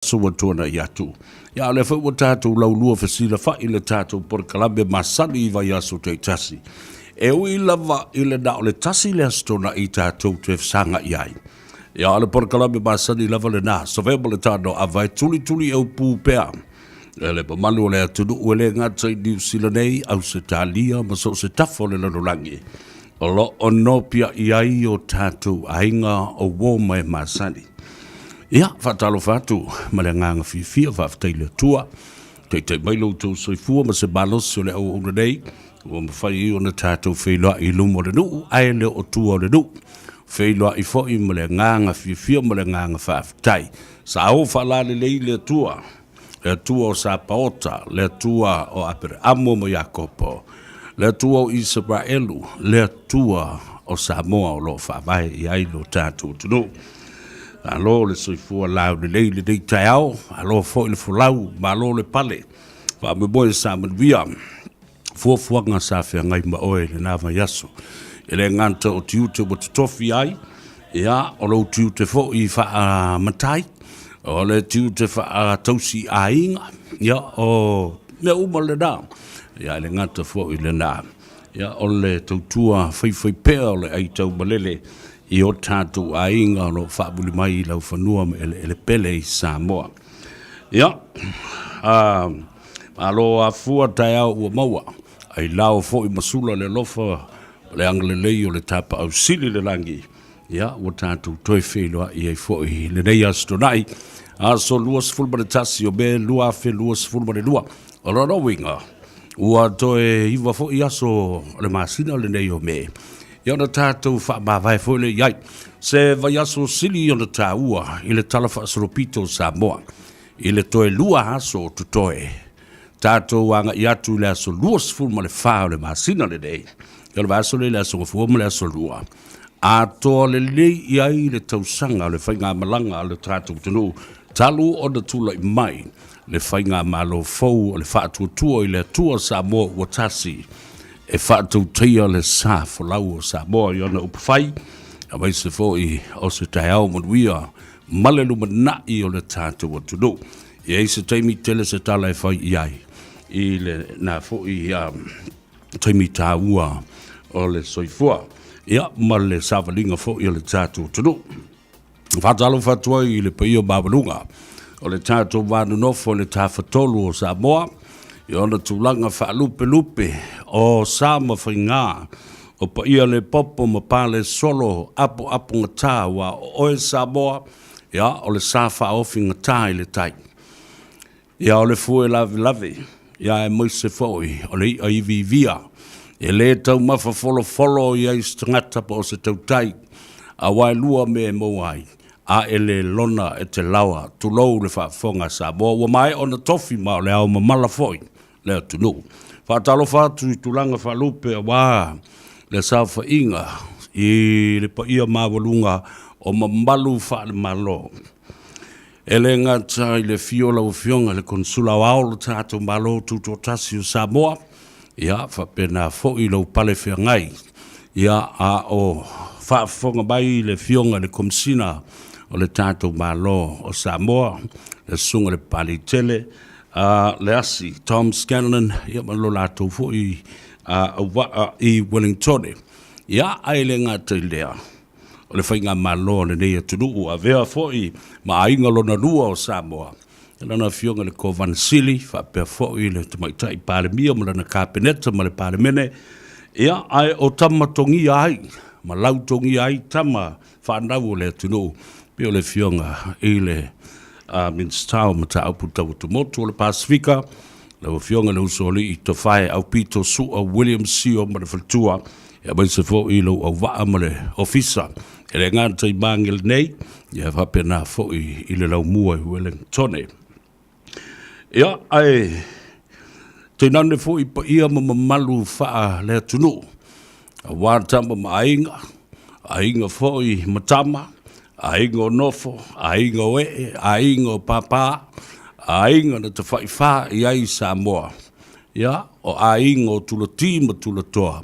Aso ua tuanai atu. Ia, o lea foi ua tatou laulua fesilafai i le tatou polokalame masani i vaiaso taitasi. E ui lava i le na o le tasi le Aso Toonai tatou te fesagai ai. Ia, o le polokalame masani lava lena, savea ma le tanoa, e tulituli e upu pea e le mamalu o le atunuu e le gata i Niu Sila nei, Ausetalia ma so o se tafa o le lalolagi o lo o nopiai ai o tatou aiga o uo ma e masani. Ia, faatalofa atu ma le agaga fiafia, faafetai i le Atua, taitai mai lo outou soifua ma se malosi o le auauna nei, ua mafai ai ona tatou feiloai i luma o le nuu, ae le o tua o le nuu. Feiloai foi ma le agaga fiafia ma le agaga faafetai. Sa o faalalelei le Atua, le Atua o Sapaota, le Atua o Apereamo ma Iakopo, le Atua o Isaraelu, le Atua o Samoa o lo o faavae i ai lo tatou atunuu. Malo le soifua laulelei i lenei taeao, malo foi le folau, malo le pale, faamoemoe sa manuia fuafuaga sa feagai ma oe i lena vaiaso. E le gata o tiute ua totofi ai, ia, o lou tiute foi faamatai, o le tiute faatausi aiga, ia, o mea uma lena. Ia, e le gata foi i lena, ia, o le tautua faifaipea o le aitaumalele i o tatou aiga o lo o faamuli mai i laufanua ma eleele pele i Samoa. Ia, malo afua taeao ua maua, ailao foi ma sula le alofa ma le agalelei o le Tapaau Sili i le lagi. Ia, ua tatou toe feiloai ai foi i lenei Aso Toonai, aso 21 o Me 2022. O lona uiga, ua toe 9 foi aso o le masina lenei o Me, ia ona tatou faamavae foi lea i ai. Se vaiaso sili ona taua i le Tala Faasolopito o Samoa, i le toe 2 aso o totoe, tatou agai atu i le aso 24 o le masina lenei, ia o le vaiaso lea i le aso Gafua ma le aso Lua, atoa lelei i ai le tausaga o le faigamalaga a le tatou atunuu talu ona tulai mai le faigamalo fou o le Faatuatua i le Atua Samoa ua tasi e faatautaia le sa folau o Samoa i ona upufai, aemaise foi o se taeao manuia ma le lumanai o le tatou atunuu. E i ai se taimi tele se tala e fai i ai i lena foi taimi taua o le soifua, ia, ma le savaliga foi o le tatou atunuu. Faatalofa atu ai i le paia maualuga o le tatou va nonofo i le Tafatolu o Samoa i ona tulaga faalupelupe o sa ma faiga, o paia le popo ma pale solo apoapogata, aua o oe Samoa, ia, o le sa faaofi gata i le tai. Ia, o le fue lavelave, ia, aemaise foi o le i'a iviivia, e lē taumafa folofolo i ai se tagata po o se tautai, aua e lua mea e maua ai, a e le lona e te laoa, tulou le faafofoga a Samoa, ua maea ona tofi ma o le ao mamala foi le atunuu. Faatalofa atu i tulaga faalupe aua le saofaiga i le paia maualuga o mamalu faale-Malo. E le gata i le afio o lau Afioga i le Konesula Aoao o le tatou Malo Tutoatasi o Samoa, ia faapena foi lou pale feagai, ia a o faafofoga mai le Afioga i le Komesina o le tatou Malo o Samoa, le Susuga i le Papaliitele Leasi Tom Scanlon, ia ma lo latou foi auvaa i Wellingtone. Ia, ae le gata i lea, o le faigamalo a lenei atunuu ua avea foi ma aiga lona lua o Samoa, i lana Afioga i le Kovana Sili, faapea foi le Tamaitai Palemia ma lana Kapeneta ma le Palemene, ia, ae o tama togia ai ma lautogia ai tama fanau o le atunuu, pei o le Afioga i le Minisita o Mataupu Tau Atumotu o le Pasefika, lau Afioga i le Usoalii Tofae Aupito Sua William Sio ma le faletua, aemaise foi lou auvaa ma le ofisa e le gata i Magele nei, ia faapena foi i le laumua i Wellingtone. Ia, ae tainane foi paia ma mamalu faale-atunuu, aua tama ma aiga, aiga foi ma tama, aiga o nofo, aiga o ee, aiga o pāpā, aiga na tafaifā i ai Samoa. Ia, o aiga o Tulati ma Tulatoa,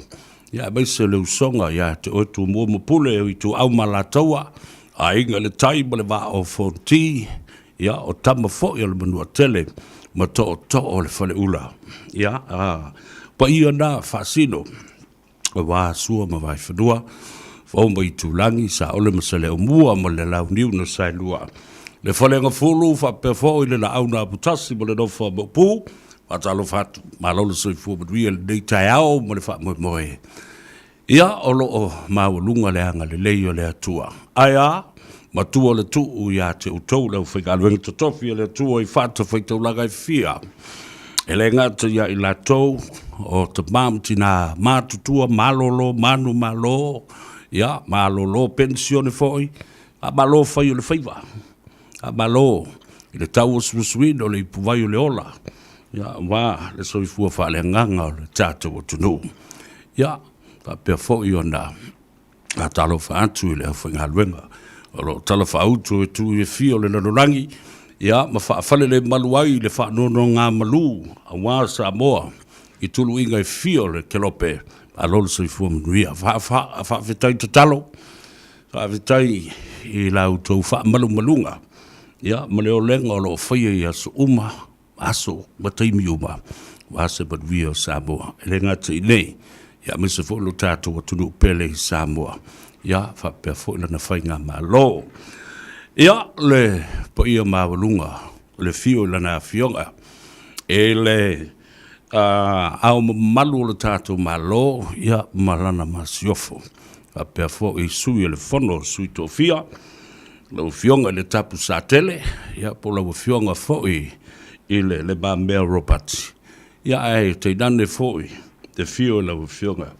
ia aemaise o le usoga ia te oe Tumua ma Pule, o Ituau ma Alataua, Aiga i le Tai ma le Vaa o Fonoti, Ia, o tama foi o le Manuatele ma tootoo o le Faleula. Ia, a, paia na faasino aua Sua ma Vaifanua, Fou ma Itulagi, Saole ma Saleaaumua ma le Launiu na Saelua. Le Faleagafulu faapea foi le Laau na Aputasi ma le Nofo a Maopu, faatalofa atu, malo le soifua manuia i lenei taeao ma le faamoemoe. Ia, o lo o maualuga le agalelei o le Atua. Ae a? Matua le tuu ia te outou le aufaigaluega totofi a le Atua i fatafaitaulaga e fia. E le gata ia i latou o tama ma tinā matutua, malolo, manumalo, ia, malolo penisione foi, faamalo fai o le faiva, faamalo i le tauasuasuina o le ipuvai o le ola, ia, aua le soifua faaleagaga o le tatou atunuu. Ia, faapea foi ona faatalofa atu i le aufaigaluega o lo o talafaauto i itu e fia o le lalolagi, ia, ma faafalelemalu ai le faanonogamanu aua Samoa i tuluiga e fia o le kelope. Malo le soifua manuia. Faafetai tatalo, faafetai i la outou faamalumaluga, ia, ma le olega o lo o faia i aso uma aso ma taimi uma aua se manuia o Samoa. E le gata i nei, ia aemaise foi lo tatou atunuu pele i Samoa, ia faapea foi lana faigamalo. Ia, le paia maualuga o le afio i lana Afioga i le Ao Mamalu o le tatou Malo, ia ma lana Masiofo, faapea foi Sui o le Fono a Sui Tofia, lau Afioga i le Tapusatele, ia po o lau Afioga foi i le Le Mamea Ropati, ia ae tainane foi le afio o lau Afioga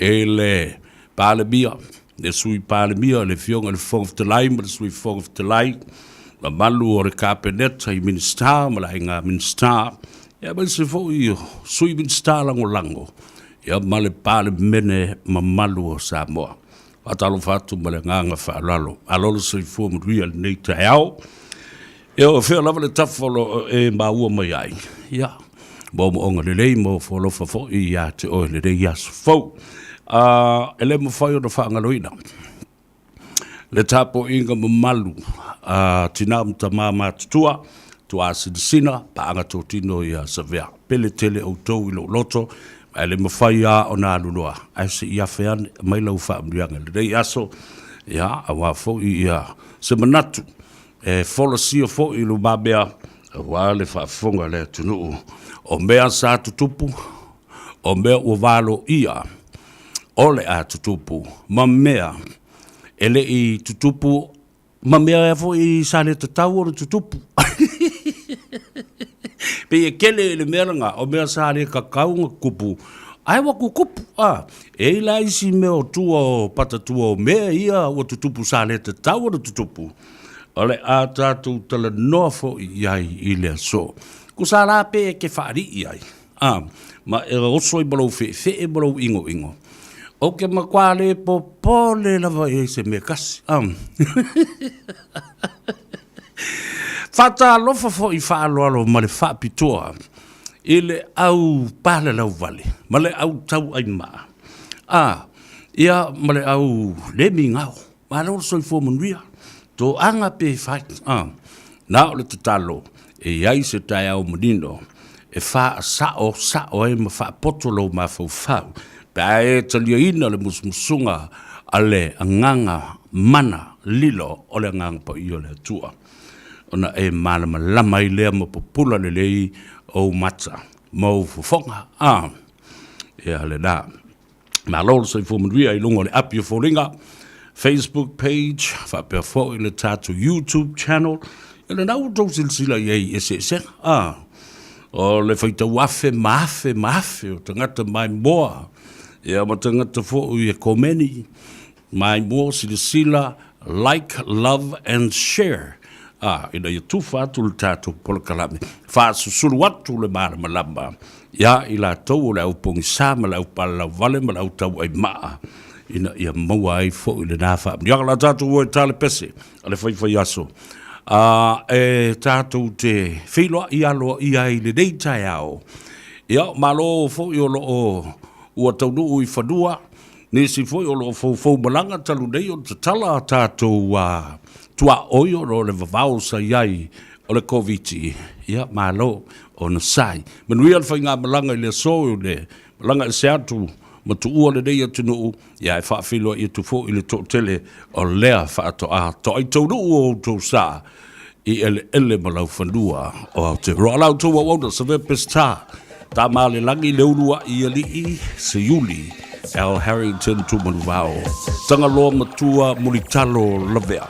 i le Palemia, le Sui Palemia, le Afioga i le Fofoga Fetalai ma le Sui Fofoga Fetalai, mamalu o le Kapeneta i Minisita ma le Aiga Minisita, ia aemaise foi o Sui Minisita Lagolago, ia ma le Palemene mamalu o Samoa. Faatalofa atu ma le agaga faaaloalo. Malo le soifua manuia i lenei taeao. Ia o fea lava le tafa o lo o e maua mai ai, ia, moomooga lelei ma ofo alofa foi ia te oe i lenei aso fou. E le mafai ona faagaloina le tapuaiga mamalu a tina ma tama matutua, tuasinasina, paaga totino ia Savea. Pele tele outou i lou loto, ae le mafai lava ona alu loa, ae se i afe ane, aumai lau faamanuiaga i lenei aso, ia, aua foi ia se manatu e folasia foi i lumamea aua le faafofoga a le atunuu o mea sa tutupu, o mea ua valoia o le a tutupu, ma mea e le i tutupu ma mea foi sa le tatau ona tutupu. Pei e tele le mea lena, o mea sa le tatau ona tutupu, ae ua tutupu. A, e i ai la isi mea o tua o patatua o mea ia ua tutupu sa le tatau ona tutupu, o le a tatou talanoa foi i ai i le aso. Tusa la pe e te faalii ai, a, ma e oso ai ma lou feefee ma lou igoigo, ou te matua le popole lava i ai se mea e tasi. A. Faatalofa foi faaaloalo ma le faapitoa i le au palalauvale ma le au tauaimaa, a, ia ma le au le migao. Malo le soifua manuia, toaga pe fai, a, na o le tatalo e i ai se taeao manino e faasao sao ai ma faapoto lou mafaufau pe a e taliaina le musumusuga a le agaga mana lilo o le Agaga Paia o le Atua, ona e malamalama ai lea ma pupula lelei ou mata ma ou fofoga. A, ia lena. Malo le soifua manuia i luga o le api o foliga, Facebook page, faapea foi le tatou YouTube channel. Ia lena ua outou silasila i ai i eseesega. Ah, o le faitau afe ma afe ma afe o tagata maimoa, ia ma tagata foi e komeni, maimoa, silasila, like, love and share. Ah, ina ia tufa atu le tatou polokalame, faasusulu atu le malamalama ia i latou o le au pogisa ma le au palalauvale ma le au tauaimaa, ina ia maua ai foi lena faamanuiaga. O le a tatou o e ta le pese a le faifaiaso, a e tatou te feiloai aloaia ai i lenei taeao. Ia, malo foi o lo o ua taunuu i fanua nisi foi o lo o foufou malaga talu nei ona tatala a tatou tuaoi ona o le vavao sa i ai o le Koviti. Ia, malo onosai. Manuia le faigamalaga i le aso i le malaga ese atu ma tuua lenei atunuu, ia ae faafeiloai atu foi i le toatele o lea faatoa toai taunuu o outou sa i eleele ma laufanua o Aotearoa. O la outou auauna, Savea Peseta, Tama a le Lagi, Leulua'i Alii, Seiuli, Al Harrington Tumanuvao, Tagaloa Matua Mulitalo Lavea.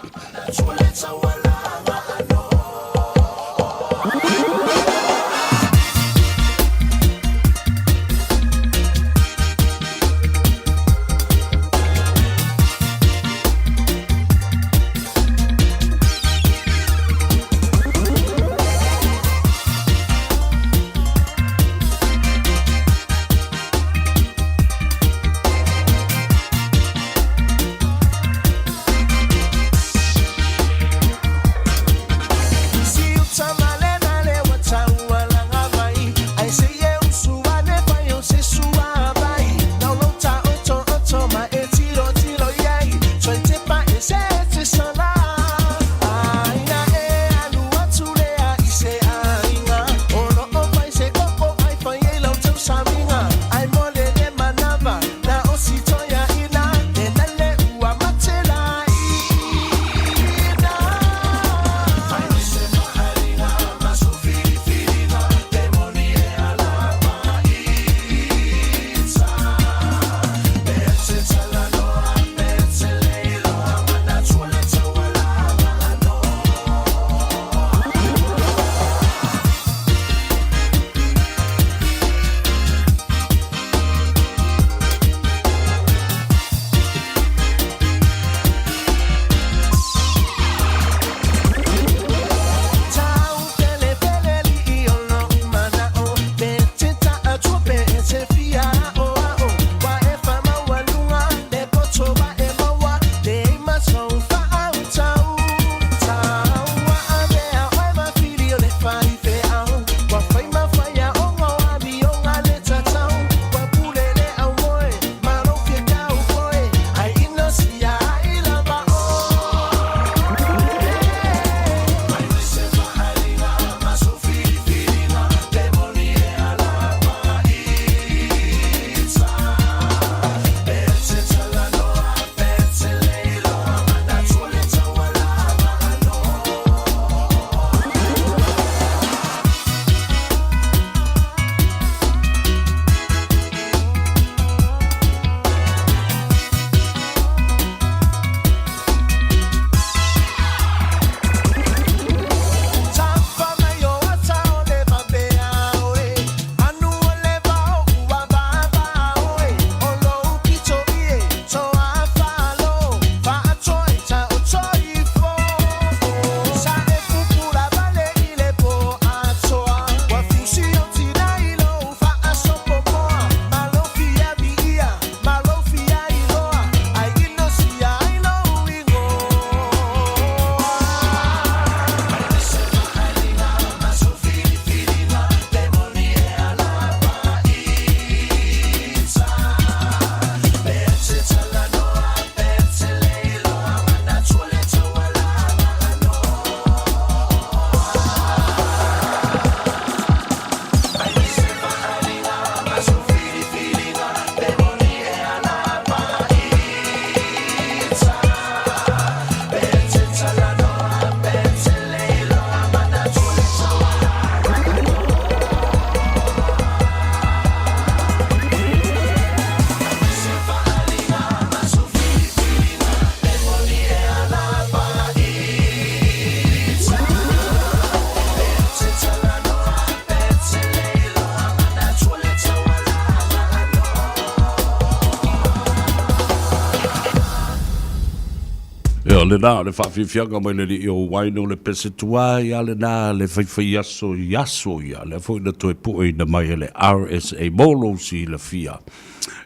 Ia, lena, o le faafiafiaga mai le alii o Waino le pese tuai a lena le faifai aso i aso ia, lea foi na toe pueina mai e le RSA mo lou silafia.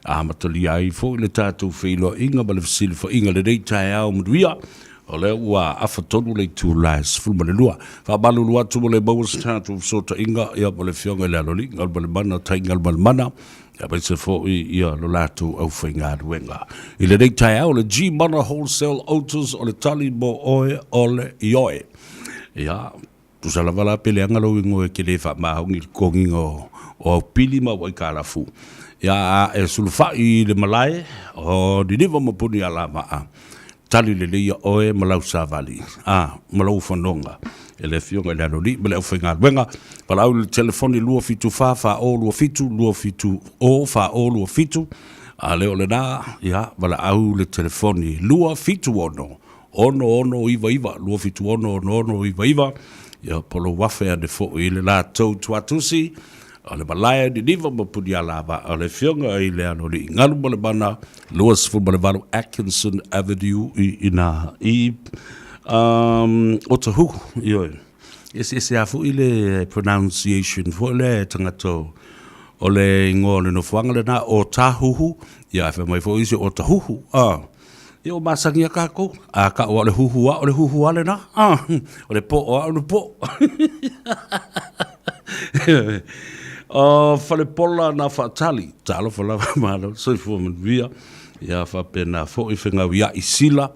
Amatalia ai foi le tatou feiloaiga ma le fesilafaiga i lenei taeao manuia, o lea ua afa tonu le itula e 12. Faamalulu atu mo le maua se tatou fesootaiga ia ma le Afioga i le Aloalii Galumalemana Tai Galumalemana. Aemaise foi ia lo latou aufaigaluega. I lenei taeao, le G-Mana Wholesale Autos o le tali mo oe o le ioe. Ia, tusa lava la pe leaga lou igoa e te le faamaoni i le totogiina o au pili ma au aitalafu. Ia, a e sulufai i le malae o Niniva ma Punialavaa, Tali lelei ia oe ma lau savali, a, ma lou fanoga, e le Afioga i le Aloalii ma le aufaigaluega. Valaau i le telefoni 274 4027 270 4027, a le o lena, ia, valaau i le telefoni 276 6699 276 6699, ia, po o lou afe ane foi i le latou tuatusi, O le malae o Niniva ma Punialavaa, o le Afioga i le Aloalii Galumalemana 28 Atkinson Avenue i ina i Otahuhu. Ioe. E eseese lava foi le pronunciation foi lea e tagata o le igoa o le nofoaga lena o Otahuhu, ia ae fai mai foi isi o Otahuhu. Ia ua masani lava tatou, a tau lava o le huhu lava, o le huhu lava lena. O le po'o lava o le po'o. O Falepola na faatali, talofa lava malo, soifua manuia. Ia faapena foi Fegauia'i Sila,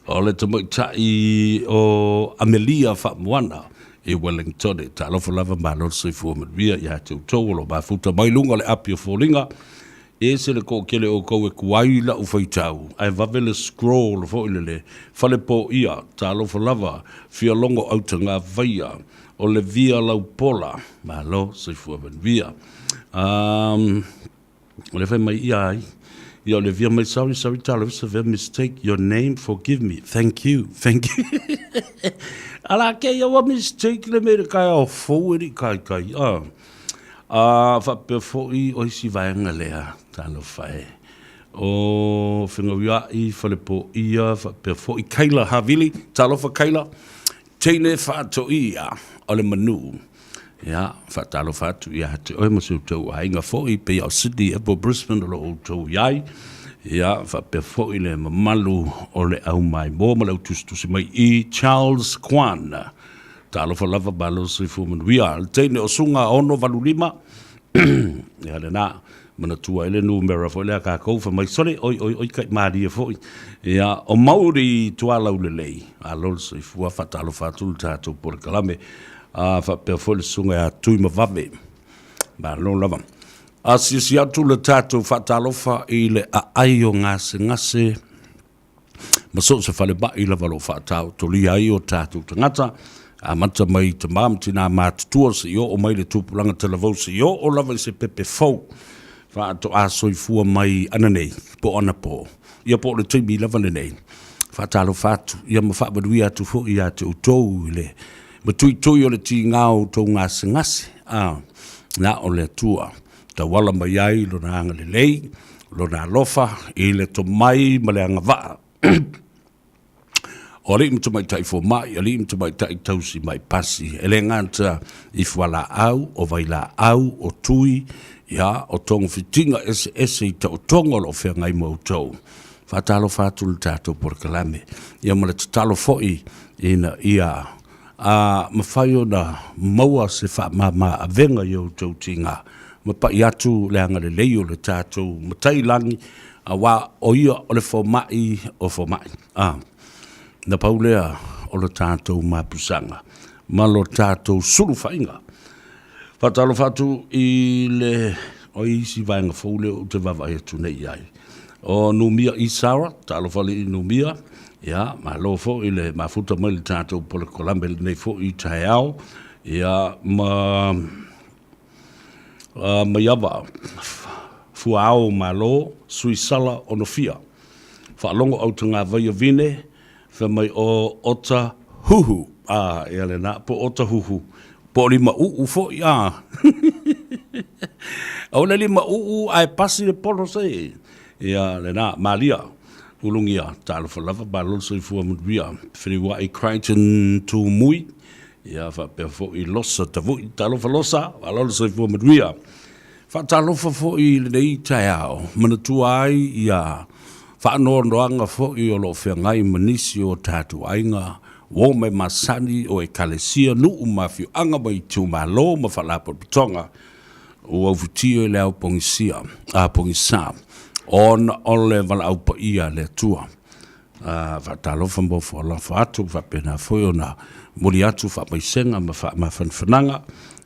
o le tamaitai o Amelia Faamoana i Wellingtone. Talofa lava malo le soifua manuia ia te outou o lo o mafuta mai luga o le api o foliga. E ese le toatele o outou e tuai i lau faitau, ae vave le scroll foi lele, Falepoia, talofa lava, Fialogo Autagavaia, o le Via Laupola, malo, soifua manuia. Um, o le fai mai ia ai, ia o le via mai, sorry, sorry, talofa, it's a mistake, your name, forgive me, thank you, thank you. Ala ke ia ua mistake le mea i le taeao fou e lii kaikai, ah. A faapea foi o isi vaega lea, talofa e, o Fegauia'i, Falepoia, faapea foi Kayla Havili, talofa Kayla, teine faatoia o le manu. Ia, faatalofa atu ia te oe ma si outou aiga foi, pei o Sydney ea po o Brisbane o lo o outou i ai. Ia, faapea foi le mamalu o le au maimoa ma le au tusitusi mai i Charles Kwan. Talofa lava malo soifua manuia. Le teine o Suga 685, ia lena, manatua ai le numera foi lea a tatou, fai mai, sole, oi, oi, oi, kai malie foi. Ia, o Mauri Tualaulelei, malo le soifua, faatalofa atu le tatou polokalame. A, faapea foi le susuga ia Tuimavave, malo lava. Asiasi atu le tatou faatalofa i le aai o gasegase, ma so o se falemai lava o lo o faataotolia ai o tatou tagata, amata mai i tama ma tina matutua seia oo mai le tupulaga talavou seia oo lava i se pepe fou faatoa soifua mai ananei po o anapo, ia po o le taimi lava lenei. Faatalofa atu ia ma faamanuia atu foi ia te outou i le matuitui o le tiga o outou gasegase, a na o le Atua tauala mai ai lona agalelei, lona alofa i le tomai ma le agavaa o alii ma tamaitai fomai, alii ma tamaitai tausi mai pasi, e le gata i fualaau, o vailaau, o tui, ia, o togafitiga eseese i taotoga o lo o feagai ma outou. Faatalofa atu le tatou polokalame, ia ma le tatalo foi ina ia a mafai ona maua se faamama avega i outou tiga ma pai atu le agalelei o le tatou Matai Lagi, aua o ia o le fomai o fomai. A, na pau lea o le tatou mapusaga ma lo tatou sulufaiga. Faatalofa atu i le o isi vaega fou lea ou te vaavaai atu nei i ai. O Numia Isara, talofa alii Numia, ia, malo foi le mafuta mai le tatou polokalame lenei foi i taeao, ia, ma uh, Maiava, Fuaao Malo, Suisala Onofia, Faalogo Autagavaia Vine, Fai mai o ota huhu, a, ia lena, po o ota huhu, po o lima uu foi, a. O le lima uu ae pasi le polo se. Ia lena, malia, ulugia, talofa lava, malo le soifua manuia. Feliuai Crichton Tumui, ia faapea foi Losa Tavui, talofa Losa, malo le soifua manuia. Faatalofa foi i lenei taeao, manatua ai ia faanoanoaga foi o lo o feagai ma nisi o tatou aiga, uo mai masani o Ekalesia, nuu ma afioaga ma itumalo ma faalapotopotoga. Ua ufitia i le ao pogisia, a pogisa, ona o le valaau paia a le Atua. A faatalofa ma ofo alofa atu, faapena foi ona momoli atu faamaisega ma faamafanafanaga,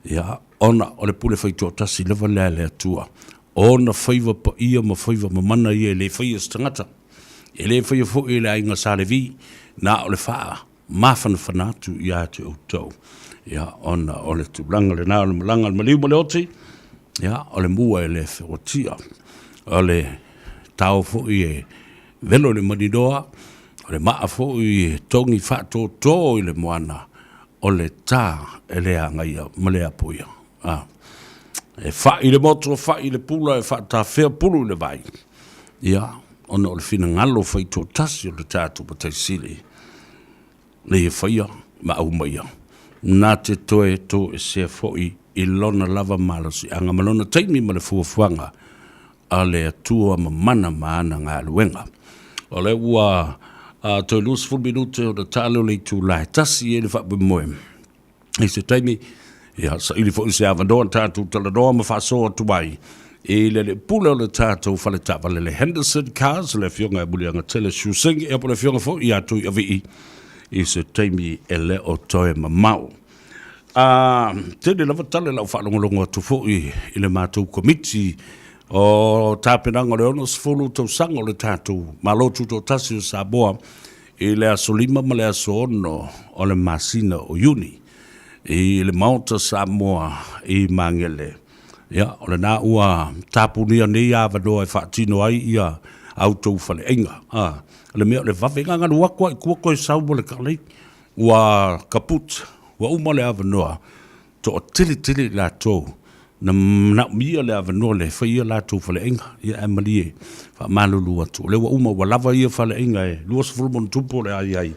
ia, ona o le pule faitoatasi lava lea a le Atua. O ona faiva paia ma faiva mamana ia e le faia e se tagata, e le faia foi e le aiga Sa Levi, na o le faa mafanafana atu ia te outou, ia, ona o le tulaga lena o le malaga a le maliu ma le oti, ia, o le mua e le feoatia, o le tao foi e velo i le maninoa, o le maa foi e togi faatoto i le moana, o le ta e le agaia ma le apoia. A, e fai le motu, fai le pula, e faatafea pulu i le vai, ia, ona o le finagalo faitoatasi o le tatou Matai Sili, na ia faia ma aumaia, na te toe toesea foi i lona lava malosiaga ma lona taimi ma le fuafuaga a le Atua mamana ma ana galuega. O lea ua toe 20 minute ona ta lea o le itula e 1 i le faamoemoe. I se taimi, ia, saili foi se avanoa tatou talanoa ma faasoa atu ai i le alii pule o le tatou fale taavale le Henderson Cars, le afioga ia Muliagatele Siusing, ia po o le afioga foi ia Tuiavii i se taimi e le o toe mamao. A, tele lava tala i lau faalogologo atu foi i le matou komiti o tapenaga o le 60 tausaga o le tatou Malo Tutoatasi o Samoa i le aso 5 ma le aso 6 o le masina o Iuni i le Maota Samoa i Magele. Ia, o lena ua tapunia nei avanoa e faatino ai ia a outou faleaiga. A, o le mea o le vave gagalu atu lava i tua toe sau ma le kalei. Ua kaput, ua uma le avanoa, toatele tele i latou na manaomia le avanoa lea e fai ai a latou faleaiga. Ia ae malie, faamalulu atu, o lea ua uma, ua lava ia faleaiga e 20 ma ono tupu o le a i ai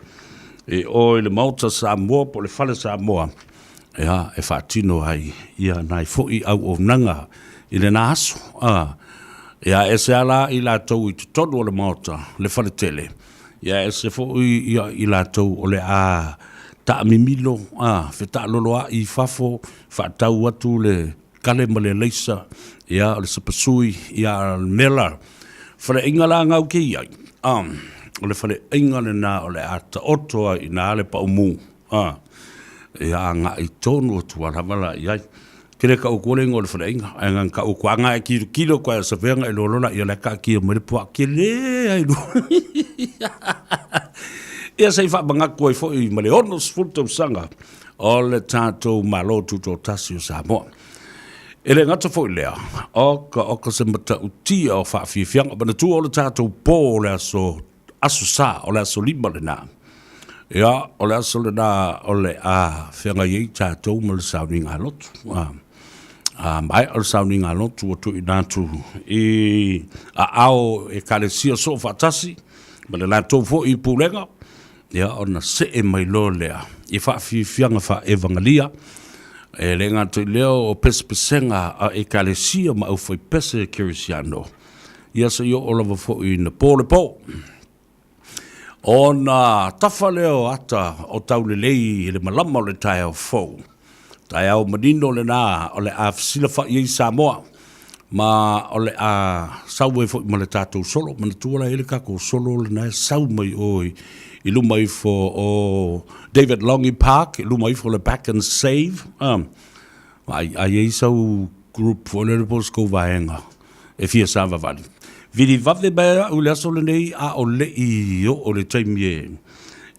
i o i le Maota Samoa po o le Fale Samoa, ia, e faatino ai ia nai foi auaunaga i lena aso. A, ia ese lava la i latou i totonu o le Maota, le faletele, Ia ese foi ia i latou o le a taamimilo, a, fetaaloloai i fafo, faatau atu le kale ma le alaisa, ia, o le sapasui, ia, a o le mea la, faleaiga la gau ke i ai, a, o le faleaiga lena o le a taoto ai i ina le paumū, a, ia agai tonu atu lava la i ai. Ke le kau kua le ingoa o le faleaiga, ae ngang kau kua anga e kilo kilo kua e savenga e lolola ia le ka kia mai le pua ke le ai lu. Ia sei whaamangatu ai foi ma le 60 tausaga o le tātou Malo Tutoatasi o Samoa. E le gata foi lea, o ka o ka se matautia o whaafiafianga, manatua o le tātou pō o le aso Aso Sa, o le aso 5 lena. Ia, o le aso lena o le a feagai ai tatou ma le sauniga a lotu. A, a maea o le sauniga a lotu ua tuuina atu i aao Ekalesia Soofaatasi ma le latou foi pulega, ia ona see mai loa lea i faafiafiaga faa-evagalia, e le gata i lea o pesepesega a Ekalesia ma aufaipese kerisiano. Ia se i oo lava foi ina po le po. Ona tafa lea o ata o taulelei i le malama o le taeao fou. Taeao manino lena o le a fesilafai ai Samoa ma o le a sau ai foi ma le tatou solo. Manatua la e i ai le tatou solo lena e sau mai o i luma ifo o David Longi Park, i luma ifo o le Back and Save. Ai, a i ai sau group foi lele po o se kou vaega e fia savavali. Vili vave mai au i le aso lenei a o le i oo le taimi e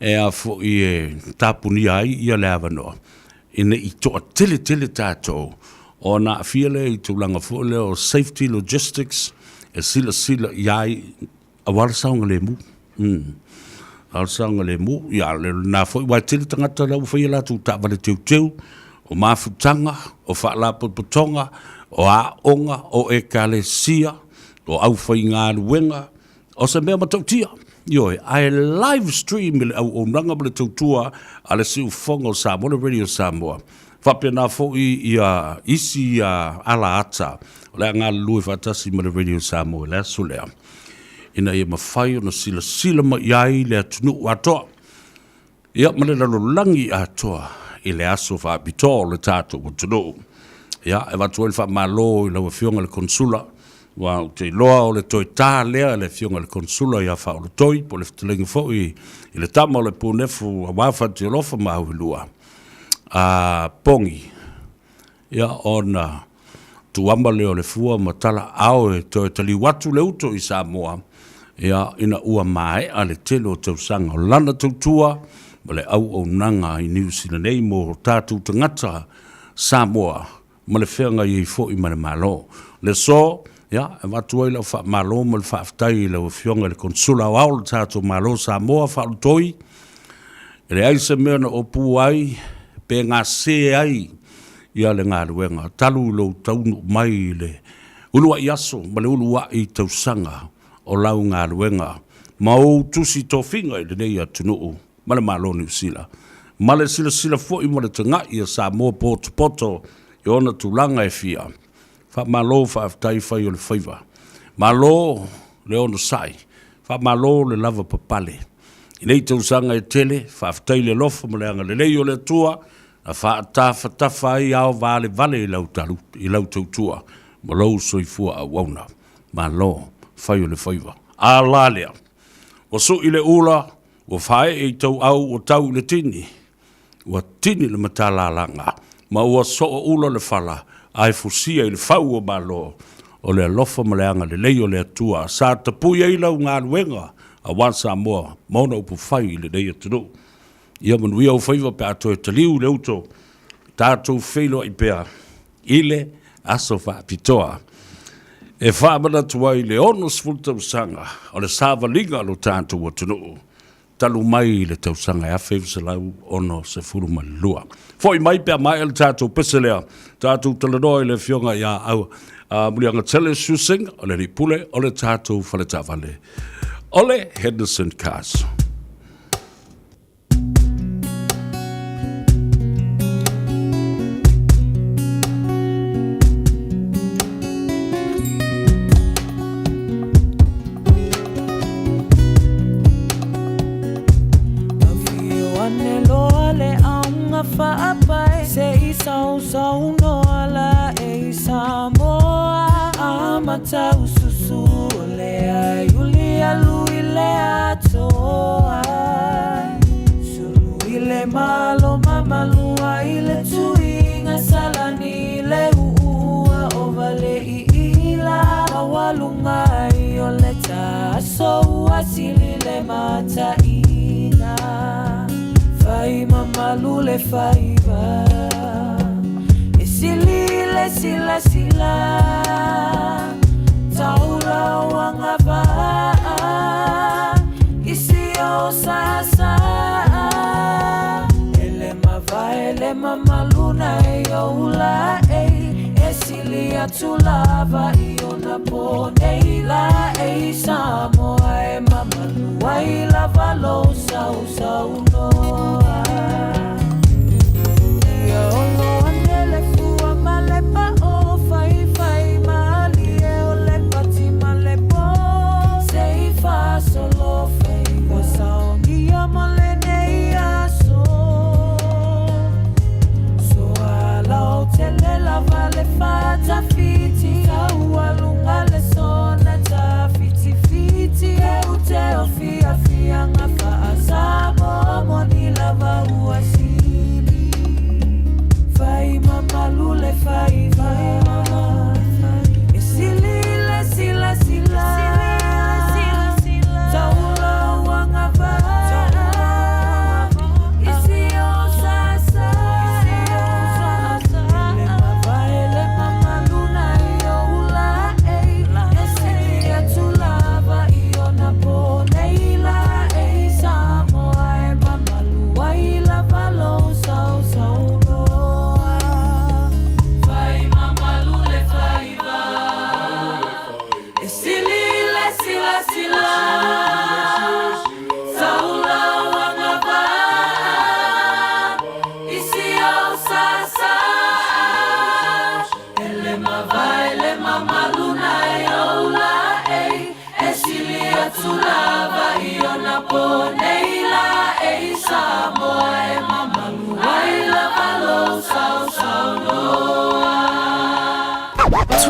e a foi e tapunia ai ia le avanoa ina i toatele tele tatou ona aafia lea i tulaga foi lea o safety logistics e silasila i ai Aua le saogalemu. Aua le saogalemu. Ia, lena foi aua e tele tagata la ua fai a latou taavale teuteu, o mafutaga, o faalapotopotoga, o aoga, o ekalesia, o aufaigaluega, o se mea matautia. Ioe, ae live stream i le auaunaga ma le tautua a le Siufofoga o Samoa, le Radio Samoa. Faapena foi ia isi ala ata o le a galulue faatasi ma le Radio Samoa i le aso lea, ina ia mafai ona silasila mai i ai le atunuu atoa, ia ma le lalolagi atoa i le aso faapitoa o le tatou atunuu. Ia, e avatu ai le faamalo i lau Afioga i le Konesula, aua ou te iloa o le toe ta lea a le Afioga i le Konesula ia Faaolotoi, po o le fetalaiga foi i le tama o le Punefu aua Fatialofa ma Auelua, a Pogi, ia ona tuuama lea o le fua ma tala aao e toe taliu atu le uto i Samoa, ia, ina ua maea le tele o tausaga o lana tautua ma le auaunaga i Niu Sila nei mo tatou tagata Samoa ma le feagai ai foi ma le Malo. Le aso, ia, e avatu ai lau faamalo ma le faafetai i lau Afioga i le Konesula Aoao o le tatou Malo o Samoa, Faaolotoi, e leai se mea na opu ai pe gase ai ia le galuega talu lou taunuu mai i le uluai aso ma le uluai tausaga o lau galuega ma ou tusi tofiga i lenei atunuu ma le Malo o Niu Sila, ma le silasila foi ma le tagai a Samoa potopoto i ona tulaga e fia. Faamalo faafetai fai o le faiva. Malo le onosai, faamalo le lavapapale. I nei tausaga e tele, faafetai i le alofa ma le agalelei o le Atua na faatafatafa ai ao valevale i lau i lau tautua ma lou soifua auauna. Malo fai o le faiva. A la lea, ua sui le ula, ua faaee i tauau, ua tau i le tini, ua tini le matalalaga, ma ua sooula le fala, ae fusia i le fau o Malo. O le alofa ma le agalelei o le Atua sa tapui ai lau galuega aua Samoa ma ona upufai i lenei atunuu. Ia manuia ou faiva pe a toe taliu le uto, tatou feiloai pea i le aso faapitoa e faamanatu ai le 60 tausaga o le savaliga a lo tatou atunuu talu mai le tausaga e 1962. Foi mai pe a maea le tatou pese lea, tatou talanoa i le afioga ia Muliagatele Susing, o le alii pule o le tatou faletaavale o le Henderson Cars.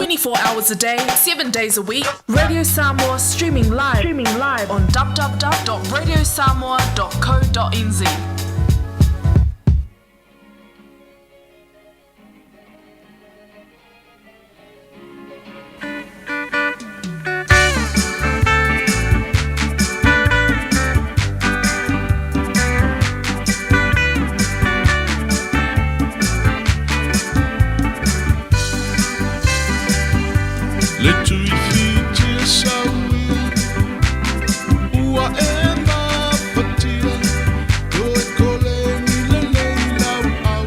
24 hours a day, 7 days a week. Radio Samoa streaming live, streaming live on www.radiosamoa.co.nz. Le tuifitia sauia ua e mafatia Toe koleni lelei lauau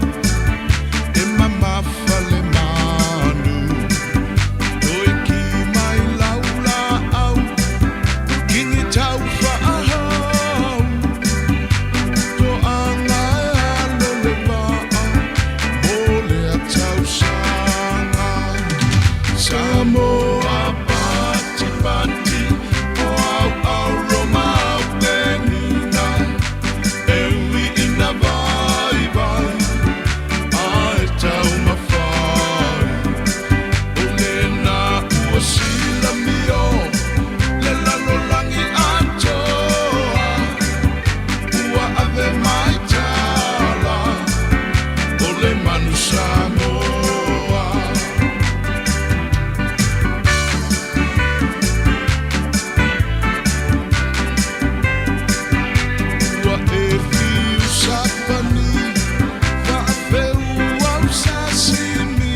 e mamafa le manu Toe ki mai lau laau kingi tau faahau Toaga e alo le vaa mo le atausaga Samoa pati pati o au au Roma au penina e ui ina vaivai ae taumafai O lena ua silamio le lalolagi atoa ua ave mai tala o le manu Samoa. Ua e fiu sapani faafeu au sasimi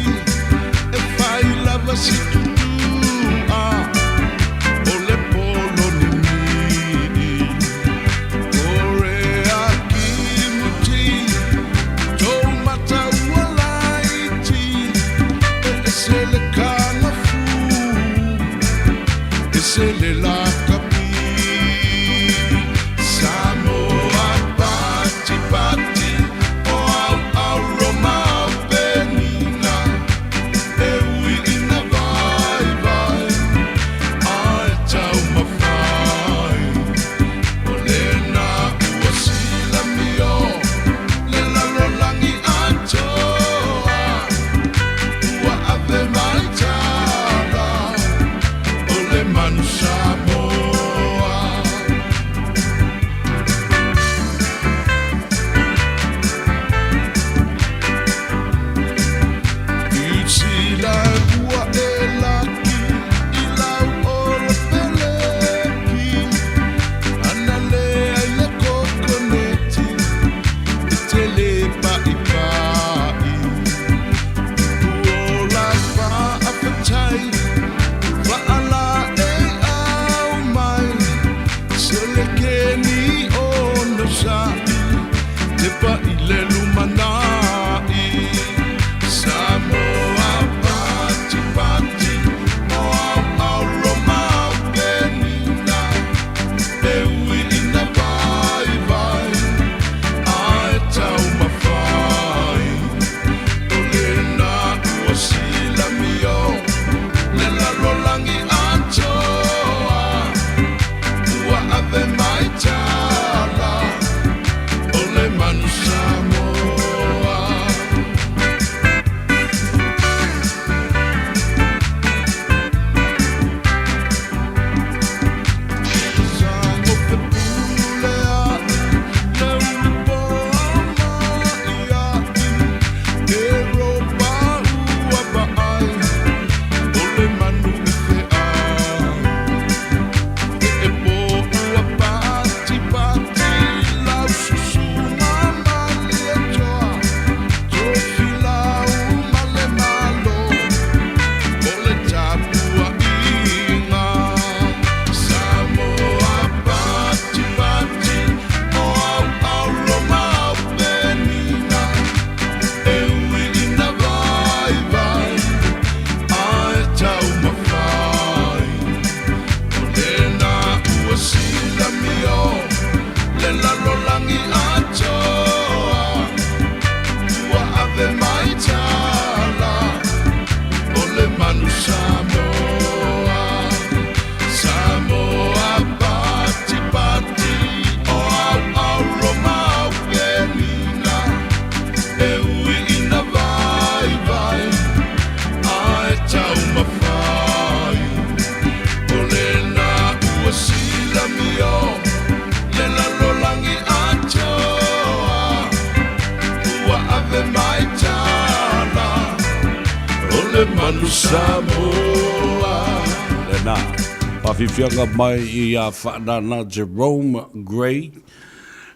e fai lava si tutua o le polo nini Korea kimuti tou mata ua laiti e ese le kalafu e se le lakapi Samoa pati pati o au au Roma au penina e ui ina vaivai ae taumafai O lena ua silamio le lalolagi atoa ua ave mai tala o le manu Samoa. le manu Samoa. Lena, faafiafiaga mai ia Faanana Jerome Gray,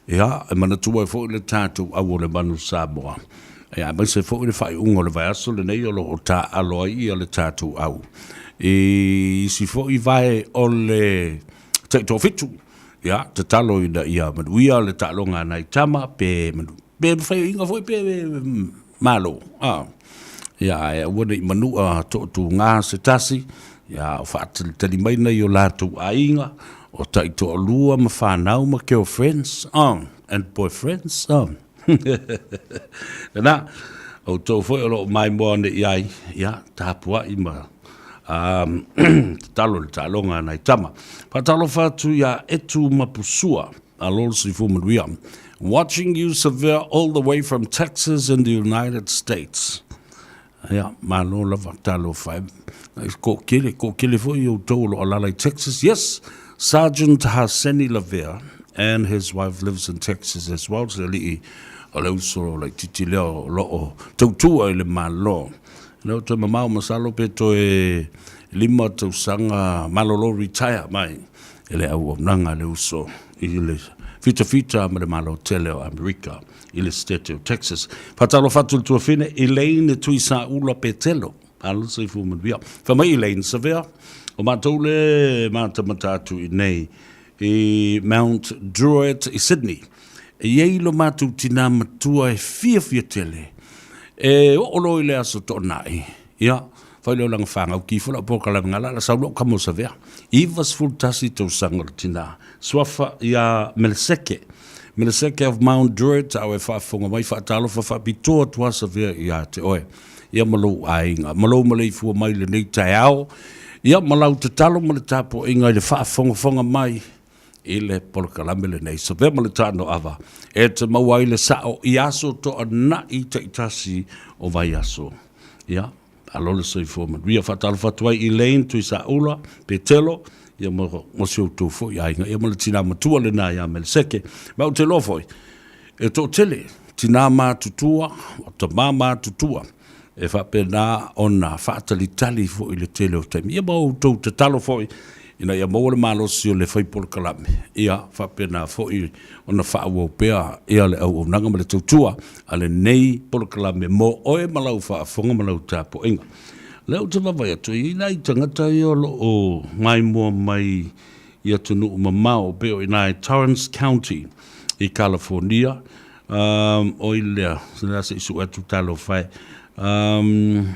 ia, e manatua ai foi le tatou au o le manu Samoa. Ia, aemaise foi le faaiuga o le vaiaso lenei o lo o taaalo ai ia le tatou au i isi foi vae o le taitoafitu. Ia, tatalo ina ia manuia le taaloga a nai tama pe manu, pe faiaina foi pe malo. A. Ia, ae aua ne i manua toatuga se tasi, ia, o faatalitali mai nai o latou aiga, o taitoalua ma fanau ma girlfriends, and boyfriends, Lena, outou foi o lo o maimoa nei i ai, ia, tapuai ma tatalo i le taaloga a nai tama. Faatalofa atu iā Etu Mapusua, alo le soifua manuia. Watching you Savea all the way from Texas in the United States. Ia, malo lava, talofa e. Toatele, toatele foi outou o lo o alaala i Texas. Yes, Sergeant Haseni Lavea and his wife lives in Texas as well. Se alii o le uso laitiiti lea o lo o tautua i le Malo. E le o toe mamao masalo pe toe 5 tausaga malolo retire mai e le auaunaga a le uso i le fitafita ma le Malo tele o Amerika. i le State o Texas. Faatalofa atu i le tuafine Elaine Tuisaula Petelo. Alo le soifua manuia. Fai mai Elaine, Savea, o matou le matamata atu i nei i Mount Druitt i Sydney. E i ai lo matou tinā matua e fiafia tele. E oo loa i le aso Toonai, ia, fai lea o lana fanau, ki ifo lau polokalame ngala, la sau lou kama o Savea. 91 tausaga o le tinā. Suafa iā Meleseke. Meleseke of Mount Druitt, a o e faafofoga mai, faatalofa faapitoa atu a Savea ia te oe. Ia ma lou aiga, ma lou maleifua mai i lenei taeao, ia ma lau tatalo ma le tapuaiga i le faafogafoga mai i le polokalame lenei. Savea ma le Taanoava e te maua ai le sao i aso toanai taitasi o vaiaso. Ia, Malo le soifua manuia. Faatalofa atu ai Elaine Tuisaula Petelo, ia ma, ma si outou foi aiga, ia ma le tinā matua lena ia Meleseke. Ma ou te iloa foi, e toatele tinā matutua, o tamā matutua, e faapena ona faatalitali foi i le tele o taimi. Ia ma outou tatalo foi ina ia maua le malosi o le fai polokalame, ia faapena foi ona faaauau pea ia le auaunaga ma le tautua a lenei polokalame mo oe ma lau faafofoga ma lau tapuaiga. O lea ou te vaavaai atu, e i ai nai tagata ia o lo o maimoa mai i atunuu mamao, pei o i ina i Torrance County i Kalafonia, um, oi lea, se se i sue atu talofa e. Um,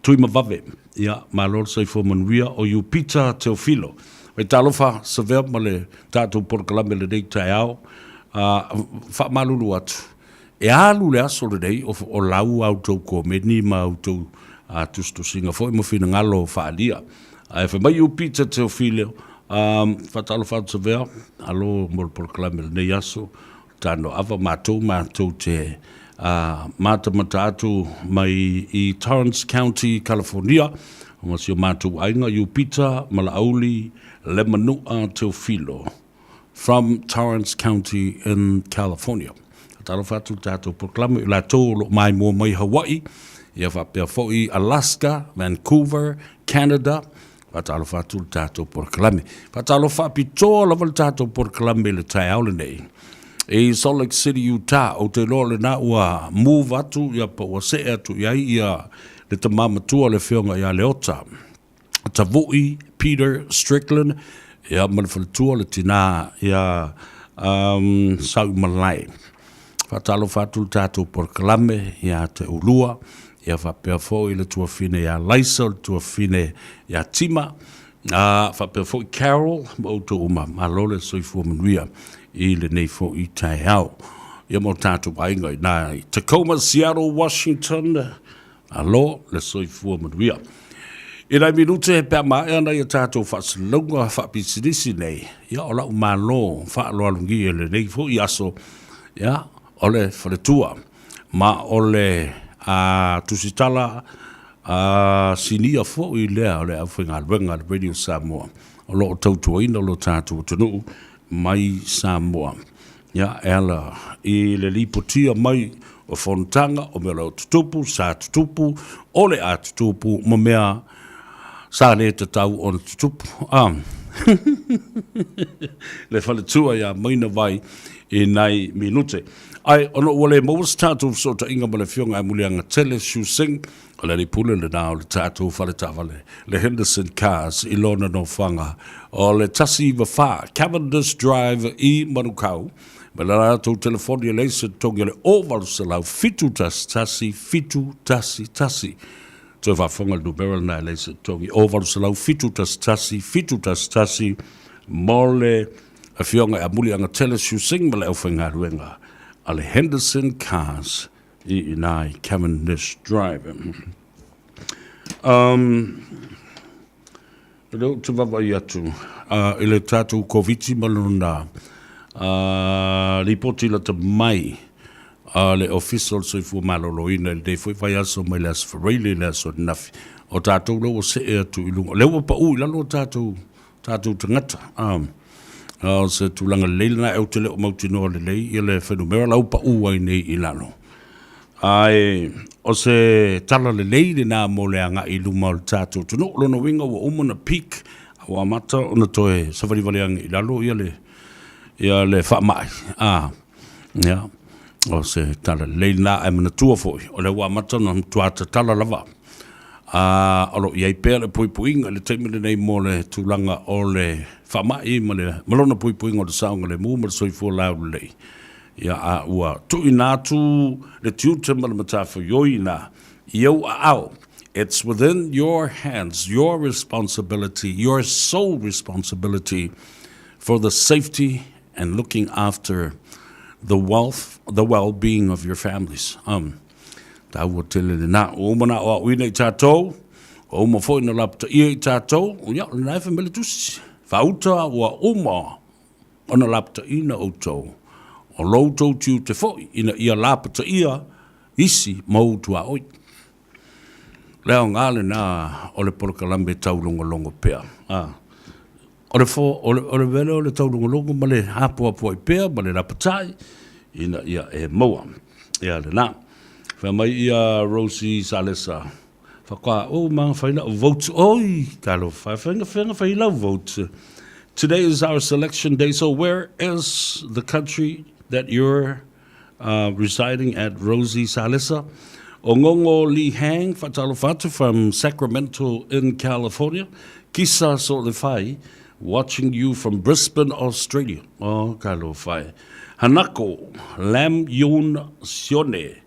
Tuimavave, ia, malo le soifua manuia, o Iupita Teofilo. Oi talofa Savea ma le tatou polokalame lenei taeao, faamalulu atu, e alu le aso lenei o, o lau a outou komeni ma outou tusitusiga foi ma finagalo faaalia. Ae fai mai Iupita Teofilo, faatalofa atu Savea, alo mo le polokalame lenei aso, Tanoava matou matou te matamata atu mai i Torrance County, California, ma si o matou aiga, Iupita, Malauli, Lemanua, Teofilo, from Torrance County in California. Talofa atu le tatou polokalame i latou o lo o maimoa mai Hawaii, ia faapea foi Alaska, Vancouver, Canada, Faatalofa atu le tatou polokalame. Faatalofa faapitoa lava le tatou polokalame i le taeao lenei. I Salt Lake City, Utah, ou te iloa lena ua move atu, ia po ua see atu i ai ia le tama matua le afioga ia Leota. Tavui Peter Strickland, ia ma le faletua le tina ia um, Sauimalae. Faatalofa atu le tatou polokalame ia te oulua, ia faapea foi le tuafine ia Laisa, o le tuafine ia Tima, a faapea foi Carol ma outou uma. Malo le soifua manuia i lenei foi taeao. Ia ma o tatou aiga i ina i Tacoma, Seattle, Washington, malo le soifua manuia. I nai minute pe a maea nai a tatou faasalalauga faapisinisi nei, ia o lau malo faaaloalogia i lenei foi aso, ia o le faletua ma o le a tusitala a sinia foi lea o le aufaigaluega a le Radio Samoa o lo o tautuaina lo tatou atunuu mai Samoa. Ia, e ala i le lipotia mai O fonotaga, o mea o lo o tutupu, sa tutupu, o le a tutupu, ma mea sa le tatau ona tutupu. A le faletua ia Maina Vai i nai minute. Ae ona ua le maua se tatou fesootaiga ma le Afioga ia Muliagatele Shu Sing, o le alii pule lena o le tatou faletaavale, le Henderson Cars i lona nofoaga o le 194 Cavendish Drive i Manukau, ma le latou telefoni e leai se totogi o le 0800 711 711. Toe faafofoga le numera lena e leai se totogi, 0800 711 711 mo le Afioga ia Muliagatele Shu Sing ma le aufaigaluega a le Henderson Cars i ina i Cavendish Drive. O lea ou te vaavaai atu i le tatou Koviti ma lona lipoti lata mai a le Ofisa o le Soifua Maloloina i lenei foi vaiaso mai le Aso Faraile i le aso ananafi. O tatou lea ua see atu i luga, o lea ua pau i lalo o tatou, tatou tagata. O se tulaga lelei lena, ou te le o mautinoa lelei ia le fuainumera la ua pau ai nei i lalo. Ae o se tala lelei lena mo le agai i luma o le tatou atunuu. O lona uiga ua uma ona peak, a ua amata ona toe savalivali ane i lalo ia le, ia le faamai. A, ia, o se tala lelei lena, ae manatua foi, o lea ua amata ona matua tatala lava. A, o lo o i ai pea le puipuiga i le taimi lenei mo le tulaga o le faamai ma le, ma lona puipuiga o le saogalemu ma le soifua laulelei. Ia, a ua tuuina atu le tiute ma le matafaioi ina i ou aao, it's within your hands, your responsibility, your sole responsibility for the safety and looking after the wealth, the well-being of your families. Um, taua tele lena. Ua uma na aoaoina i tatou, ua uma foi na lapataia i tatou, ia, o lena e fai mai le tusi. Faauta ua uma ona lapataina outou, o lo outou tiute foi ina ia lapataia isi ma ou tuaoi. O le aoga lena o le polokalame taulogologo pea. A, o le, fo, o le, o le mea lea o le taulogologo ma le apoapoai pea ma le lapatai ina ia e maua. Ia lena. Fai mai ia Rosie Salesa, Faatoa ou ma fai lau vote. Oi, talofa, faiga faiga fai lau vote. Today is our selection day, so where is the country that you're residing at, Rosie Salesa? O Ngongo Lee Hang, whaatalofa atu from Sacramento in California. Kisa Solefai, watching you from Brisbane, Australia. Oh, talofa e. Hanako Lam Yun Sione,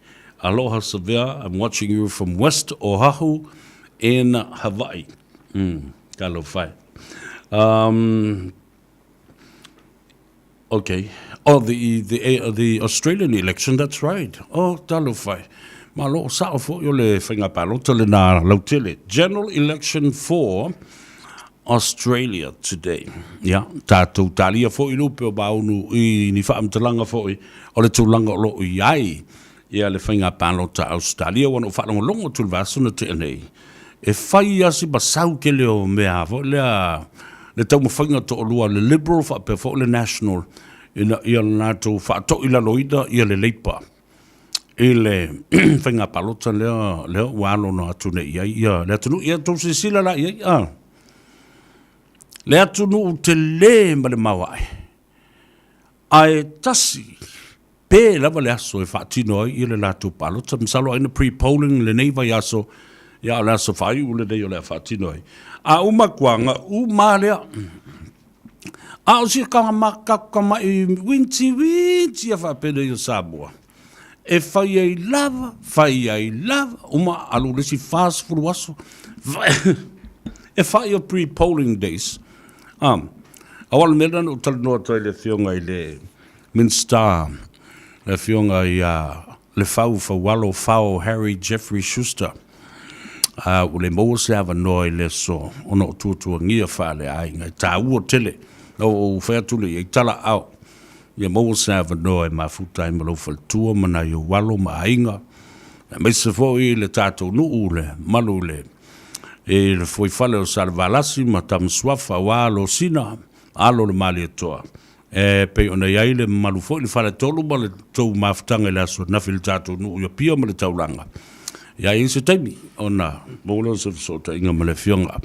Aloha Savea, I'm watching you from West Oahu in Hawaii. Talofa e. Okay. Oh, the, the, the Australian election, that's right. Oh, talofa e. Malo, o sao foi o le whainga palota le nā lautele. General election for Australia today. Ia, tātou tālia foi lupe o Maunu i ni whaamtalanga foi o le tulaga o lo o i ai ia le faiga palota a Ausetalia ua na ou faalogologo atu i le vaiaso na tea nei, e fai lava si masau tele o mea foi lea le taumafaiga toalua le Liberal faapea foi le National ina ia latou faatoilaloina ia le Labour i le faiga palota lea lea ua alo ona atu nei i ai ia le atunuu. Ia tou silasila la i ai a le atunuu tele ma le maoae Ae tasi pe lava le aso e faatino ai ia le latou palota. Masalo ai na pre-polling lenei vaiaso, ia o le aso faaiu lenei o le a faatino ai. A uma kuaga, uma lea. A o si kama'i winti winti a faapenei o Samoa, e fai ai lava, fai ai lava, uma alu le isi 40 aso, e fai o pre-polling days. Aua o le mea lena na ou talanoa atu ai i le Afioga i le Minisita, le Afioga ia Lefau Faualo Fao Harry Jeffrey Schuster, ua le maua se avanoa i le aso ona o tuatuagia faaleaiga e taua tele. Na ou fai atu lea i ai, tala aao, ia maua se avanoa e mafuta ai ma lou faletua ma nai ou alo ma aiga, aemaise foi le tatou nuu, le malu i le i le fuaifale o Salevalasi ma Tamasuafa aua Alosina, alo o le Malietoa. E pei ona i ai le mamalu foi i le faletolu ma le tou mafutaga i le aso ananafi i le tatou nuu i Apia ma le taulaga. Ia i ai se taimi ona maua lea o se fesootaiga ma le Afioga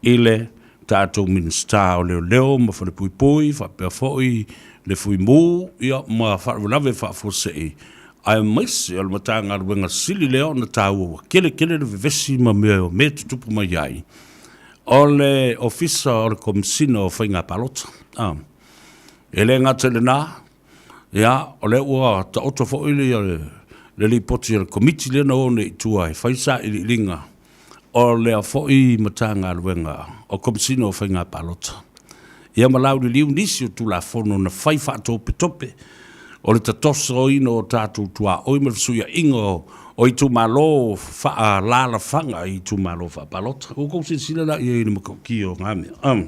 i le tatou Minisita o Leoleo ma Falepuipui faapea foi le Fuimu ia ma faalavelave faafuasei aemaise o le Matagaluega sili lea ona taua ua tele tele le vevesi ma mea o mea tutupu mai ai o le Ofisa o le Komesina o Faiga Palota. E le gata i lena, ia, o lea ua taoto foi le, le lipoti a le Komiti lea na o nei i tua e fai sailiiliga o lea foi Matagaluega o Komesina o Faiga Palota. Ia ma lauliliu nisi o Tulafono na fai faatopetope o le tatosoina o tatou tuaoi ma le fesuiaiga o itumalo faaalaalafaga i itumalo faapalota. Ua outou silasila la i ai i le matautia o na mea?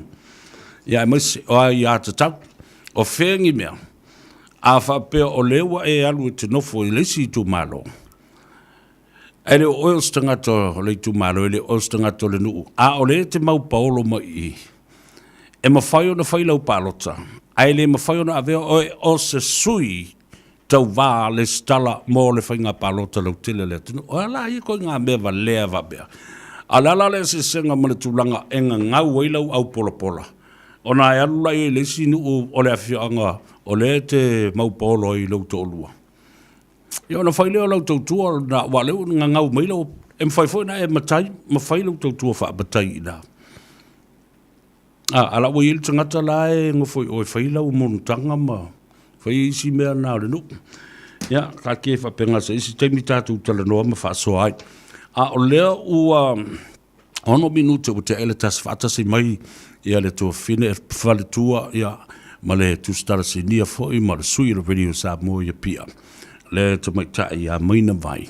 Ia aemaise o aiatatau, o fea ni mea a faapea o lea ua e alu e te nofo i le isi itumalo, E le o oe o se tagata o le itumalo, e le o oe o se tagata o le nuu, a o lea e te mau paolo mai i i, e mafai ona fai lau palota, ae le mafai ona avea oe o se sui tauva lesitala mo le faiga palota lautele a le atunuu. O a la ia ituaiga mea valea faapea? A o le a la le eseesega ma le tulaga e gagau ai lau aupolapola, ona e alu la i le isi nuu o le afioaga o lea e te mau paolo ai i lou toalua? Ia ona fai lea o lau tautua na, aua o lea ua gagau mai lau, e mafai foi ona e matai ma fai lau tautua faamatai i ina. A, a la ua i ai le tagata la e nofo i o e fai lau monotaga ma fai isi mea na o le nuu. Ia, taatia faapena se isi taimi tatou talanoa ma faasoa ai. A o lea ua 6 minute ua tea ai le tasi faatasi mai ia le tuafafine e faletua ia ma le tusitala sinia foi ma le sui o le Radio Samoa i Apia le tamaitai ia Maina Vai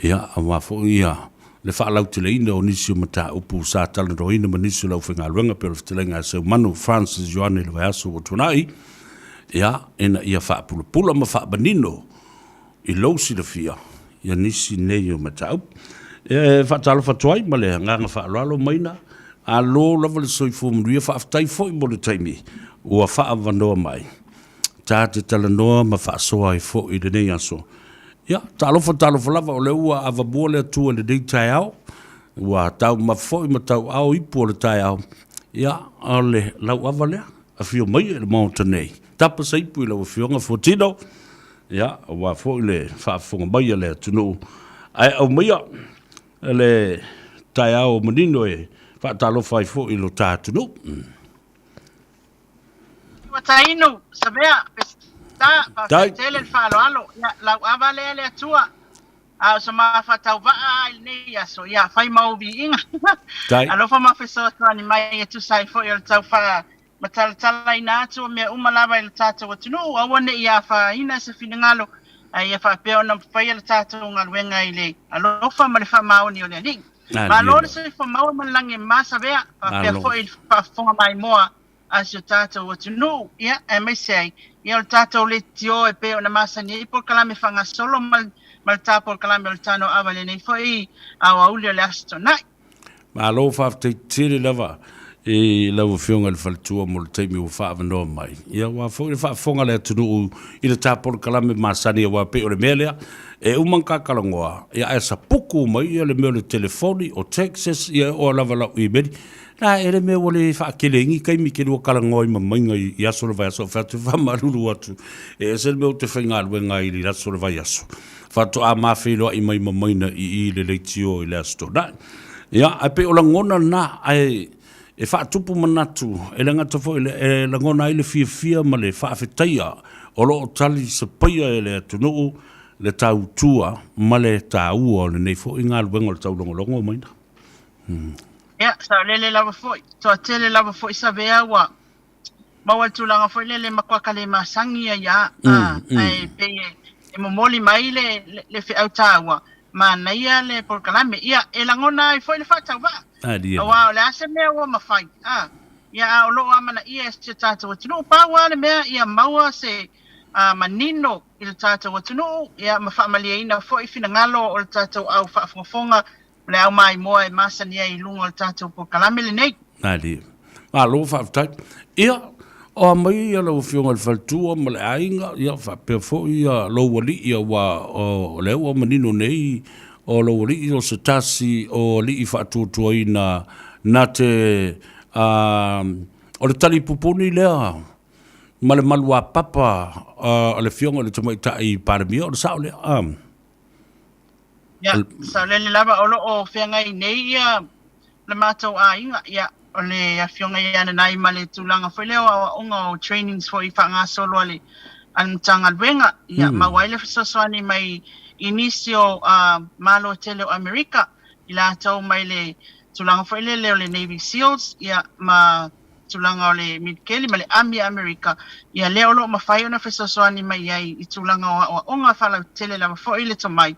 ia aua foi ia le faalauteleina o nisi o mataupu sa talanoaina ma nisi o le aufaigaluega pei o le fetalaiga a Seumanu Francis Ioane i le vaiaso ua tuanai ia ina ia faapulapula ma faamanino i lou silafia ia nisi nei o mataupu. E faatalofa atu ai ma le agaga faaaloalo Maina, alo lava le soifua manuia, faafetai foi mo le taimi ua faaavanoa mai ta te talanoa ma faasoa ai foi i lenei aso. Ia, talofa talofa lava o lea ua avamua le Atua i lenei taeao, ua taumafa foi ma tauao ipu o le taeao, ia, o le lauava lea, afio mai i le Maota nei. Tapa se ipu i lau Afioga Fuatino. Ia, aua foi le faafofoga mai a le atunuu, ae aumaia le taeao manino e faatalofa ai foi i lo ta atunuu. Ua tainu, Savea, Peseta, faafetai tele le faaaloalo. Ia, lauava lea le Atua. A o so mafaatauvaa i lenei aso, ia, fai ma ou viiga. Alofa ma fesoasoani mai e tusa ai foi o le tau faa ma talatalaina atu o mea uma lava i le tatou atunuu, aua ne i afaina se finagalo, a ia faapea ona faia le tatou galuega i le alofa ma le faamaoni o le Alii. Malo le soifua maua ma le lagi e mama Savea, faapea foi i le faafofoga maimoa a si o tatou atunuu, ia, aemaise ai, ia o le tatou leitio e pei ona masani ai polokalame faagasolo ma le ta polokalame o le Tano Ava i lenei foi aoauli o le Aso Toonai. Malo faafetai tele lava i lau Afioga i le Faletua mo le taimi ua faaavanoa mai. Ia aua foi le faafofoga a le atunuu i le ta polokalame masani aua pei o le mea lea e uma ona ta talanoa, ia ae sapuku mai ia le mea o le telefoni, o texts, ia e oo lava lau imeli. La e le mea ua le faatele ai ni taimi te lua talanoa ai ma maiga i aso o le vaiaso, ou fai atu e faamalulu atu, e ese le mea ou te faigaluega ai i le aso o le vaiaso. Faatoa ma feiloai mai ma Maina i i le leitio i le Aso Toonai. Ia, ae pei o lagona na, ae e faatupu manatu, e le gata foi le, e lagona ai le fiafia ma le faafetaia o lo o tali sapaia e le atunuu le tautua ma le taua o lenei foi galuega o le taulogologo, Maina. Ia, saolele lava foi, toatele lava foi Savea ua maua le tulaga foi lele matua ka le masani ai a, a ae pei e momoli mai le le feau taua, manaia le polokalame. Ia, e lagona ai foi le faatauvaa, aua o le a se mea ua mafai, a, ia a o lo o amanaia e si o tatou atunuu. Pau lava le mea ia maua se manino i le tatou atunuu, ia ma faamalieina foi finagalo o le tatou au faafogafoga O le au maimoa e masani ai i luga o le tatou polokalame lenei. Malie. Malo faafetai. Ia, O a mai ia lau Afioga i le faletua ma le aiga, ia faapea foi ia lou alii aua o lea ua manino nei o lou alii o se tasi o alii faatuatuaina na te o le talipupuni lea ma le maluapapa a le Afioga i le Tamaitai Palemia, o le sao lea? Ia, saolele lava o lo o feagai nei ia le matou aiga, ia, o le Afioga ia Nanai ma le tulaga foi lea o aoaoga o trainings foi faagasolo a le a le Matagaluega, ia, maua ai le fesoasoani mai i nisi o Malo tele o Amerika, i latou mai le tulaga foi lele o le Navy Seals, ia, ma tulaga o le militeli ma le Army a Amerika, ia lea o lo o mafai ona fesoasoani mai ai i tulaga o aoaoga faalautele lava foi le tomai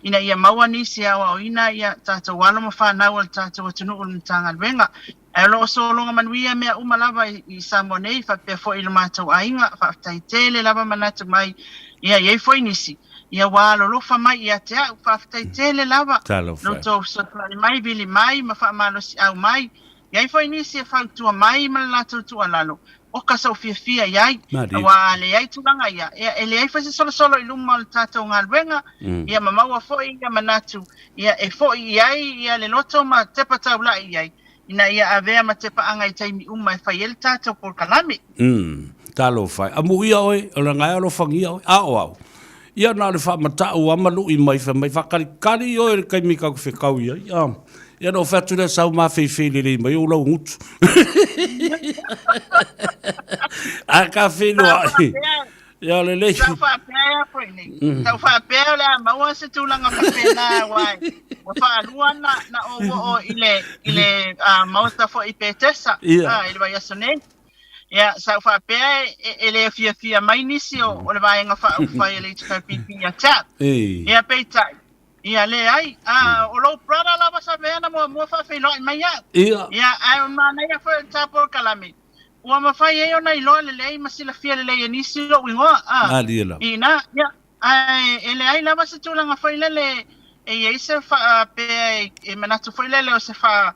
ina ia maua nisi e aoaoina ia tatou alo ma fanau a le tatou atunuu i le Matagaluega. Ae o lo o sologa manuia mea uma lava i Samoa nei faapea foi i lo matou aiga. Faafetai tele lava manatu mai. Ia i ai foi nisi ia ua alolofa mai ia te au. Faafetai tele lava lo outou fesoasoani mai, vili mai ma faamalosiau mai. E i ai foi nisi e fautua mai ma le latou tuualalo, oka sou fiafia i ai, aua a leai tulaga ia, ia e leai foi se solosolo i luma o le tatou galuega, ia ma maua foi ia manatu, ia e foi i ai ia le loto ma tepa taula'i i ai, ina ia avea ma tepaaga i taimi uma e fai ai le tatou polokalame. Umm, talofa e. Amuia oe, o le gae alofagia oe. A o au, ia na o le faamatau a ma lui mai fai mai, faakalikali oe i le taimi tatou te fetau i ai. A, ia na ou fai atu lea sau mafeifei lelei mai ou laugutu. Ae ka feiloai. Ia lelei. Sa ou faapea ea foi nei. Sa ou faapea o le a maua se tulaga faapena aua ua faalua na, na ou oo i le, i le uh, maota foi i Petesa uh, i le vaiaso nei. Ia, sa ou faapea e, e, e le fiafia mai nisi o, o le vaega faaupufai a le HRPP ia te au. Ia, peitai, ia leai, a, o lou brother lava sa mea na muamua faafeiloai mai au. Ia, ae o manaia foi o le tā polokalame, ua mafai ai ona iloa lelei ma silafia lelei e nisi lou igoa, a, Malie lava. ina, ia, ae e leai lava se tulaga foi lele e i ai se faapea e, e manatu foi lele o se faa,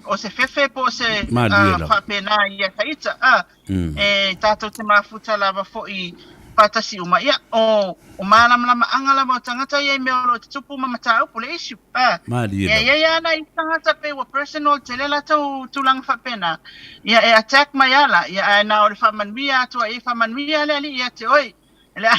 o se fefe po o se Malie lava. faapena ia ta ita, a, e tatou te mafuta lava foi faatasi uma. Ia, o, o malamalamaaga lava o tagata ia i mea o lo o tutupu ma mataupu, le issue. A, Malie ia lava. i ai lava nai tagata pei ua personal tele latou tulaga faapena, ia e attack mai lava la, ia ae na o le faamanuia atu ai, faamanuia le Alii ia te oe. Le,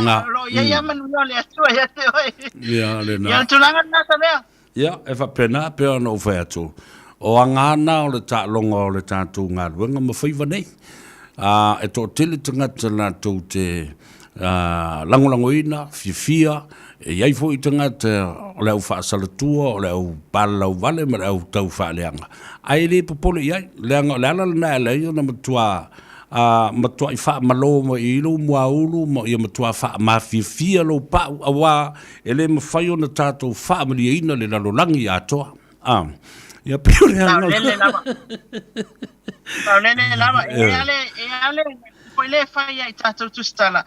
Nga. o lo o i ai lava manuia o le Atua ia te oe. Ia, lena. Ia, o le tulaga lena, Samea. Ia, e faapena, e pei ona ou fai atu, o aga na o le taaloga o le tatou galuega ma faiva nei. A, e toatele tagata latou te a, lagolagoina, fiafia, e i ai foi tagata o le au faasalatua, o le au palalauvale ma le au taufaaleaga, ae le popole i ai, leaga o le ala lena e ala ai ona matua a matuai faamalo mai i lou muaulu ma ia matua faamafiafia lou pau, auā e le mafai ona tatou faamalieina le lalolagi atoa. A, ia pei o le aga. Saolele lava. Saolele lava. E ale, e ale, foi le fai ai tatou tusitala.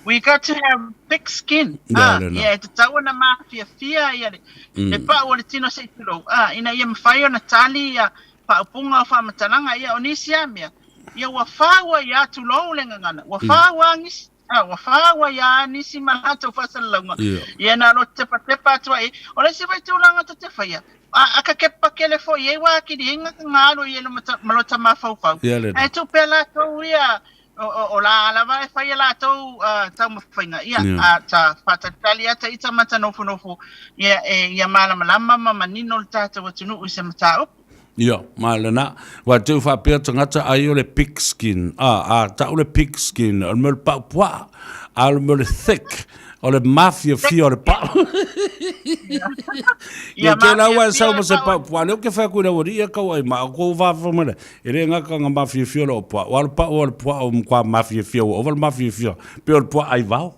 We got to have thick skin. Ia, le na. Ia, e tatau ona mafiafia ia le, le pau o le tino se i tulou. Ina ia mafai ona tali ia faaupuga o faamatalaga, ia o nisi lava mea, ia ua fau ai lava, tulou le gagana, ua fau lava nisi, a, ua fau ai lava nisi ma latou faasalalauga, ia na o lo tepatepa atu ai. O le isi foi tulaga ta te faia, a, a ka kepakele foi i ai ua akili ai nga alu i ai ma lota mafaufau, ae tuu pea latou ia, o, o, o la lava e fai e latou uh, taumafaiga, ia, a, ta faatalitali ata ita ma ta nofonofo, ia, e, ia malamalama ma manino le tatou atunuu i se mataupu. Ia, ma lena. Ua te u faapea tagata ai o le pig skin. A, a tau le pig skin, o le mea o le pau puaa. A o le mea o le thick, o le mafiafia o le pau. Ia, te lau e sau ma se pau puaa. Leo ke whai kui lau ia kau ai ma ko whawha mai le. E le ngaka nga mafiafia o puaa. Wa le pau o le puaa o mkwa mafiafia o ova le mafiafia. Pe o le puaa ai vao.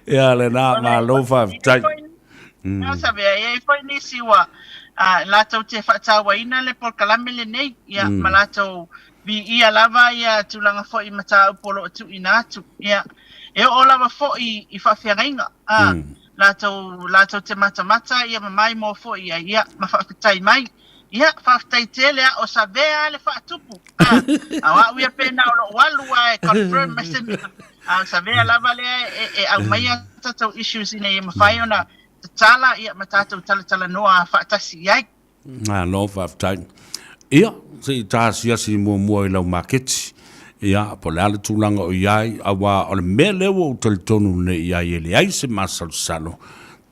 Ia, lena, malo faafetai. Mm. Sabe, e ai foi nisi ua uh, latou te faatauaina le polokalame lenei, ia, mm. ma latou viia lava ia tulaga foi mataupu o lo o tuuina atu. Ia, e oo lava foi i faafeagaiga, a, mm. latou, latou te matamata ia ma maimoa foi ai, ia, ma faafetai mai. Ia, faafetai tele a o Savea le faatupu. A, a o au ia pena o lou alu a e confirm mai se mea. A o Savea lava lea e, e aumaia tatou issues ina ia mafai ona tatala ia ma tatou talatalanoa faatasi i ai. Malo faafetai. Ia, se i ta asiasi muamua i lau maketi. Ia, po o le a le tulaga o i ai, aua o le mea lea ua ou talitonu nei i ai e leai se masalosalo,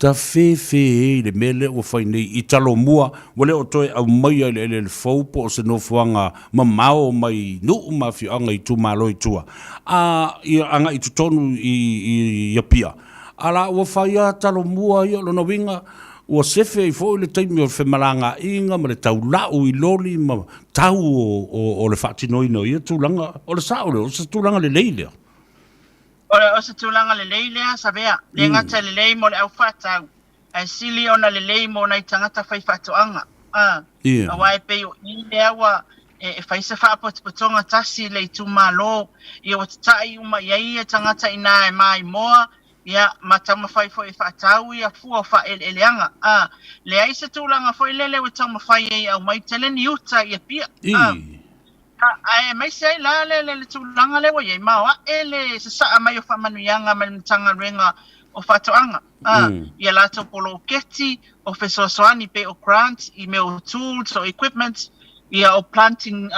ta fefe i le mea lea ua fai nei i Talomua, ua le o toe aumaia i le eleele fou po o se nofoaga mamao mai nuu ma afioaga i itumalo i tua, a ia agai i totonu i Apia. A la ua fai lava Talomua ia, o lona uiga, ua sefe ai foi le taimi o le femalagaaiga ma le taulau i loli ma tau o le faatinoina o ia tulaga. O le sao lea, o se tulaga lelei lea. O se tulaga lelei lea, Savea. Le gata e lelei mo le au faatau, ae sili ona lelei mo nai tagata faifaatoaga. Aua e pei o i lea ua e fai se faapotopotoga tasi i le itumalo, ia ua tatai uma i ai ia tagata inā e maimoa, ia, ma taumafai foi e faatau ia fua o faaeleeleaga. A, leai se tulaga foi lele ua taumafai ai e aumai tele ni uta i Apia. A, ae aemaise ai la le, le, le tulaga lea ua i ai, maoae le sasaa mai o faamanuiaga mai le Matagaluega o Faatoaga. A, ia latou poloketi o fesoasoani pei o grant i mea o tools o equipment, ia o planting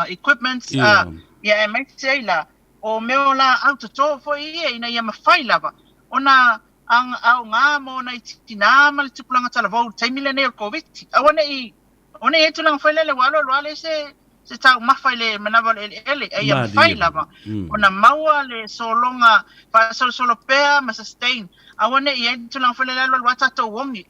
equipment, a, ia aemaise ai la o mea o laau toto foi ia ina ia mafai lava ona aoga mo nai tinā ma le tupulaga talavou i le taimi lenei o le Koviti. Aua ne i aua ne i i ai tulaga foi lele ua alu alu lava leai se se taumafa i le manava o le eleele, a ia mafai lava ona maua le sologa faasolosolo pea ma sustain. Aua ne i i ai le tulaga foi lele alu alu lava tatou ogi.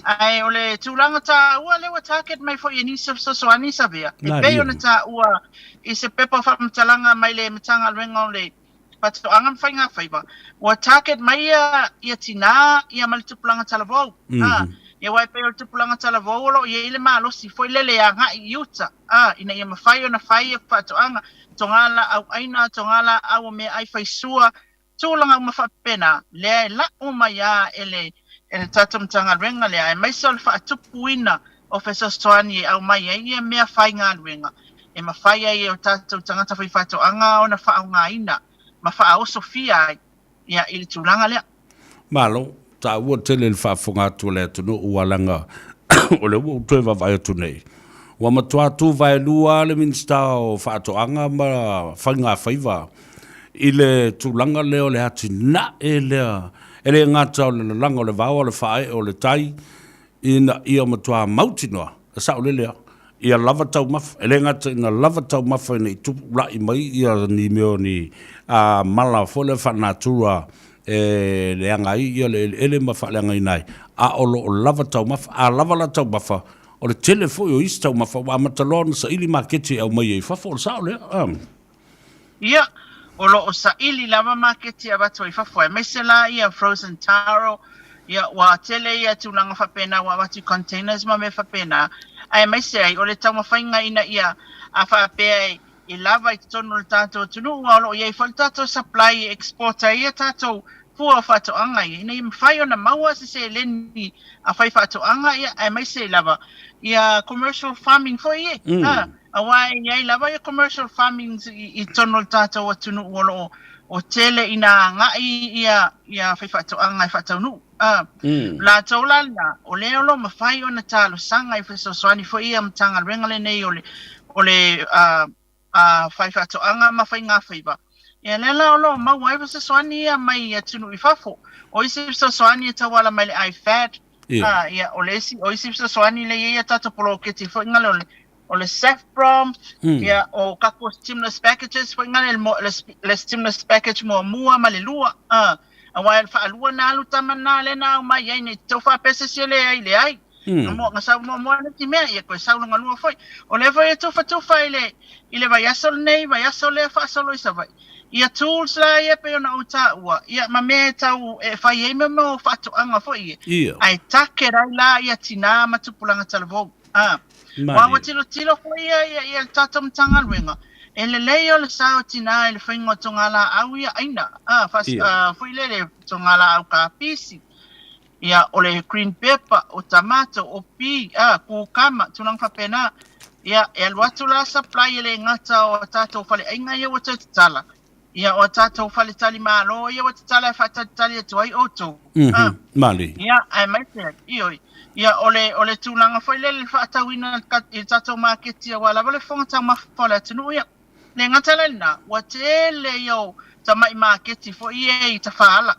Ae o le tulaga taua lea ua target mai foi e nisi o fesoasoani Savea, e pei ona taua i se pepa o faamatalaga mai le Matagaluega o le Faatoaga ma Faiga Faiva, ua target mai ia, ia tinā ia ma le tupulaga talavou. A, ia aua e pei o le tupulaga talavou o lo o i ai le malosi foi lele e agai i uta, a, ina ia mafai ona fai ia faatoaga, togā laau ʻaina, togā laau o meaai faisua, tulaga uma faapena, lea e la'u mai a e le e le tatou Matagaluega lea, aemaise o le faatupuina o fesoasoani e aumai ai ia mea faigaluega e mafai ai e o tatou tagata faifaatoaga ona faaaogaina ma faaosofia ai ia i le tulaga lea. Malo, taua tele le faafofoga atu a le atunuu aua leaga o lea ua ou toe vaavaai atu nei, ua matua tuvaelua lava le Minisita o Faatoaga ma Faigafaiva i le tulaga lea o le atinae lea, e le gata o le lalaga o le vao a o le faaee o le tai ina ia matua mautinoa, e saolele lava, ia lava taumafa. E le gata ina lava taumafa ina i tupula'i mai ia ni mea o ni mala foi lea faalenatura e leaga ai ia le eleele ma faaleagaina ai, a o lo o lava taumafa. A lava la taumafa, o le tele foi o isi taumafa ua amata loa ona saili maketi e aumai ai i fafo, o le sao lea. Ia, o lo o saili lava maketi e avatu ai i fafo, aemaise la ia frozen taro, ia ua tele ia tulaga faapena ua avatu i containers ma mea faapena, aemaise ai o le taumafaiga ina ia a faapea e lava i totonu o le tatou atunuu, aua o lo o i ai foi le tatou supply e export ai ia tatou fua o faatoaga ia, ina ia mafai ona maua se seleni a faifaatoaga, ia, aemaise ai lava ia commercial farming foi ia. Aua e i ai lava ia commercial farming i totonu o le tatou atunuu o lo o o tele ina agai ia ia faifaatoaga e faataunuu. O latou la lena, o lea o lo o mafai ona talosaga i fesoasoani foi ia Matagaluega lenei o le o le Faifaatoaga ma Faigafaiva. Ia lea la o lo o maua ai fesoasoani ia mai atunuu i fafo. O isi fesoasoani e tauala mai le IFAD, ia, o le isi, o isi fesoasoani lea e i ai ia tatou poloketi foi ngale o le o le SAFPROM, ia, o tatou stimulus packages foi ngale le, le stimulus package muamua ma le lua, aua e faalua na alu tama na lea na aumai ai nei tau faapea se isi e leai, leai. Nga nga sau muamua le isi mea, ia toe sau lona lua foi. O lea foi e tufatufa i le, i le vaiaso lenei, vaiaso lea faasolo i Savaii. Ia tools la ia pei ona ou taua, ia ma mea e tau e fai ai mea o faatoaga foi ia. Ae target ai la ia tinā ma tupulaga talavou. Aua ua tilotilo foi ia, ia, ia le tatou Matagaluega, e lelei o le sao o tinā i le faiga o togalaau ia aina, foi lele, togalaau kapisi. Ia, o le green pepper, o tamato, o pea, a, kukama, tulaga faapena. Ia, e alu atu la supply e le gata o a tatou faleaiga ia ua toe tatala, ia, o a tatou faletalimalo ia ua tatala e faatalitali atu ai outou. A, Malie. ia, aemaise ai, ioe. Ia, o le, o le tulaga foi lele i le faatauina i le tatou maketi aua lava le fofoga taumafa o le atunuu, ia. Le gata la i lena, ua tele ia o tamai maketi foi ia i tafaala,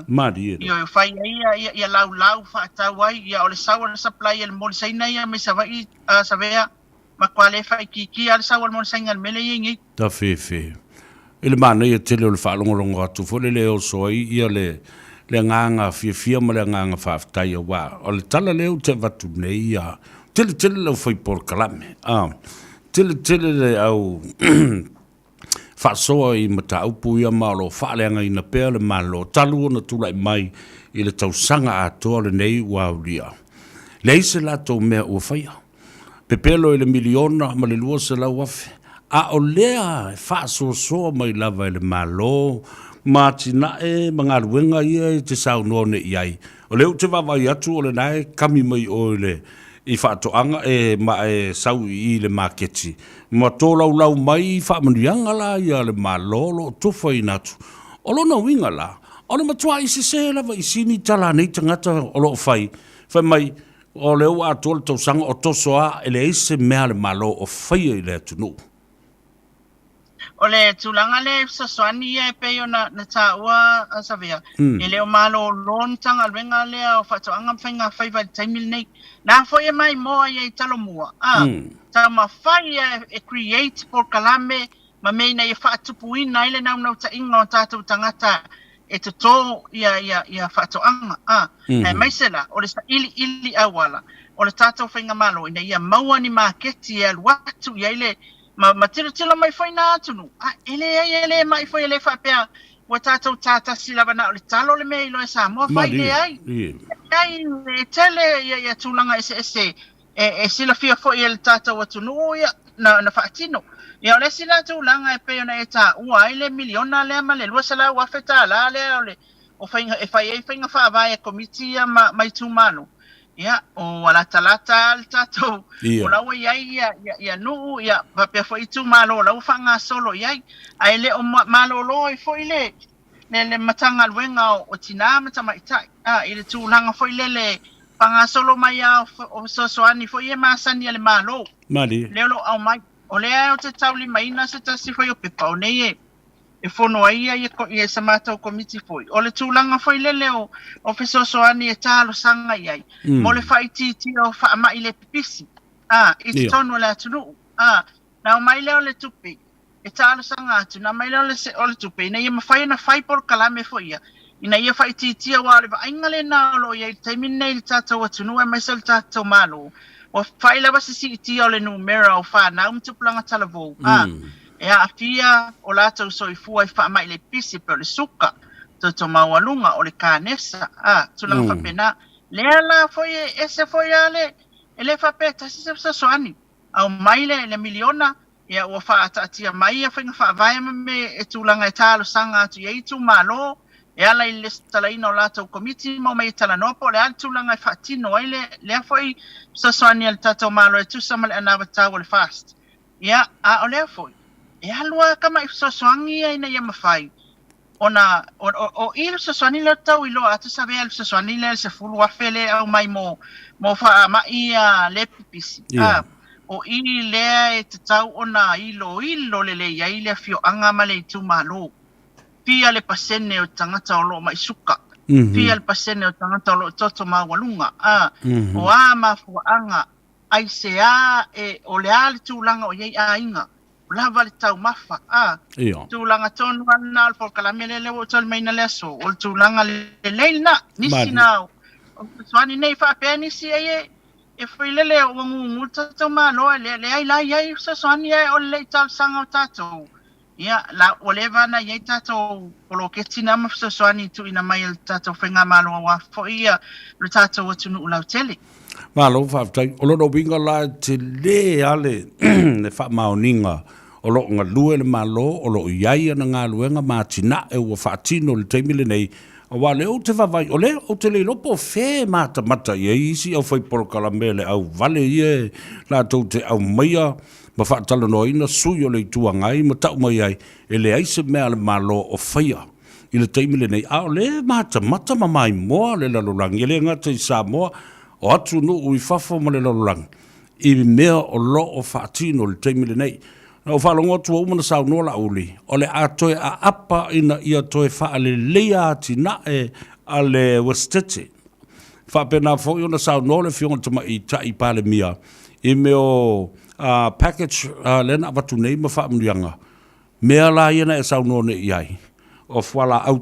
Malie loa. Ioe, fai ai ia, ia, ia laulau faatau ai, ia o le sau o le supply a le molisaina ia mai Savaii, Savea, matua le faaitiitia lava le sau a le molisaina i le mea lea e i ai nei. Tafefe. I le manaia tele o le faalogologo atu foi lele e oso ai ia le le agaga fiafia ma le agaga faafetai aua o le tala lea ou te avatu nei ia tele tele le aufai polokalame a tele tele le au faasoa i mataupu ia ma o lo o faaleagaina pea le Malo talu ona tulai mai i le tausaga atoa lenei ua aulia. Leai se latou mea ua faia. Pepelo i le miliona ma le 200,000, a o lea e faasoasoa mai lava e le Malo ma atinae ma galuega ia e te saunoa nei i ai. O lea ou te vaavaai atu o lena e kami mai oe i le i faatoaga e ma e sau i i le maketi ma tolaulau mai faamanuiaga la ia a le Malo o lo o tofaina atu. O lona uiga la, o le matuai sese lava i sini tala a nei tagata o lo o fai, fai mai o lea ua atoa le tausaga o toso a e leai se mea a le Malo o faia i le atunuu. O le tulaga lea i fesoasoani ia e pei ona na taua a Savea, e le o malolo le Matagaluega lea o Faatoaga ma Faiga Faiva i le taimi lenei. Na foi e maimoa ia i Talomua, a, taumafai ia e create polokalame ma mea ina ia faatupuina ai le naunautaiga o tatou tagata e toto ia, ia, ia faatoaga, a, aemaise la o le sailiili auala o le tatou faigamalo ina ia maua ni maketi e alu atu i ai le ma, ma tilotilo mai foi nā atunuu, a e leai e le ma'i foi e le faapea ua tatou tā tasi lava na o le talo le mea e iloa e Samoa fai, leai. Leai, e tele ia, ia tulaga eseese e, e silafia foi e le tatou atunuu ia na, na faatino. Ia o le isi la tulaga e pei ona e taua ai le miliona lea ma le $200,000 lea o le o faiga e fai ai faiga faavae a komiti ia ma, ma itumalo. Ia, ua latalata lava le tatou, o la ua i ai ia, ia, ia nuu, ia, faapea foi itumalo o la ua faagasolo i ai. Ae le o malolo ai foi le, le, le Matagaluega o, o Tinā ma Tamaitai, a, i le tulaga foi lele faagasolo mai lava o, o fesoasoani foi ia masani a le Malo. Malie. Lea o lo o aumai. O lea ou te taulimaina se tasi foi o pepa o nei e, e fono ai ia, ia, ia sa matou komiti foi. O le tulaga foi lele o, o fesoasoani e talosaga i ai, mm. mo le faaitiitia o faamai le pipisi, a, i totonu o le atunuu. A, na aumai lea o le tupe, e talosaga atu, na aumai lea o le, o le tupe, ina ia mafai ona fai polokalame foi ia, ina ia faaitiitia, aua o le vaaiga lena o lo o i ai i le taimi lenei i le tatou atunuu aemaise o le tatou Malo, ua fai lava se siitia o le numera o fanau ma tupulaga talavou, a, e aafia o latou soifua i faamai le pipisi e pei o le suka, toto maualuga, o le kanesa, a, tulaga faapena. Lea la foi e ese foi lava le, e le faapea e tasi se fesoasoani, aumai le, le miliona, ia ua faataatia mai ia faiga faavae ma mea e tulaga e talosaga atu i ai itumalo e ala i le lesitalaina o latou komiti ma omai e talanoa po o le a le tulaga e faatino ai le, lea foi fesoasoani a le tatou Malo e tusa ma le anavatau o le FAST. Ia, a o lea foi, e alu lava tamai fesoasoani ia ina ia mafai ona o, o, o i le fesoasoani lea tau iloa atu savea le fesoasoani lea le 10,000 lea e aumai mo, mo faamai ia le pipisi. Yeah. A, o i lea e tatau ona iloilo lelei ai le afioaga ma le itumalo. Fia le pasene o tagata o lo o mai suka. Fia le pasene o tagata o lo o toto maualuga. A, o a mafuaaga, aisea e, o le a le tulaga o i ai aiga. Lava le taumafa, a. Ia. Tulaga tonu lava lena o le polokalame lea lea ua ou taulimaina le aso, o le tulaga lelei lena. Nisi na o fesoasoani nei faapea nisi ai e, e foi lele ua gugu le tatou Malo, e leai la i ai fesoasoani ae o le le i talosaga o tatou. Ia, la, ua leva ona i ai tatou poloketi na ma fesoasoani i tuuina mai e le tatou Faigamalo aua foi ia lo tatou atunuu lautele. Malo faafetai. O lona uiga la e tele lava le, le faamaoniga o lo o galue le Malo, o lo o i ai ana galuega ma atinae ua faatino i le taimi lenei. Aua o lea ou te vaavaai, o lea ou te le iloa po o fea e matamata i ai isi aufai polokalame a le auvale ia e latou te aumaia ma faatalanoaina sui o le Itu Agai ma tau mai ai e leai se mea a le Malo o faia i le taimi lenei, a o lea e matamata ma maimoa le lalolagi, e le gata i Samoa, o atunuu i fafo ma le lalolagi i mea o lo o faatino i le taimi lenei. Na ou faalogo atu ua uma ona saunoa Laauli, o le a toe aapa ina ia toe faaleleia atinae a le Uesetete. Faapena foi ona saunoa le Afioga i le Tamaitai Palemia i mea o package lea na avatu nei ma faamanuiaga, Mea la ia na e saunoa nei i ai, o fualaau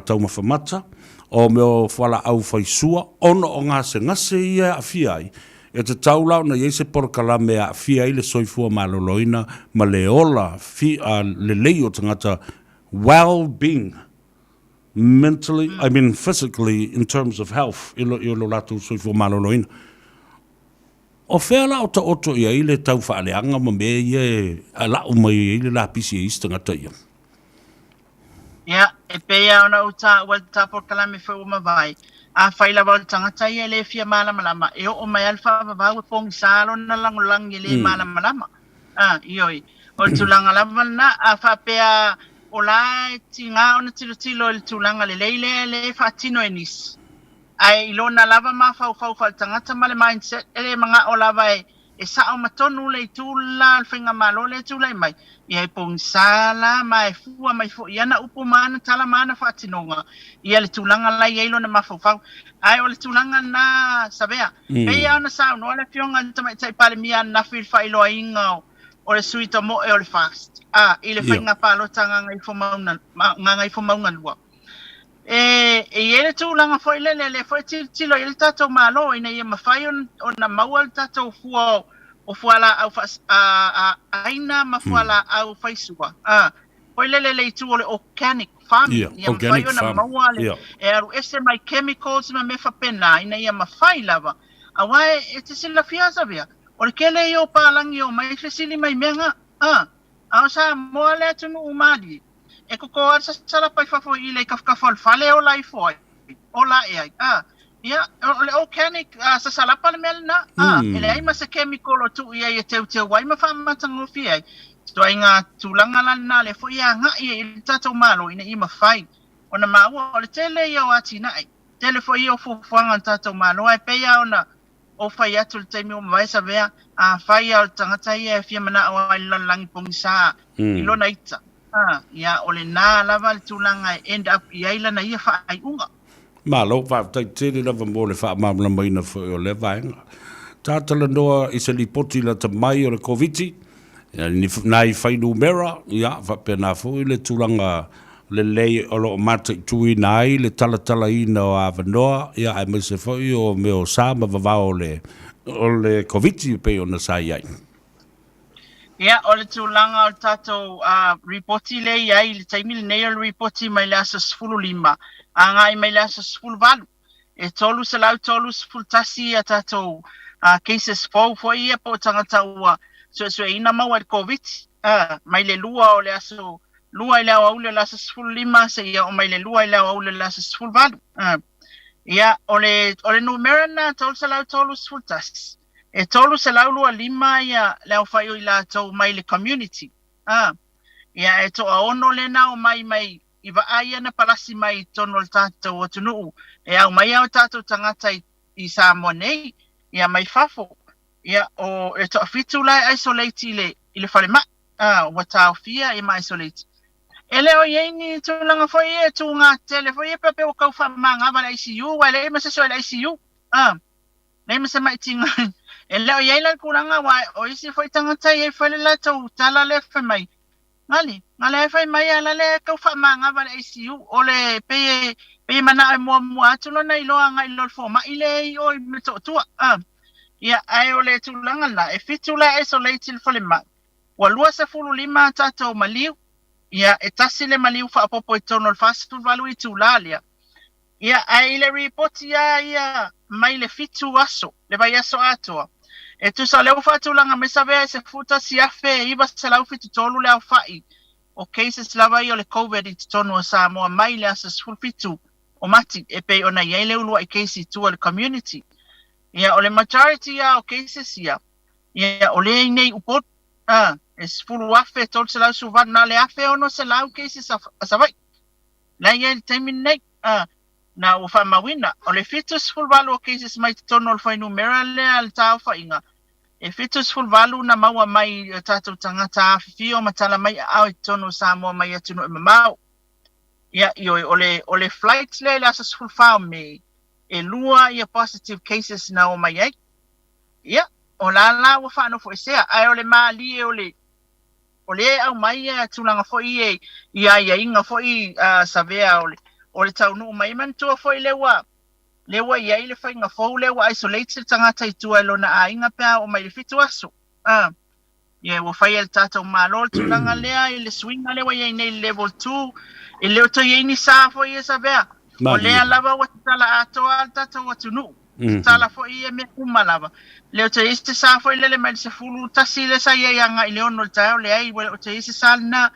taumafa mata, o mea o fualaau faisua, ona o gasegase ia e aafia ai, e tatau la ona i ai se polokalame e aafia ai le soifua maloloina ma le ola lelei o tagata, well being, mentally, I mean physically in terms of health, i lo latou soifua maloloina. O fea la o taoto i ai le tau faaleaga ma mea ia e lau mai ai le lapisi e isi tagata ia? Ia, e pei lava ona ou taua i le ta polokalame foi ua mavae, afai lava o le tagata ia e le fia malamalama, e oo mai lava le faavavau e pogisa lona lagolagi e le malamalama. A, ioe. O le tulaga lava lena, a faapea o la e tiga ona tilotilo i le tulaga lelei lea lea e faatino e nisi, Ae i lona lava mafaufau faaletagata ma le mindset, e le manao lava e e sao ma tonu le itu la o le faigamalo lea e tulai mai, ia e pogisa la ma e fua mai foi i ana upu ma ana tala ma ana faatinoga ia le tulaga la e i ai lona mafaufau. Ae o le tulaga lena Savea, pei lava ona saunoa le Afioga i le Tamaitai Palemia ananafi i le faailoaina o le sui tamoe o le FAST, a, i le faiga palota Gagaifomauga 2. E i ai le tulaga foi lele, lea foi e tilotilo i ai le tatou Malo ina ia mafai ona maua le tatou fua o fualaau āina ma fualaau faisua, foi lele le itu o le organic farming, ia mafai ona maua le, e alu ese mai chemicals ma mea faapena ina ia mafai lava. Aua e te silafia Savea, o le tele ia o palagi e omai fesili mai mea na, a o Samoa le atunuu malie. E koko lava le sasalapa i fafo i le kafakafa o le fale e ola ifo ai, ola ae ai. A, ia, o le organic sasalapa le mea lena. A, e leai ma se chemical o tuu i ai e teuteu ai ma faamatagofie ai. Ituaiga tulaga la lena lea foi e agai ai i le tatou Malo ina ia mafai ona maua o le tele ia o atinae, tele foi ia o fuafuaga a le tatou Malo ae pei lava ona ou fai atu i le taimi ua mavae Savea, afai lava o le tagata ia e fia manao ai i le lalolagi pogisa i lona ita, ia, o lena lava le tulaga e end up i ai lana ia faaiuga. Malo, faafetai tele lava mo le faamalamalamaina foi o lea vaega. Ta talanoa i se lipoti lata mai o le Koviti, nai fuainumera, ia, faapena foi le tulaga lelei o lo o mataituina ai le talatalaina o avanoa, ia, aemaise foi o mea o sa ma vavao o le, o le Koviti e pei ona sa i ai. Ia, o le tulaga o le tatou ripoti lea e i ai i le taimi lenei, o le ripoti mai le aso 15 agai mai le aso 18. E 331 a tatou cases fou foi ia po o tagata ua suesueina maua i le Koviti, mai le 2 o le aso 2 i le aoauli o le aso 15 seia oo mai le 2 i le aoauli o le aso 18. Ia, o le, o le numera lena 331, e 325 ia le aofai o i latou mai le community. Ia, e toaono lena o mai mai i vaa ia na palasi mai i totonu o le tatou atunuu e aumai ai o tatou tagata i Samoa nei, ia mai fafo. Ia, o, e toafitu la e isolate i le, i le falemai, a, ua taofia ia ma isolate. E le o i ai ni tulaga foi ia e tuga tele foi ia pea ua tau faamagava le ICU, aua e leai ma se isi o i le ICU. A, leai ma se maitiga. E le o i ai la le tulaga aua o isi foi tagata e i ai foi le latou tala lea fai mai, Gali, na lea fai mai a la lea tau faamagava le ICU, o le pei e pei e manao e muamua atu lona iloa agai i lo le fomai lea i o i Motootua. A, ia, ae o le tulaga lena, e fitu la e isolate i le falemai, ua 25 a tatou maliu, ia, e tasi le maliu faaopoopo i totonu o le 48 itula lea. Ia, ae i le ripoti lava ia mai le fitu aso, le vaiaso atoa, e tusa o lea ua faatulaga mai Savea e 11,973 le aofai o cases lava ia o le Covid i totonu o Samoa mai le aso 17. o Mati e pei ona i ai le uluai case i tua i le community. Ia, o le majority lava o cases ia, ia o lea i inei i Upolu, a, e 10,318, na o le 1,600 cases a Savaii la e i ai i le taimi lenei, a, na ua faamauina. O le 78 o cases mai totonu o le fuainumera lea a le taaofaiga, e 78 na maua mai i o tatou tagata afifio ma tala mai aao i totonu o Samoa mai atunuu e mamao. Ia, ioe, o le, o le flight lea i le aso 14 o Me, e lua ia positive cases na o mai ai. Ia, o la la ua faanofoesea, ae o le malie o le, o lea e aumai ia tulaga foi ia i aiaiga foi a Savea o le, o le taunuu mai. Manatua foi lea ua, lea ua i ai le faiga fou lea ua isolate le tagata i tua i lona aiga pe a oo mai i le fitu aso. A, ia ua fai e le tatou Malo le tulaga lea i le suiga lea ua i ai nei i le level 2, e le o toe i ai ni sa foi ia Savea. O lea lava ua tatala atoa le tatou atunuu. Tatala foi ia mea uma lava. Le o toe i ai se sa foi lele mai le 11 lea sa i ai agai i le 6 i le taeao, leai, ua le o toe i ai se sa lena.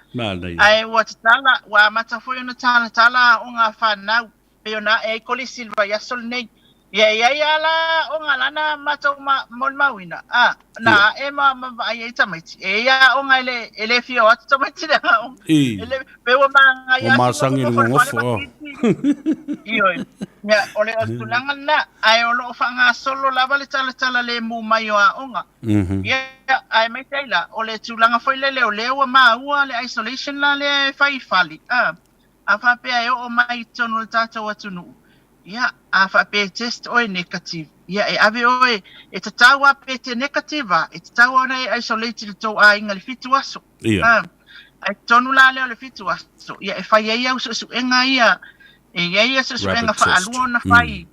Ae ua tatala, ua amata foi ona talatala aoga a fanau. Pei ona ae ai kolisi i le vaiaso lenei. Ia e i ai lava la aoga lana matou molimauina, a, na ae ma ma vaai ai tamaiti. E i ai aoga e le, e le fia o atu tamaiti i le aoga. I. E le, pei ua magaia Ua masagi i le gogofo, o. Ioe. Ia, o le tulaga lena, ae o lo o faagasolo lava le talatala lemu mai o aoga. Ia, aemaise ai la, o le tulaga foi lele o lea ua maua le isolation la lea e fai i fale, a. A faapea e oo mai i totonu o le tatou atunuu, ia, a faapea e test oe negative, ia e ave oe, e tatau lava pe te negative a, e tatau lava ona e isolate i le tou aiga i le fitu aso. Ia. A, ae totonu la lea o le fitu aso, ia e fai ai au suesuega ia, e i ai suesuega Rapid test. faalua ona fai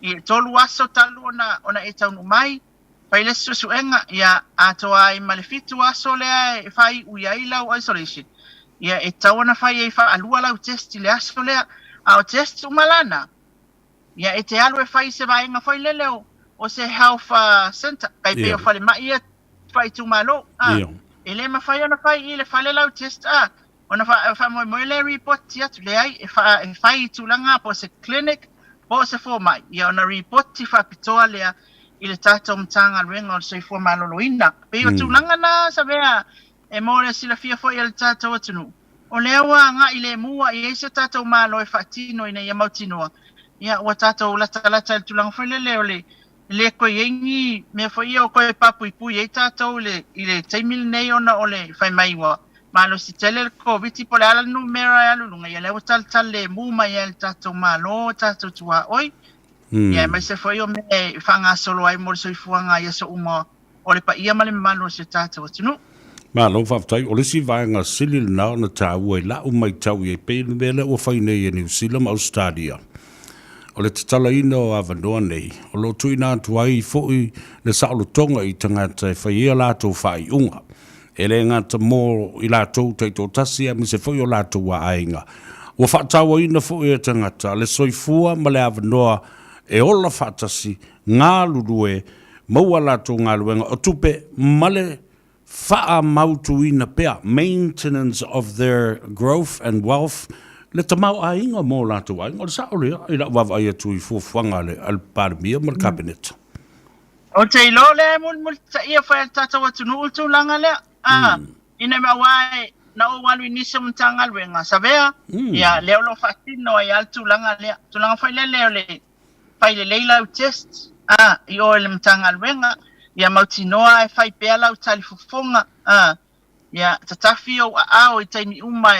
i le tolu aso talu ona, ona e taunuu mai, fai le isi suesuega, ia atoa ai ma le fitu aso lea e faaiu i ai lau isolation, ia e tatau ona fai ai faalua lau test i le aso lea. A o test uma la na, ia e te alu e fai i se vaega foi lele o, o se health centre, tai pei o falemai ia faaitumalo, a, e le mafai ona fai i le fale lau test, a, ona faamoemoe lea e ripoti atu, leai, e fai i tulaga po o se clinic po o se fomai, ia ona ripoti faapitoa lea i le tatou Matagaluega o le Soifua Maloloina. E pei o tulaga na Savea e mo le silafia foi e le tatou atunuu, o lea ua agai lemu i ai si o tatou Malo e faatino ina ia mautinoa, ia ua tatou latalata i le tulaga foi lele o le le toe i ai ni mea foi ia o toe papuipui ai tatou i le taimi lenei ona o le fai mai ua malosi tele le Koviti po o le a le numera e alu i luga, ia lea ua talatala lemu mai ai e le tatou Malo tatou tuaoi, ia aemaise foi o mea e faagasolo ai mo le soifuaga i aso uma o le paia ma le mamalu o si o tatou atunuu. Malo faafetai. O le isi vaega sili lena ona taua i lau maitau i ai pei le mea lea ua fai nei e Niu Sila ma Ausetalia, o le tatalaina o avanoa nei, o lo o tuuina atu ai foi le saolotoga i tagata e fai ai a latou faaiuga. E le gata mo i latou taitoatasi aemaise foi o latou aiga. Ua faatauaina foi e tagata le soifua ma le avanoa e ola faatasi, galulue, maua a latou galuega o tupe ma le faamautuina pea, maintenance of their growth and wealth, le tamaoaiga mo latou aiga. O le sao lea i lau vaavaai atu i fuafuaga a le Palemia ma le Kapeneta. Ou te iloa o lea e mulimulitaia foi e le tatou atunuu le tulaga lea. A, ina mea aua e, na ou alu i nisi o Matagaluega, Savea, ia, lea o lo o faatino ai lava le tulaga lea. Tulaga foi lele o le fai lelei lau test, a, i o i le Matagaluega, ia mautinoa e fai pea lau talifofoga, a, Ia tatafi ou aao i taimi uma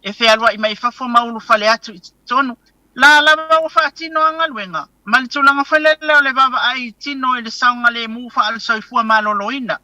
e fealuai mai fafo ma ulufale atu i totonu. La lava ua faatino a galuega, ma le tulaga foi lele o le vaavaai i tino i le saogalemu faale-soifua maloloina,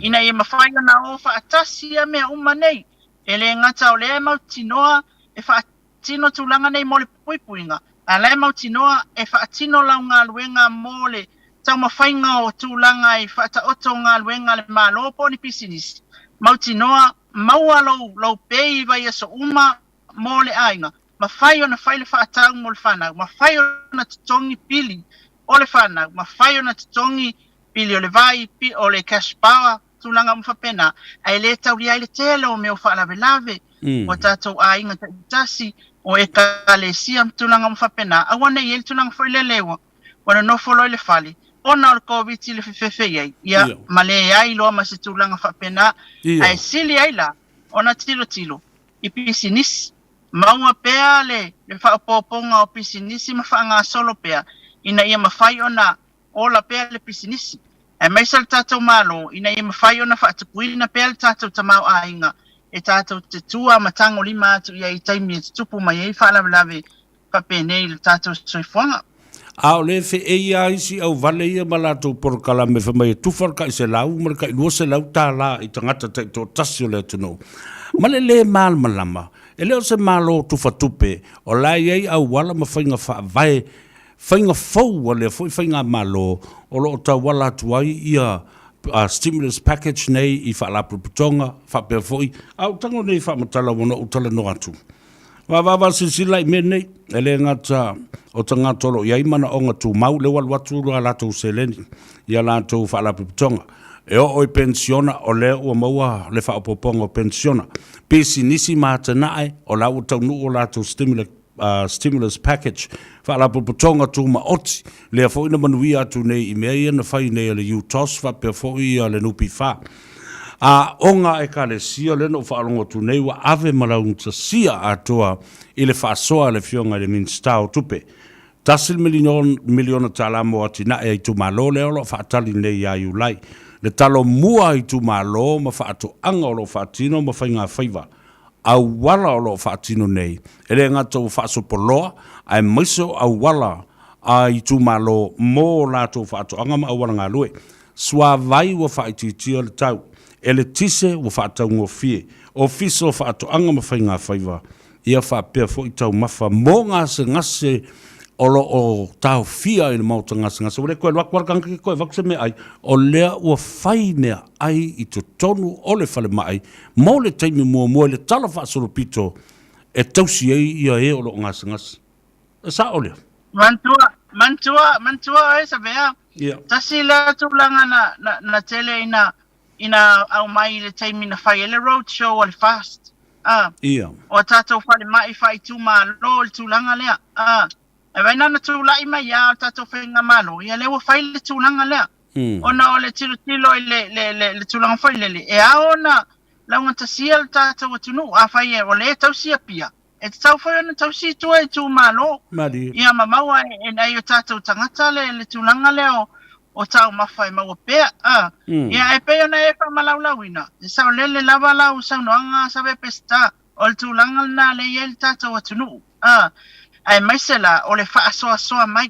ina ia mafai ona o faatasi ia mea uma nei. E le gata o lea e mautinoa e faatino tulaga nei mo le puipuiga, a la e mautinoa e faatino lau galuega mo le taumafaiga o tulaga i faataoto galuega a le Malo po o ni pisinisi, mautinoa maua lou lou pei i vaiaso uma mo le aiga, mafai ona fai le faatau mo le fanau, mafai ona totogi pili o le fanau, mafai ona totogi pili o le vai, o le cash power, tulaga uma faapena, ae le taulia ai le tele o mea o faalavelave, ua tatou aiga taitasi. o Ekalesia ma tulaga uma faapena, aua ne i ai le tulaga foi lele ua ua nonofo loa i le fale ona o le Koviti le fefefe i ai, ia, ma leai loa ma se tulaga faapena. Ae sili ai la ona tilotilo i pisinisi, maua pea le le faaopoopoga o pisinisi ma faagasolo pea ina ia mafai ona ola pea le pisinisi, aemaise le tatou Malo ina ia mafai ona faatupuina pea le tatou tamaoaiga e tatou te tua ma tagolima atu i ai i taimi e tutupu mai ai faalavelave faapenei i le tatou soifuaga. A o le feei lava isi auvale ia ma latou polokalame fai mai e tufa le tai $100 ma le tai $200 i tagata taitoatasi o le atunuu. Ma le lē malamalama, e le o se Malo tufatupe, o la e i ai auala ma faiga faavae Faiga fou a lea foi faigamalo o lo o tauala atu ai ia stimulus package nei i faalapotopotoga faapea foi a ou tago nei faamatala ua na ou talanoa atu. Vaavaava silasila i mea nei, e le gata o tagata o lo o i ai manaoga tumau, lea ua alu atu a latou seleni i a latou faalapotopotoga. E oo i penisiona, o lea ua maua le faaopoopoga o penisiona. Pisinisi ma atinae, o la ua taunuu o latou stimulus stimulus package, Faalapotopotoga Tumaoti, lea foi na manuia atu nei i mea ia na fai nei e le UTOS faapea foi le NPF. Aoga a Ekalesia, lea na ou faalogo atu nei ua ave ma laugatasia atoa i le faasoa a le Afioga i le Minisita o Tupe. $1 miliona tala mo atinae a itumalo lea o lo o faatali nei ia Iulai. Le talomua a itumalo ma faatoaga o lo o faatino ma faigafaiva auala o lo o faatino nei, e le gata ua faasopoloa, aemaise o auala a itumalo mo latou faatoaga ma auala galue. Suavai ua faaitiitia le tau, eletise ua faataugofie, ofisa o faatoaga ma faigafaiva, ia faapea foi taumafa mo gasegase o lo o taofia i le maota gasegase. Ua le toe alu atu lava le tagata ke toe avatu se meaai, o lea ua fai meaai i totonu o le falemai mo le taimi muamua i le tala faasolopito e tausi ai ia e o lo o gasegase. E sao lea? Manatua, manatua, manatua oe Savea. Ia. Tasi lea tulaga na, na, na tele ina, ina aumai i le taimi na fai ai le road show a le FAST. Ah. Ia. O a tatou falemai faaitumalo le tulaga lea. Ah. E vai na tulai mai lava o le tatou faigamalo, ia lea ua fai le tulaga lea. Ona o le tilotilo i le, le, le, le tulaga foi lele, e ao ona laugatasia le tatou atunuu. Afai e, o lea e tausi Apia, e tatau foi ona tausi i tua i itumalo. Malie. Ia ma maua e, e nai o tatou tagata le, le tulaga lea o, o taumafa e maua pea. A, Ia, e pei ona e faamalaulauina, e saolele lava lau saunoaga Save Peseta, o le tulaga lena lea e i ai le tatou atunuu. A, aemaise la o le faasoasoa mai,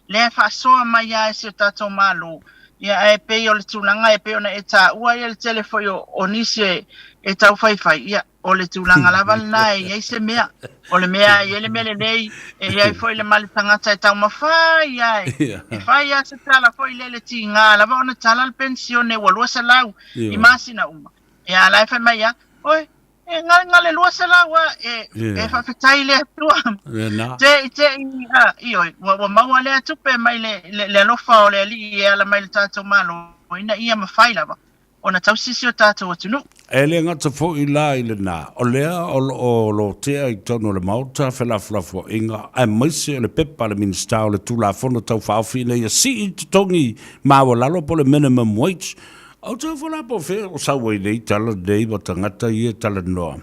lea e faasoa mai lava e si o tatou Malo, ia ae pei o le tulaga e pei ona e taua ia le tele foi o, o nisi e, e taufaifai, ia o le tulaga lava lena e i ai se mea. O le mea e i ai le mea lelei, e i ai foi le male tagata e taumafai lava e, e fai lava se tala foi lele tiga lava ona tala le penisione ua 200 i masina uma. Ia a la e fai mai lava, oi, E galegale 200 a e, e faafetai le Atua. Te i te i, a, ioe, ua, ua maua lea tupe mai le, le, le alofa o le Alii e ala mai le tatou Malo, ina ia mafai lava ona tausi si o tatou atunuu. E le gata foi la i lena, o lea o lo o lotea i totonu o le Maota felafolafoaiga aemaise o le pepa a le Minisita o le Tulafono Tau Faaofi ina ia sii totogi maualalo po o le minimum wage. Ou te ofo la po o fea o sau ai nei tala nei ma tagata ia e talanoa.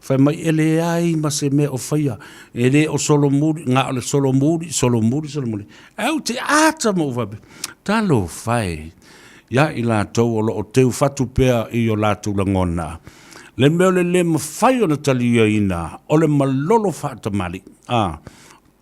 Fai mai e leai ma se mea o faia, e le o solomuli, na o le solomuli, solomuli, solomuli. Ae ou te ata ma ou faapea, talofa e, ia i latou o lo o teu fatu pea i o latou lagona. Le mea o le le mafai ona taliaina, o le malolo faatamalii. A,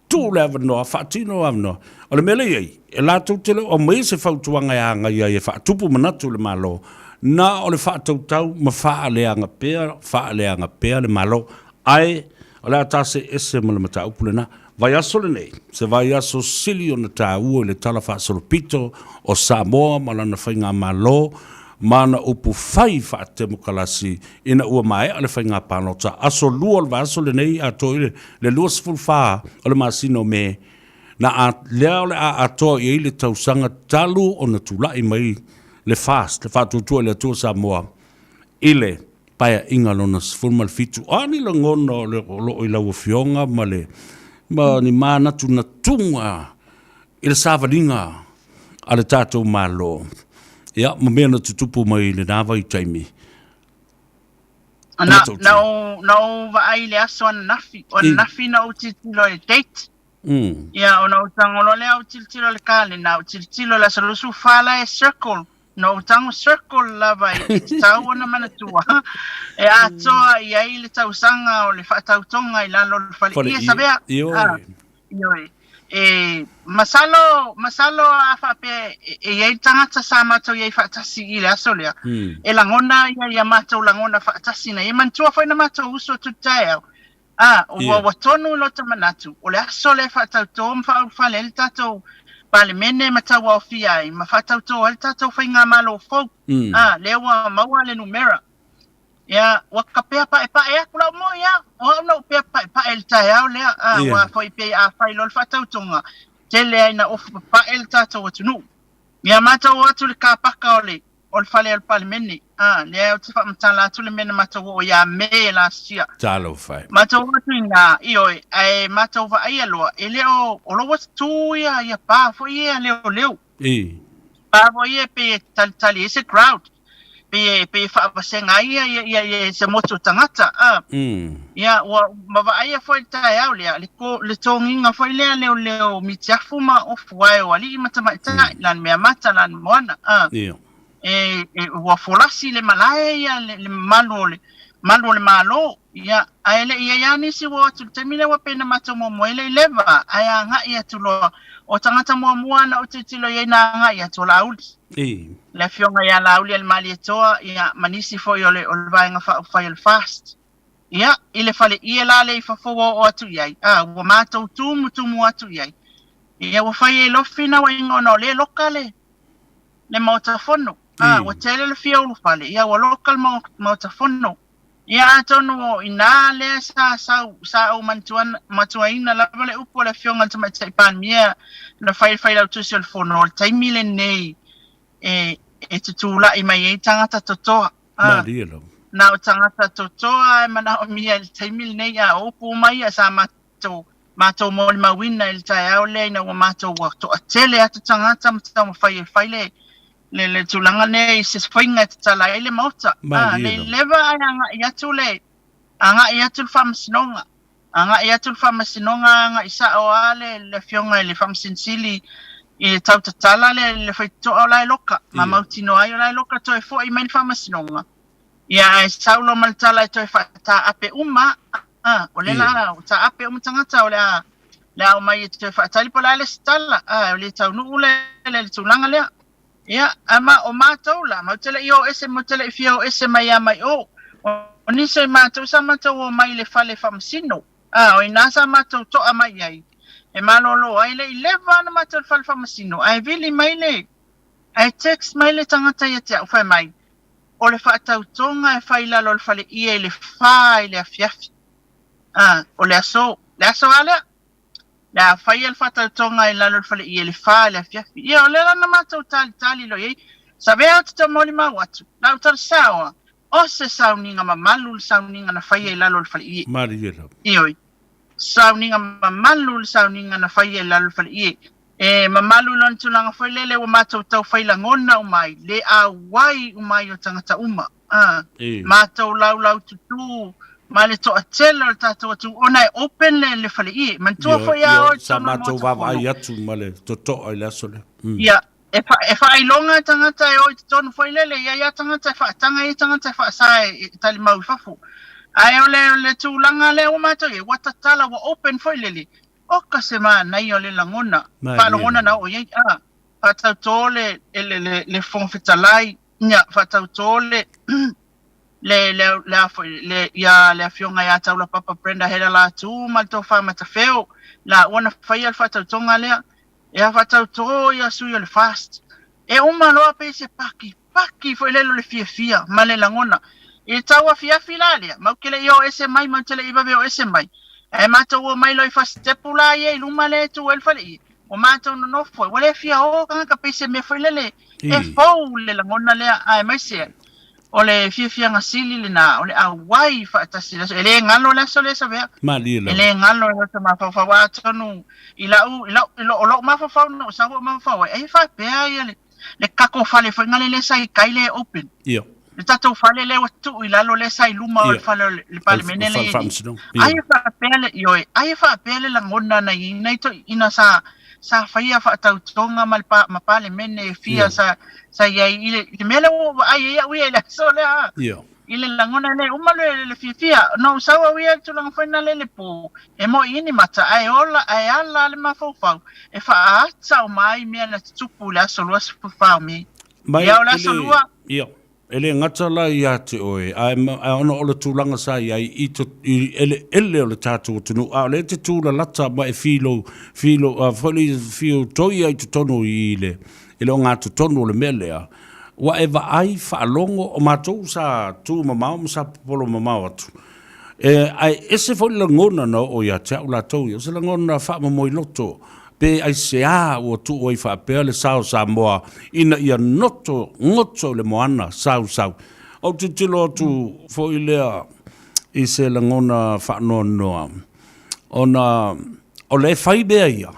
Tuu le avanoa, faatino avanoa. O le mea lea i ai, e latou te le o aumaia se fautuaga e agai ai e faatupu manatu i le Malo, na o le faatautau ma faaleaga pea, faaleaga pea le Malo. Ae o le a ta see ese ma le mataupu lena. Vaiaso lenei, se vaiaso sili ona taua i le Tala Faasolopito o Samoa ma lana Faigamalo ma ana upu fai faatemokalasi ina ua maea le faiga palota aso lua o le vaiaso lenei atoa i le 24 o le masina o Me, na a, lea o le a atoa i ai le tausaga talu ona tulai mai le FAST, le Faatuatua i le Atua Samoa, i le Paeaiga lona 17. O a ni lagona o le o loo i lau Afioga ma le ma ni manatunatuga i le savaliga a le tatou Malo, ia ma mea na tutupu mai i lena vaitaimi? Na, na ou, na ou vaai i le aso ananafi, o ananafi na ou tilotilo i le date. Ia, ona ou tago loa lea ou tilotilo i le kalena, ou tilotilo i le aso 24 la e circle. Na ou tago circle lava e tatau ona manatua e atoa i ai le tausaga o le faatautoga i lalo o le fale ie Savea. Ioe. E masalo, masalo a faapea e i ai le tagata sa matou i ai faatasi i le aso lea, e lagona ia ia matou lagona faatasi na ia. Manatua foi na matou usu atu i le taeao, a, ua, ua tonu lota manatu, o le aso lea e faatautō ma faaulufale ai le tatou Palemene ma tauaofia ai ma faatautō ai le tatou Faigamalo fou, a, lea ua maua le numera. Ia, ua kapea paepae atu lau moi a, o au na ou pea paepae i le taeao lea, a, aua foi pei a fai loa le faatautoga, tele ai na ofu papae le tatou atunuu. Ia, matou o atu i le kapaka o le, o le fale o le Palemene, a, lea ou te faamatala atu le mea na matou oo ia May last year. Talofa e. Matou o atu i ina, ioe, ae matou vaaia loa, e le o, o lo ua tu ia, ia pa foi ia leoleo. Pa foi ia pei e talitali ai se crowd. Pei e, pei e faavasega ai ia, ia, ia, ia se motu o tagata. A. Ia, ua ma vaaia foi le taeao lea, le, ko, le togiga foi lea leoleo mitiafu ma ofu ae o alii ma tamaitai, la le mea mata, la le moana. A. E, e, ua folasi le malae ia le, le mamalu o le, malu o le Malo. Ia, ae le i i ai lava nisi ua o atu i le taimi lea ua pei na matou muamua ai le i leva, ae agai atu loa. O tagata muamua na ou tilotilo i ai na agai atu, o Laauli. Le afioga ia Laauli Alimalietoa, ia, ma nisi foi o le, o le Vaega Faaupufai o le FAST. Ia, i le faleie la lea i fafo ua oo atu i ai, a, ua matou tumutumu atu i ai. Ia, ua fai e Lofi nauaiga ona o lea e loka le, le Maota Fono. A, ua tele le fia ulufale, ia, ua loka le Maota Fono. Ia atonu o i ina lea sa sau, sa ou manatuaina lava le upu a le Afioga i le Tamaitai Palemia na fai i le Failautusi o le Fono, o le taimi lenei e, e tutulai mai ai tagata totoa. A, Malie lava. Na o tagata totoa e manaomia i le taimi lenei, a o upu uma ia sa matou, matou molimauina i le taeao lea ina ua matou ua toatele atu tagata ma taumafai e fai le, le, le tulaga lea i se faiga e tatala ai le Maota. A, le leva ae agai atu le, agai atu le Faamasinoga. Agai atu le Faamasinoga, agai sao lava le, le Afioga i le Faamasino Sili i le tau tatala le, le faitotoa o la e loka. Ma mautinoa ai o la e loka toe foi mai le Faamasinoga. Ia, ae sau loa ma le tala e toe faataape uma, a, o lea la ua taape uma tagata o le a, le a omai e toe faatali po o le a le isi tala, a, o le taunuu le, le, le tulaga lea. Ia, a ma, o matou la, matou te le i o ese, matou te le i fia o ese mai a mai o. O nisi o matou sa matou o mai i le fale faamasino, a, o ina sa matou toa mai ai, e malolo ai le i leva ona matou i le fale faamasino, ae vili mai le, ae text mai le tagata ia te au, fai mai, o le faatautoga e fai i lalo o le faleie i le fa i le afiafi. A, o le aso, le aso a lea? Le a faia le faatautoga i lalo o le faleie i le fa i le afiafi. Ia, o lea la na matou talitali loa i ai. Savea atu te molimau atu, lau tala sao a, o se sauniga mamalu le sauniga na faia i lalo o le faleie. Malie lava. Ioe. Sauniga mamalu le sauniga na faia i lalo o le faleie. E mamalu i lona tulaga foi lele ua matou tau fai lagona uma ai, le auai uma ai o tagata uma, a matou laulau tutū ma le toatele o le tatou atunuu ona e open le le faleie. Manatua foi a oe i Sa totonu o le matou Maota Fono. vaavaai atu ma le totoa i le aso lea. Ia, e fa, e faailoga tagata e o i totonu foi lele, e i ai lava tagata e faataga, e i ai tagata e faasa e, e talimau i fafo. Ae o le, o le tulaga lea ua matou i ai, ua tatala, ua open foi lele, Oka se manaia o le lagona, faalogona na oo i ai, a, faatautō le, le, le, le Fofoga Fetalai, ia, faatautō le, le, le, le, a foi, le, ia, le Afioga ia Taulapapa Brenda Hela Latu ma le Tofa Matafeo, laua na faia le faatautoga lea, ia faatautō ia sui o le FAST. E uma loa pei se paki paki foi lele o le fiafia ma le lagona. I le tau afiafi la lea, mau te le i o ese mai, mau te le i vave o ese mai. Ae matou o mai loa i fasitepu la ia i luma lea e tu ai le faleie, ua matou nonofo ai, ua le fia o tagata pei se mea foi lele e fou le lagona lea, aemaise ai. O le fiafiaga sili lena, o le auai faatasi i le aso. E le galo le aso lea Savea. Malie E lava. le galo i lota mafaufau. Atonu i lau, i lau, i lo, o lou mafaufau na ou sau ou mafaufau ai, ai e faapea ia le, le tatou fale foi lea lea sa i tai lea e open. Ia. Le tatou fale lea ua tuu i lalo lea sa i luma o le fale o le, le O le Palemene fale lea i ai nei. faamasinoga. Ai Ia. e faapea le, ioe, ai e faapea le lagona na i ai nai toeaiina sa, sa faia faatautoga ma le pa, ma Palemene e fia Ia. sa, sa i ai i le, i le mea lea ua ou vaai ai au ia i le aso lea. Ia. I le lagona lea, uma le, le fiafia. Na ou sau au ia i le tulaga foi lena i le po, e moi i ni mata, ae ola, ae ala le mafaufau e faaata uma ai mea na tutupu i le aso 24 o Me. Ma Ia, o le e aso le, lua. ia, e le gata la ia te oe, ae, ae ona o le tulaga sa i ai i, to, i eleele o le tatou atunuu, a o lea e te tulalata ma e filo, filo, uh, foi le fio toi ai totonu i le, i le ogatotonu o le mea lea, ua e vaai faalogo, o matou sa tu mamao ma sa popolo mamao atu. E, ae ese foi le lagona na oo ia te au latou ia, o se lagona faamomoiloto, pe aisea ua tuu ai faapea le sa o Samoa ina ia noto goto i le moana sausau. Ou tilotilo atu foi lea i se lagona faanoanoa, ona o lea e fai mea ia,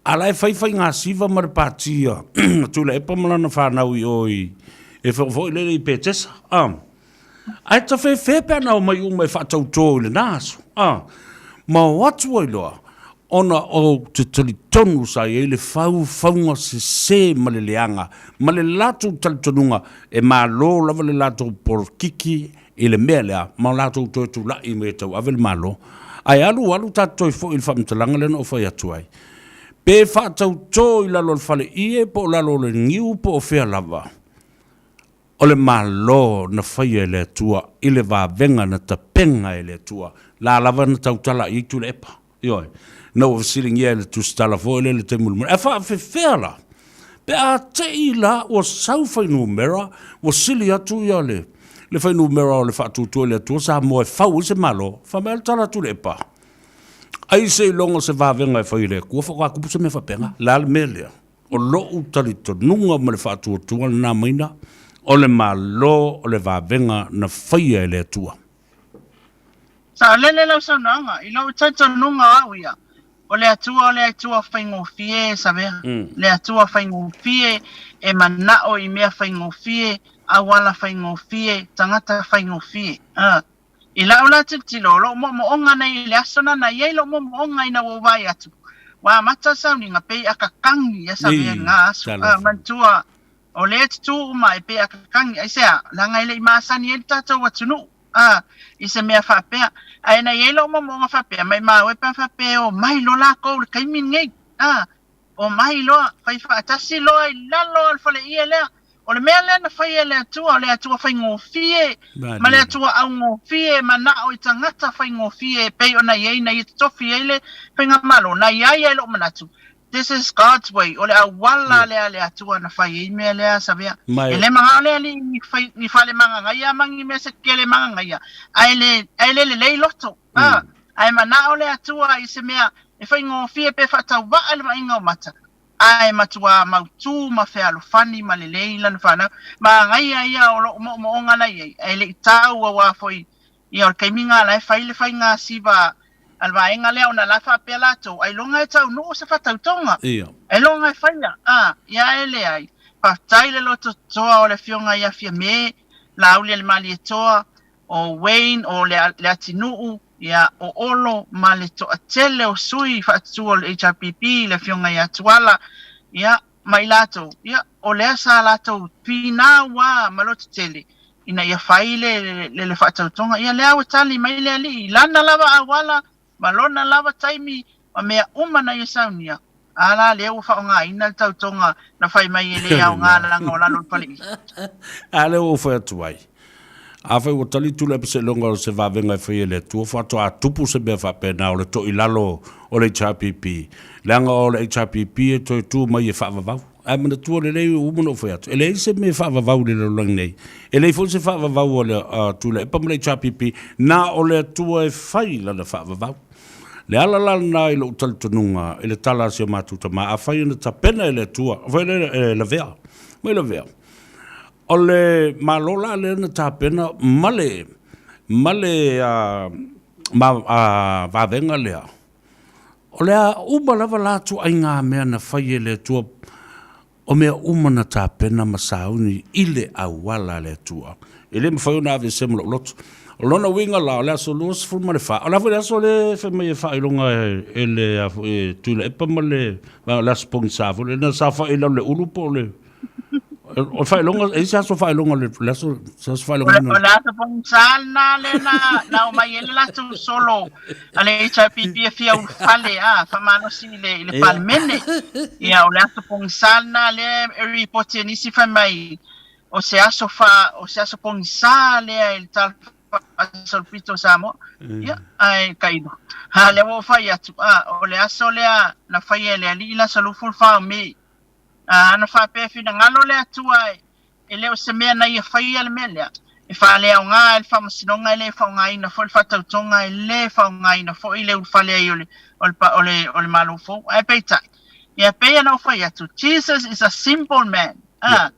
A la e fai faigasiva ma le pati a Tuilaepa ma lana fanau i o i, e foi lele i Petesa, a. Ae tafefe pe ana omai uma e faatautō i lena aso, a. Ma o atu ai loa, ona ou te talitonu sa i ai le faufauga sese ma le leaga, ma le latou talitonuga e malo lava le latou polokiki i le mea lea, ma o latou toe tulai mai e tauave le Malo. Ae alu alu tatou toe foi i le faamatalaga lea na ou fai atu ai, pe faatautō i lalo o le faleie po o lalo o le niu po o fea lava, o le Malo na faia e le Atua i le vavega na tapena e le Atua, la lava na tautala i ai Tuilaepa. Ioe. Na ua fesiligia e le tusitala foi lea i le taimi mulimuli, ae faafefea la? Pe a te i la ua sau fuainumera, ua sili atu ia le, le fuainumera o le Faatuatua i le Atua Samoa e fau ai se Malo, fai mai le tala a Tuilaepa, ai seiloga o se vavega e fai e le Atua faatoa tupu se mea faapena. O le a le mea lea? O lou talitonuga ma le faatuatua lena maina, o le Malo o le vavega na faia e le Atua. Saolele lau saunoaga, i lou talitonuga o au ia, o le Atua o le Atua faigofie, Savea. Le Atua faigofie, e manao i mea faigofie, auala faigofie, tagata faigofie. Uh. I lau la tilotilo, o lou moomooga nei i le aso na na i ai lou moomooga ina ua ou vaai atu, ua amata le sauniga pei a kakagi ia Savea i lena aso. Uh, manatua, O lea e tutū uma e pei a kakangi, aisea, leaga e le i masani ai le tatou atunuu, a, i se mea faapea. Ae na i ai lou moomooga faapea, maimau e pe a faapea e omai loa lakou i le taimi lenei, a, omai loa, fai faatasi loa i lalo o le faleie lea. O le mea lea na fai e le Atua, o le Atua faigofie, ma le Atua augofie, manao i tagata faigofie e pei ona i ai na ia totofi ai le Faigamalo. Na i ai ai lou manatu, This is God's way, o le auala lea a le Atua na fai ai mea lea Savea. Ma E e. le manao le Alii ni fai, ni fale magagaia ma ni mea se kele magagaia, ae le, ae le lelei loto. A, ae manao le Atua i se mea e faigofie pe faatauvaa le vaaiga o mata, ae matuā mautū ma fealofani ma lelei lana fanau. Magaia ia o lou moomooga na i ai, ae le i tau auā foi Ia, o le taimi lena la e fai le faiga siva a le vaega lea ona la faapea latou, ailoga e taunuu se faatautoga. Ia. Ailoga e faia, a, ia e leai. Faafetai le lototoa o le Afioga ia Fiame, Laaulialemalietoa, o Wayne, o Leatinuu, ia, o Olo ma le toatele o sui faatutu o le HRPP, le Afioga ia Tuala, ia, ma i latou, ia, o lea sa latou finau lava ma lototele ina ia fai le, le, le faatautoga. Ia, lea ua tali mai le Alii i lana lava auala ma lona lava taimi ma mea uma na ia saunia, a la lea ua faaaogaina le tautoga na fai mai e le aoga leaga o lalo o le fale i. A lea ua ou fai atu ai, Afai ua tali Tuilaepa seiloga o se vavega e fai e le Atua, faatoa tupu se mea faapena o le toilalo o le HRPP, leaga o le HRPP e toe tu mai e faavavau. Ae manatua lelei ua uma ona ou fai atu, e leai se mea e faavavau i le lalolagi nei. E leai foi se faavavau a le Tuilaepa ma le HRPP, na o le Atua e fai lana faavavau. Le ala la lena i lou talitonuga i le tala a si o matou tama, afai na tapena e le Atua, afai e lavea, mai lavea. O le Malo la lea na tapena ma le, ma le ma, vavega lea, o le a uma lava la ituaiga mea na fai e le Atua, o mea uma na tapena ma sauni i le auala a le Atua. E le mafai ona aveesea ma lou loto. O lona uiga la, o le aso 24, o le a foi le aso lea e fai mai e faailoga e le a foi e Tuilaepa ma le, o le aso pogisa foi lea, na saofai i lalo o le ulu po o le... O le faailoga, e i ai se aso faailoga o le aso, se aso faailoga. O le aso pogisa lena lea na, na omai ai le latou solo a le HRPP e fia ulufale a, faamalosi i le, i le Palemene. Ia, o le aso pogisa lena lea e ripoti e nisi fai mai, o se aso fa, o se aso pogisa lea i le Tala Faasolopito o Samoa. Ia, ae tailo. A lea ua ou fai atu, a, o le aso lea na faia e le Alii le aso 24 o Me. A na faapea e finagalo le Atua e le o se mea na ia faia le mea lea, e faaleaoga ai le faamasinoga, e le faaaogaina foi le faatautoga, e le faaaogaina foi le ulufale ai o le, o le, o le, o le Malo fou. Ae peitai, ia pei ona ou fai atu, Jesus is a simple man. A, yeah.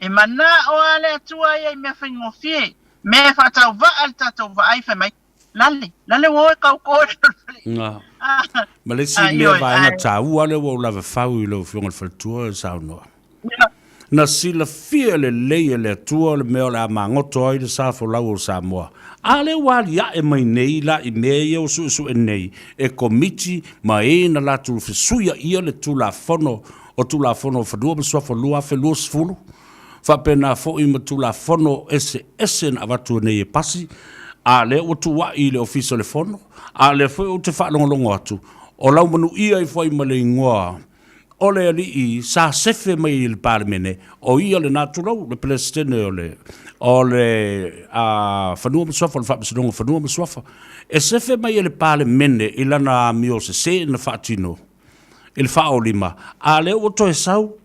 E manao lava le Atua ia i mea faigofie, mea e faatauvaa le tatou vaai fai mai, Lale, lale ua o e kaukō i lalo fale. Nga. Ma le isi mea vaega taua lea ua ou lava fau i lau Afioga i le Faletua e saunoa. Na silafia lelei e le Atua le mea o le a magoto ai le sa folau o Samoa. A lea ua aliae mai nei la i mea ia ua suesue nei e Komiti ma e na latou fesuiaia le Tulafono o Tulafono o Fanua ma Suafa 2020, faapena foi ma Tulafono eseese na avatu nei e pasi, a lea ua tuua'i i le Ofisa o le Fono, a lea foi ou te faalogologo atu, o Laumanuia ifo ai ma le igoa o le alii sa sefe mai i le Palemene, o ia lena, tulou, le Peresetene o le, o le a, Fanua ma Suafa, o le Faamasinoga o Fanua ma Suafa, e sefe mai e le Palemene i lana amio sese na faatino i le faaolima, a lea ua toe sau,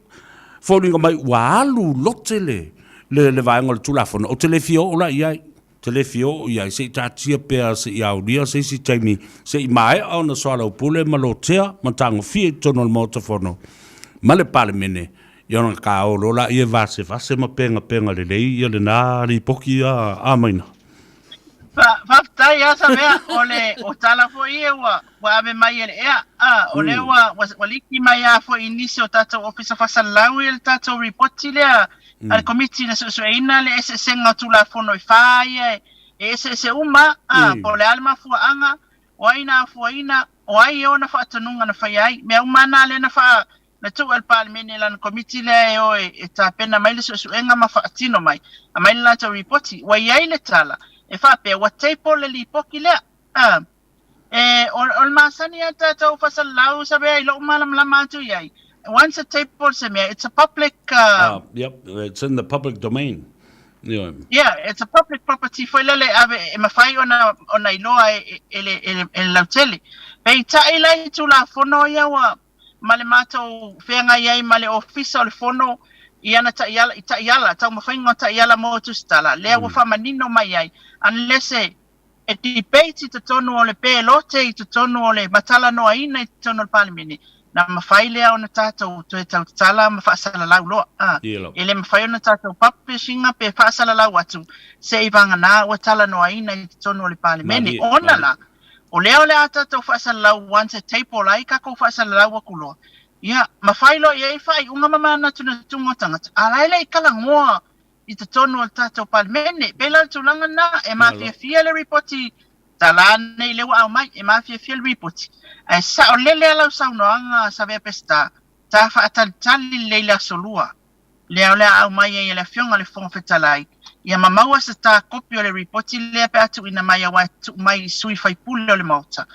foliga mai ua alu lote le, le, le vaega o le Tulafono, ou te le fia oo la i ai, ou te le fia oo i ai, se i taatia pea se i aulia se isi taimi, se i maea ona soalaupule ma lotea ma tagofia i totonu o le Maota Fono ma le Palemene, ia ona ka o loa laia e vasevase ma pengapenga lelei ia lena lipoti a Amaina. Faafetai lava Savea, o le o tala foi ia ua ua ave mai e le ea, a o lea ua ua liki mai lava foi i nisi o tatou Ofisa Faasalalau ia le tatou ripoti lea a le Komiti na suesueina le eseesega o Tulafono e fa ia e eseese uma, a po o le a le mafuaaga, o ai na afuaina, o ai e ona faatonuga na faia ai. Mea uma lava na lea na faa Na tuu e le Palemene i lana komiti lea e o e tapena mai le suesuega ma faatino mai, aumai le latou ripoti. Ua i ai le tala e faapea ua table le lipoki lea. A, e, o, o le masani a tatou faasalalau Savea i lou malamalama atu i ai, once a table se mea, it's a public, uh, yep, it's in the public domain. Yeah. Yeah, it's a public property foi lele e ave e mafai ona ona iloa e, e, le, e, le, e le lautele. Peitai la i Tulafono ia ua ma le matou feagai ai ma le Ofisa o le Fono i ana taiala, i taiala, taumafaiga o taiala mo tusitala, lea ua faamanino mai ai, unless e, e debate i totonu o le pelote i totonu o le matalanoaina i totonu o le Palemene, na mafai lea ona tatou toe tautatala ma faasalalau loa. A, e le mafai ona tatou publish-ina pe faasalalau atu seivagana ua talanoaina i totonu o le Palemene. Ona la, O lea o le a tatou faasalalau once e table ai takou faasalalau aku loa, ia, mafai loa i ai faaiuga ma manatunatuga o tagata, a la e le i talanoa i totonu o le tatou Palemene. Pei la o le tulaga lena, e mafiafia le ripoti tala nei lea ua aumai, e mafiafia le ripoti, ae saolele lava lau saunoaga Savea Peseta, ta faatalitali lelei le Aso Lua. lea o le a aumai ai e le Afioga i le Fofoga Fetalai, ia ma maua se ta kopi o le ripoti lea pe a tuuina mai aua e tuu mai i sui faipule o le Maota,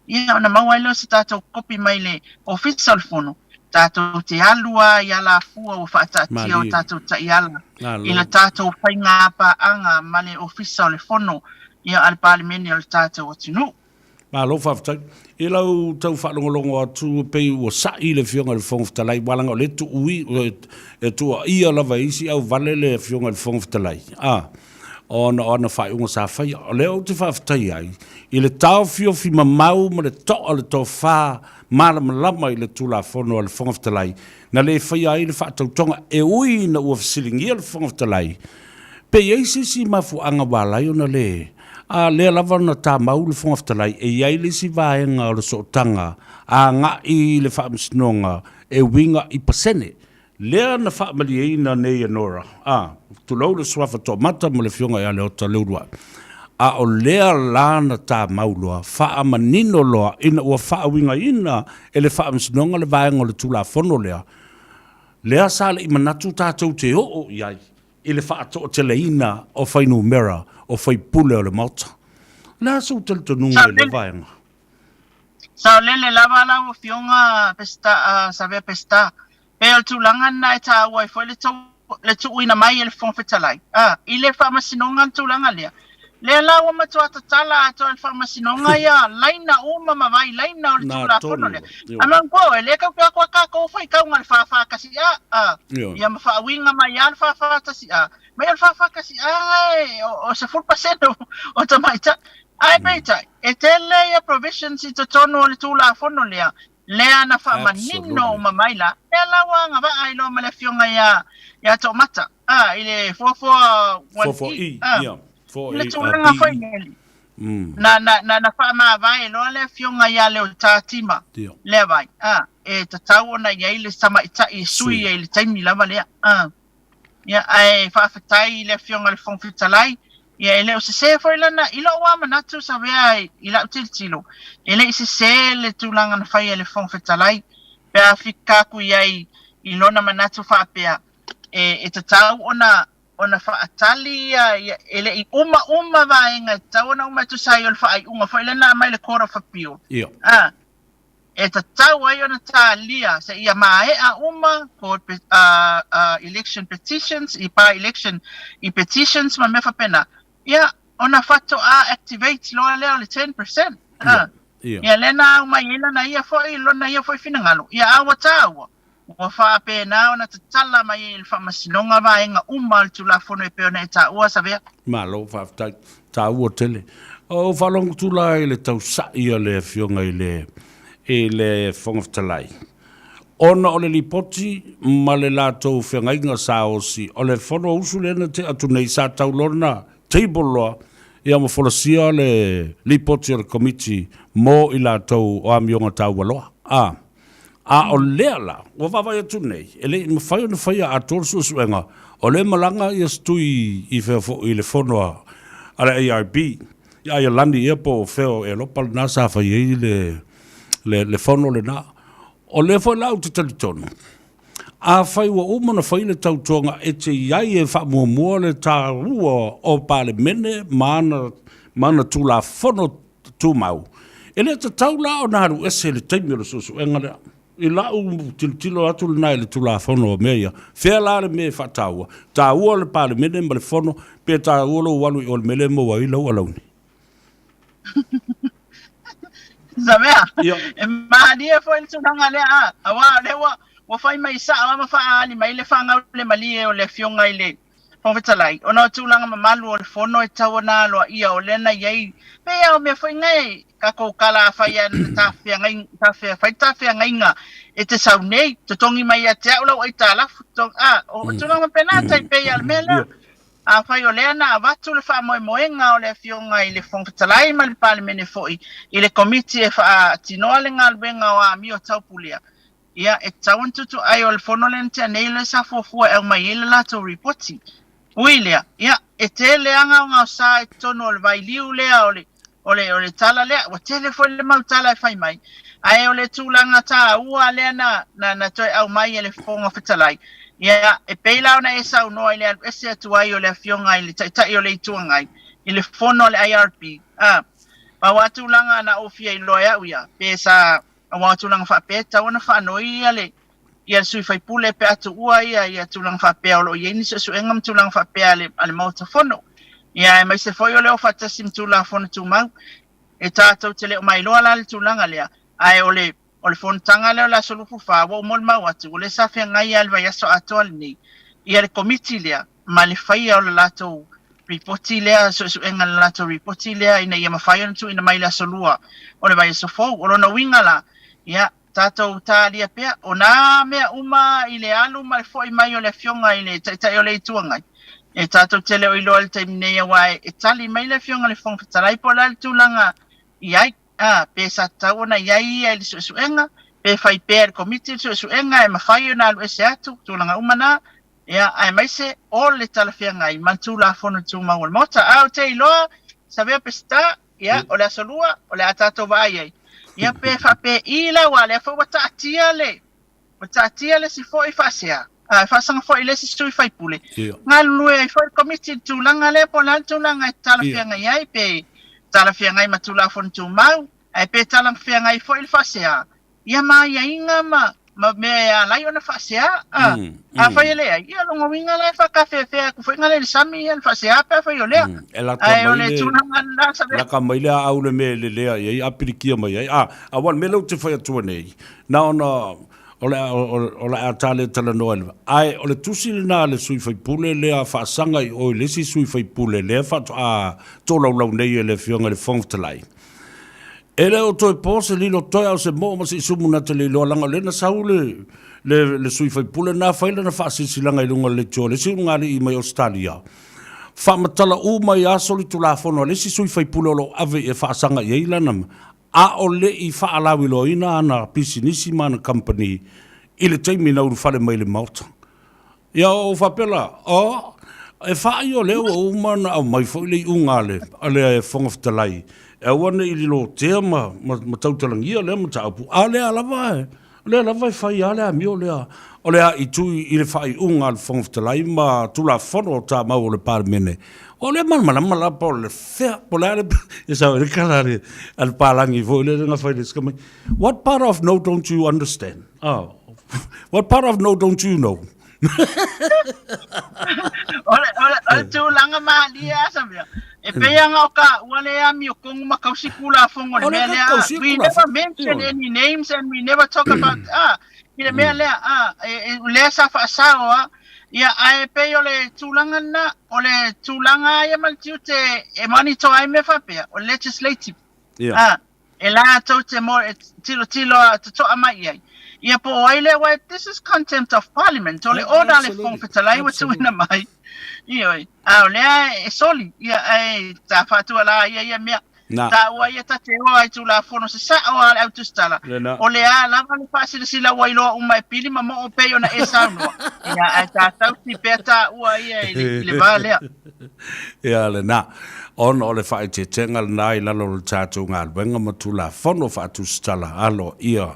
ia ona maua ai lea o se tatou kopi mai le Ofisa o le Fono, tatou te alu a i alafua ua faataatia o tatou taiala i le tatou faigapaaga ma le Ofisa o le Fono ia a le Palemene o le tatou atunuu. Malo faafetai. I lau tau faalogologo atu e pei ua sa'i le Afioga i le Fofoga Fetalai, aua leaga o lea e tuui, e tuuaia lava e isi auvale le Afioga i le Fofoga Fetalai. A. ona o ana faaiuga sa faia. O lea ou te faafetai ai i le taofiofi mamau ma le to'a o le tofa malamalama i le Tulafono a le Fofoga Fetalai na le faia ai le faatautoga e ui ina ua fesiligia le Fofoga Fetalai pe i ai se isi mafuaaga ua ala ai ona le a lea lava na tamau le Fofoga Fetalai e i ai le isi vaega o le sootaga agai i le Faamasinoga e uiga i pasene Lea na faamalieina nei e Nora, a, tulou le suafa toamata ma le afioga ia Leota Leuluai. A o lea la na tamau loa, faamanino loa ina ua faauigaina e le Faamasinoga le vaega o le Tulafono lea, lea sa le i manatu tatou te oo i ai i le faatoateleina o fuainumera o faipule o le Maota. O le a sou talitonuga i lea vaega? Saolele lava lau Afioga Peseta, Savea Peseta. Pei o le tulaga lena e taua ai foi le tou, le tuuina mai e le Fofoga Fetalai, a, i le Faamasinoga le tulaga lea. Lea la ua matua tatala atoa e le Faamasinoga ia laina uma ma vailaina o le Tulafono lea. A manatua oe, lea tatou te o atu a tatou faitauga i le 4 4 1 A, a, ia ma faauiga mai lava le 4 4 1 A. Mai o le 4 4 1 A e, o, o 10% o tamaitai. Ae peitai, e tele ia provisions i totonu o le Tulafono lea, lea na faamanino uma mai la, lea la ua agavaa ai loa ma le afioga ia, ia Toomata, a, i le 441 E, a, i le tulaga foi lele. Na, na, na, na faamavae loa le afioga ia Leota Tima, lea vai, a, e tatau ona i ai le tamaitai e sui ai i le taimi lava lea, a. Ia, ae faafetai i le Afioga i le Fofoga Fetalai, ia e le o sesē foi lana, i lou lava manatu Savea i lau tilotilo, e le i sesē le tulaga na faia e le Fofoga Fetalai, pe a fika atu i ai i lona manatu faapea, e, e tatau ona, ona faatali ia, ia, e le i uma uma vaega e tatau ona uma e tusa ai o le faaiuga foi lea na aumai le Court of Appeal. Ia. A, e tatau ai ona talia seia maea uma ko election petitions, i by-election i petitions ma mea faapena, ia ona faatoa activate loa lea o le 10%. Ia, ia. Ia lea na aumai ai lana ia foi, lona ia foi finagalo. Ia a ua taua, ua faapena ona tatala mai ai e le Faamasinoga vaega uma o le Tulafono e pei ona e taua, Savea. Malo faafetai. Taua tele. Ou faalogo atu la i le tausa'i a le Afioga i le i le Fofoga Fetalai, ona o le lipoti ma le latou feagaiga sa osi, o le Fonousu lea na tea atu nei sa tau lona table loa ia ma folasia le lipoti a le Komiti mo i latou o amioga taualoa. A. A o lea la, ua vaavaai atu nei, e le i mafai ona faia atoa le suesuega, o lea e malaga ia se tui i fea foi i le fono a le AIB, i Aialani ea po o fea o Elopa lena sa fai ai le, le, le fono lena. O lea foi la ou te talitonu, afai ua uma ona fai le tautoga e te i ai e faamuamua le taua o Palemene ma ana, ma ana Tulafono Tumau. E le tatau la ona alu ese i le taimi o le suesuega lea. I lau tilotilo atu lena i le Tulafono o mea ia, fea la le mea e faataua? Taua le Palemene ma le Fono pe taua lou alu i o i le mea lea e maua ai lau alauni? Savea, e malie foi le tulaga lea, a, aua o lea ua, ua fai mai sao lava ma faaali mai le fagaulemalie o le Afioga i le Fofoga Fetalai, ona o tulaga mamalu o le Fono e tatau ona aloaia, o lea na i ai, pei lava o mea foi nei, tatou tala afai lava na tafeagai, tafea, fai tafeagaiga e te sau nei, totogi mai ia te au lau aitalafu, totogi, a, o tulaga faapena, tai pei lava o le mea lea. Afai o lea na avatu le faamoemoega o le Afioga i le Fofoga Fetalai ma le Palemene foi i le Komiti e faatinoa le galuega o amio taupulea, Ia, e tatau ona tutuai o le fono lea na tea nei lea sa fuafua e aumai ai le latou ripoti. Ui lea, ia, e tele lava gaogaosa i totonu o le vailiu lea o le, o le, o le tala lea. Ua tele foi le mau tala e fai mai, ae o le tulaga taua lea na, na, na toe aumai e le Fofoga Fetalai, ia, e pei la ona e saunoa i le alu ese atu ai o le Afioga i le Taitai o le Itu Agai i le fono a le IRB, a, pau lava tulaga na ou fia iloa e au ia, pe sa Aua o tulaga faapea e tatau ona faanoi ia le ia le sui faipule pe a tuua ia ia tulaga faapea o lo o i ai ni suesuega ma tulaga faapea a le a le Maota Fono. Ia aemaise foi o le o faatasi ma Tulafono Tumau. E tatou te le o mailoa la le tulaga lea, ae o le o le fonotaga lea o le aso 24 ua ou molimau atu o lea sa feagai lava i le vaiaso atoa lenei ia le Komiti lea ma le faia o le latou Lipoti lea, suesuega i le latou lipoti lea ina ia mafai ona tuuina mai i le Aso Lua o le vaiaso fou. O lona uiga la, ia, tatou talia pea, o nā mea uma i le alu ma le foi mai o le Afioga i le Taitai o le Itu Agai, e tatou te le o iloa i le taimi nei aua e tali mai le Afioga i le Fofoga Fetalai po o le a le tulaga i ai, a, pe sa tatau ona i ai ia i le suesuega, pe fai pea e le Komiti le suesuega e mafai ona alu ese atu, tulaga uma na. Ia, aemaise o le talafeagai ma le Tulafono Tumau o le Maota. Ae ou te iloa, Savea Peseta, ia, o le Aso Lua, o le a tatou vaai ai. Ia, pe faapei la, aua o lea foi ua taatia le, ua taatia le isi foi faasea, a, faasaga foi i le isi sui faipule, galulue ai foi le Komiti i le tulaga lea, po o le a le tulaga e talafeagai ai, pe talafeagai ma Tulafono Tumau, ae pe talafeagai foi le faasea, ia ma aiaiga ma, ma mea e ala ai ona faasea. A, afai e leai, ia lona uiga la e faatafeafea atu foi na le sami ia le faasea pe afai o lea. E laka Ae o mai le le, tulaga lena sa mea. laka mai le aau le mea e lelea i ai, a pilikia mai ai. A, aua o le mea lea ou te fai atua nei, na ona, o le a, o le a ta le talanoa i le, ae o le tusi lena a le sui faipule lea faasaga i o i le isi sui faipule lea faatoa tolaulau nei e le Afioga i le Fofoga Fetalai. E le o toe po se lilo toe a o se moo ma se isumu na te le iloa leaga o lea na sau le, le, le sui faipule na fai lana faasilasilaga i luga o le leitio a le isi ulugalii mai Ausetalia. Faamatala uma i aso le tulafono a le isi sui faipule o lo o ave e faasaga i ai lana, a o le i faalauiloaina ana pisinisi ma ana kamupani i le taimi na ulufale mai i le Maota. Ia ou faapea la, oh, e whaai o lea ua uma na aumai foi le iuga a le, a le Fofoga Fetalai, e aua ne i lilotea ma, ma, ma tautalagia lea mataupu, a o lea lava e, o lea lava e fai lava le amio lea, o le aaitui i le faaiuga a le Fofoga Fetalai ma Tulafono Tumau o le Palemene. O lea malamalama la po o le fea, po o le a le, e sao ai le tala a le, a le palagi foi lea na fai le isi mai, what part of no don't you understand? Oh, what part of no don't you know? O le, o le, o le tulaga malie a Samia. E pei anga o ka ua le ami o kongu ma kausi kulafono le O le mea lea. kausi We never kulafono. mention Ioe. any names and we never talk about ah i le mea lea ah e, e, lea sa faasao ah ia ae pei o le tulaga lena o le tulaga ia ma le tiute e monitor ai mea faapea o le legislative Ia. ah E latou te mo e tilotilo a totoa mai i ai. Ia po o ai lea aua this is contempt of parliament o le order a le Fofoga Fetalai ua tuuina mai. Ioe. A o lea e soli ia ae ta faatuala ia ia mea. Na. Taua ia ta te oa i Tulafono se sao a le au tusitala. Lena. O le a lava le faasilasila ua iloa uma e pili ma moo pei ona e saunoa. Ia ae ta tausi pea taua ia i le, i le va lea. Ia lena. Ona o le faaeteetega lena i lalo o le tatou galuega ma Tulafono faatusitala aloaia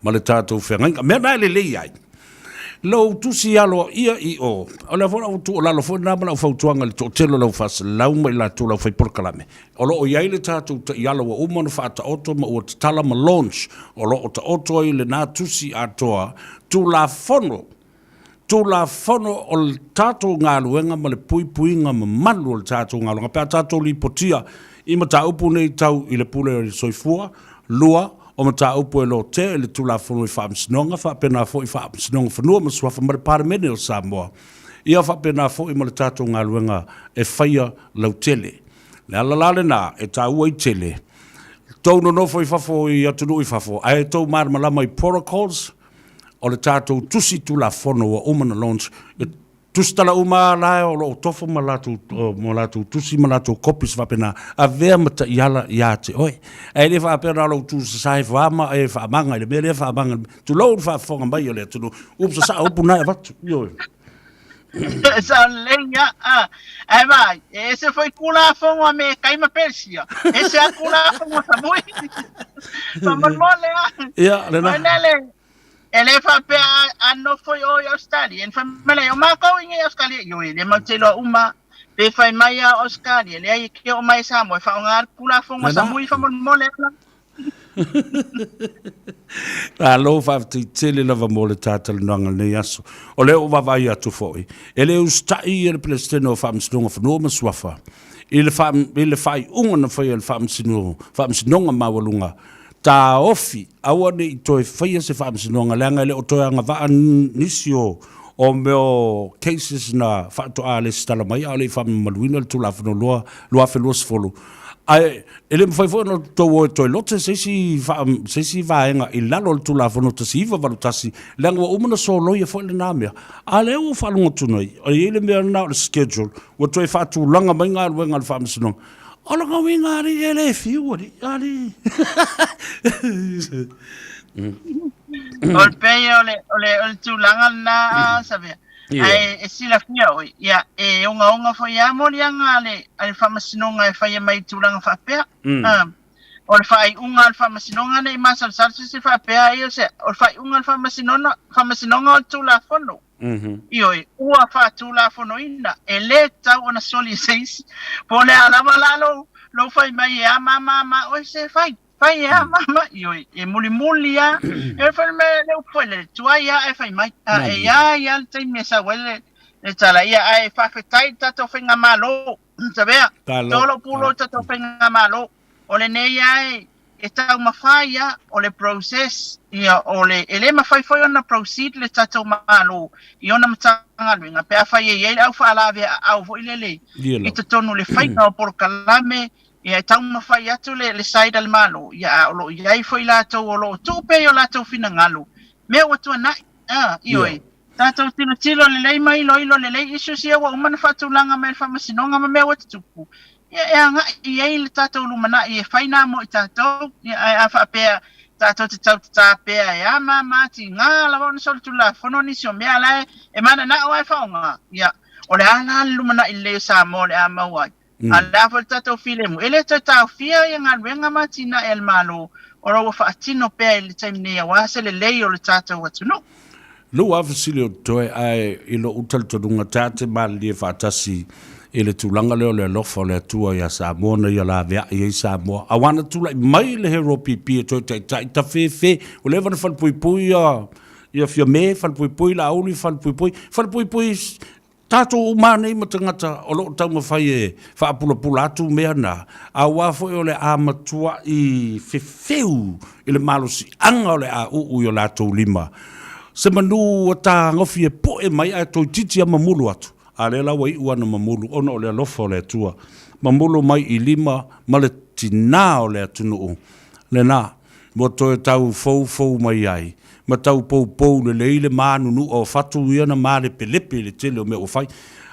ma le tatou feagaiga. Mea na e lelei ai lou tusi aloaia i o, o lea foi lau tuualalo foi lena ma lau fautuaga i le toatele o le au faasalau ma i latou o le aufai polokalame. O lo o i ai le tatou taiala ua uma ona faataoto ma ua tatala ma launch, o lo o taoto ai lena tusi atoa Tulafono Tulafono o le tatou galuega ma le puipuiga mamalu o le tatou galuega pe a tatou lipotia i mataupu nei tau i le pule o le soifua, 2, o mataupu e lotea i le Tulafono i Faamasinoga, faapena foi Faamasinoga Fanua ma Suafa ma le Palemene o Samoa, ia faapena foi ma le tatou galuega e faia lautele. Le ala la lena e taua ai tele tou nonofo i fafo i atunuu i fafo ae tou malamalama i protocols, o le tatou tusi Tulafono ua uma ona launch, e tusitala uma lava la o lo o tofo ma latou, ma latou tusi ma latou copies faapena, avea ma taiala ia te oe. Ae le faapea na o lou tu sasae fa ma e faamaga i le mea lea faamaga, tulou le faafofoga mai o le atunuu, upu sasao upu na e avatu. Ioe. Sao lelei ia. Ah, ae vaai, e ese foi Tulafono a Mekai ma Persia, ese a Tulafono a Samui. Faamolemole a. Ia, lena. O lea le, e le faapea a nofo i o i Australia, e fai mai lea, o matou i nei Australia, ioe, le matou te iloa uma, pe fai mai a Australia, leai e ke oo mai i Samoa, e faaaoga le Tulafono a Lena. Samui, faamolemole a. Malo faafetai tele lava mo le ta talanoaga i lenei aso. O lea ua vaavaai atu foi, e le usitai ia le Peresetene o Faamasinoga Fanua ma Suafa i le, faa, i le faaiuga na faia e le Faamasino, Faamasinoga Maualuga, taofi, aua ne i toe faia se faamasinoga, leaga e le o toe agavaa nisi o, o mea o cases na faatoa lesitala mai a o le i faamamaluina le Tulafono 2020, ae e le mafai foi ona outou o e toe lote se isi se isi vaega i lalo o le Tulafono 1981, leaga ua uma ona soloia foi lena mea. A o lea ua ou faalogo atu nei, e i ai le mea lena o le schedule, ua toe faatulaga mai galuega a le Faamasinoga. O lona uiga alii e le fiu alii, alii. O le pei o le, o le, o le tulaga lena a Savea. Yeah. Ae e silafia oi, ia, e ogaoga foi lava moliaga a le, a le faamasinoga e faia mai i tulaga faapea. Mm. O le faaiuga a le faamasinoga ne i masalosalo se isi faapea ai o se, o le faaiuga a le faamasinoga, faamasinoga o le Tulafono. Mm-hmm. Ioe, ua faatulafonoina, e lē tatau ona soli e se isi. Po o le a lava la lou, lou fai mai e a ma ma ma oe se fai. Fai e a ma ma, ioe, e mulimuli lava. E fai mai le upu foi lele, tuai lava ae fai mai. A e i a ia le taimi e sau ai le, le tala, ia ae faafetai i le tatou faigamalo. Savea, tolo pulo i le tatou faigamalo. O lenei lava e, e taumafai lava, o le process, ia, o le, e le mafai foi ona proceed le tatou Malo i ona Matagaluega pe afai e i ai le au faalaveaau foi lele i totonu o le faiga o polokalame, ia, e taumafai atu le, le side a le Malo, ia, a o lo o i ai foi latou o lo o tuu pea i o latou finagalo mea ua tuanai. A, ioe. Tatou tilotilo lelei ma iloilo lelei issues ia ua uma ona faatulaga mai e le Faamasinoga ma mea ua tutupu, ia e agai i ai le tatou lumanai e fai nā mo i tatou. Ia ae a faapea tatou te tau tatā pea e a ma ma tiga lava ona solitulafono nisi o mea la e mananao lava e faaaoga, ia o le a la le lumanai lelei o Samoa o le a maua ai? A o le a foi le tatou filemu? E le toe taofia ia galuega ma atinae a le Malo o lo ua faatino pea i le taimi nei aua se lelei o le tatou atunuu. Lou lava fesili o totoe, ae i lou talitonuga ta te malilie faatasi i le tulaga lea o le alofa o le Atua ia Samoa na ia laveai ai Samoa. Aua na tulai mai le Hero PP e toe taitai tafefe, ua leva ona falepuipui ia ia Fiame, falepuipui Laauli, falepuipui, falepuipui Tatou uma nei ma tagata o lo o taumafai e faapulapula atu mea na, aua foi o le a matuai fefeu i le malosiaga o le a uu i o latou lima. Se manu ua tagofi e poe mai ae toeitiiti a mamulu atu, a lea la ua iu ana mamulu ona o le alofa o le Atua. Mamulu mai i lima ma le tinā o le atunuu lena. Ua toe tau foufou mai ai ma tau poupou lelei le manunua o fatu ia na malepelepe i le tele o mea ua fai.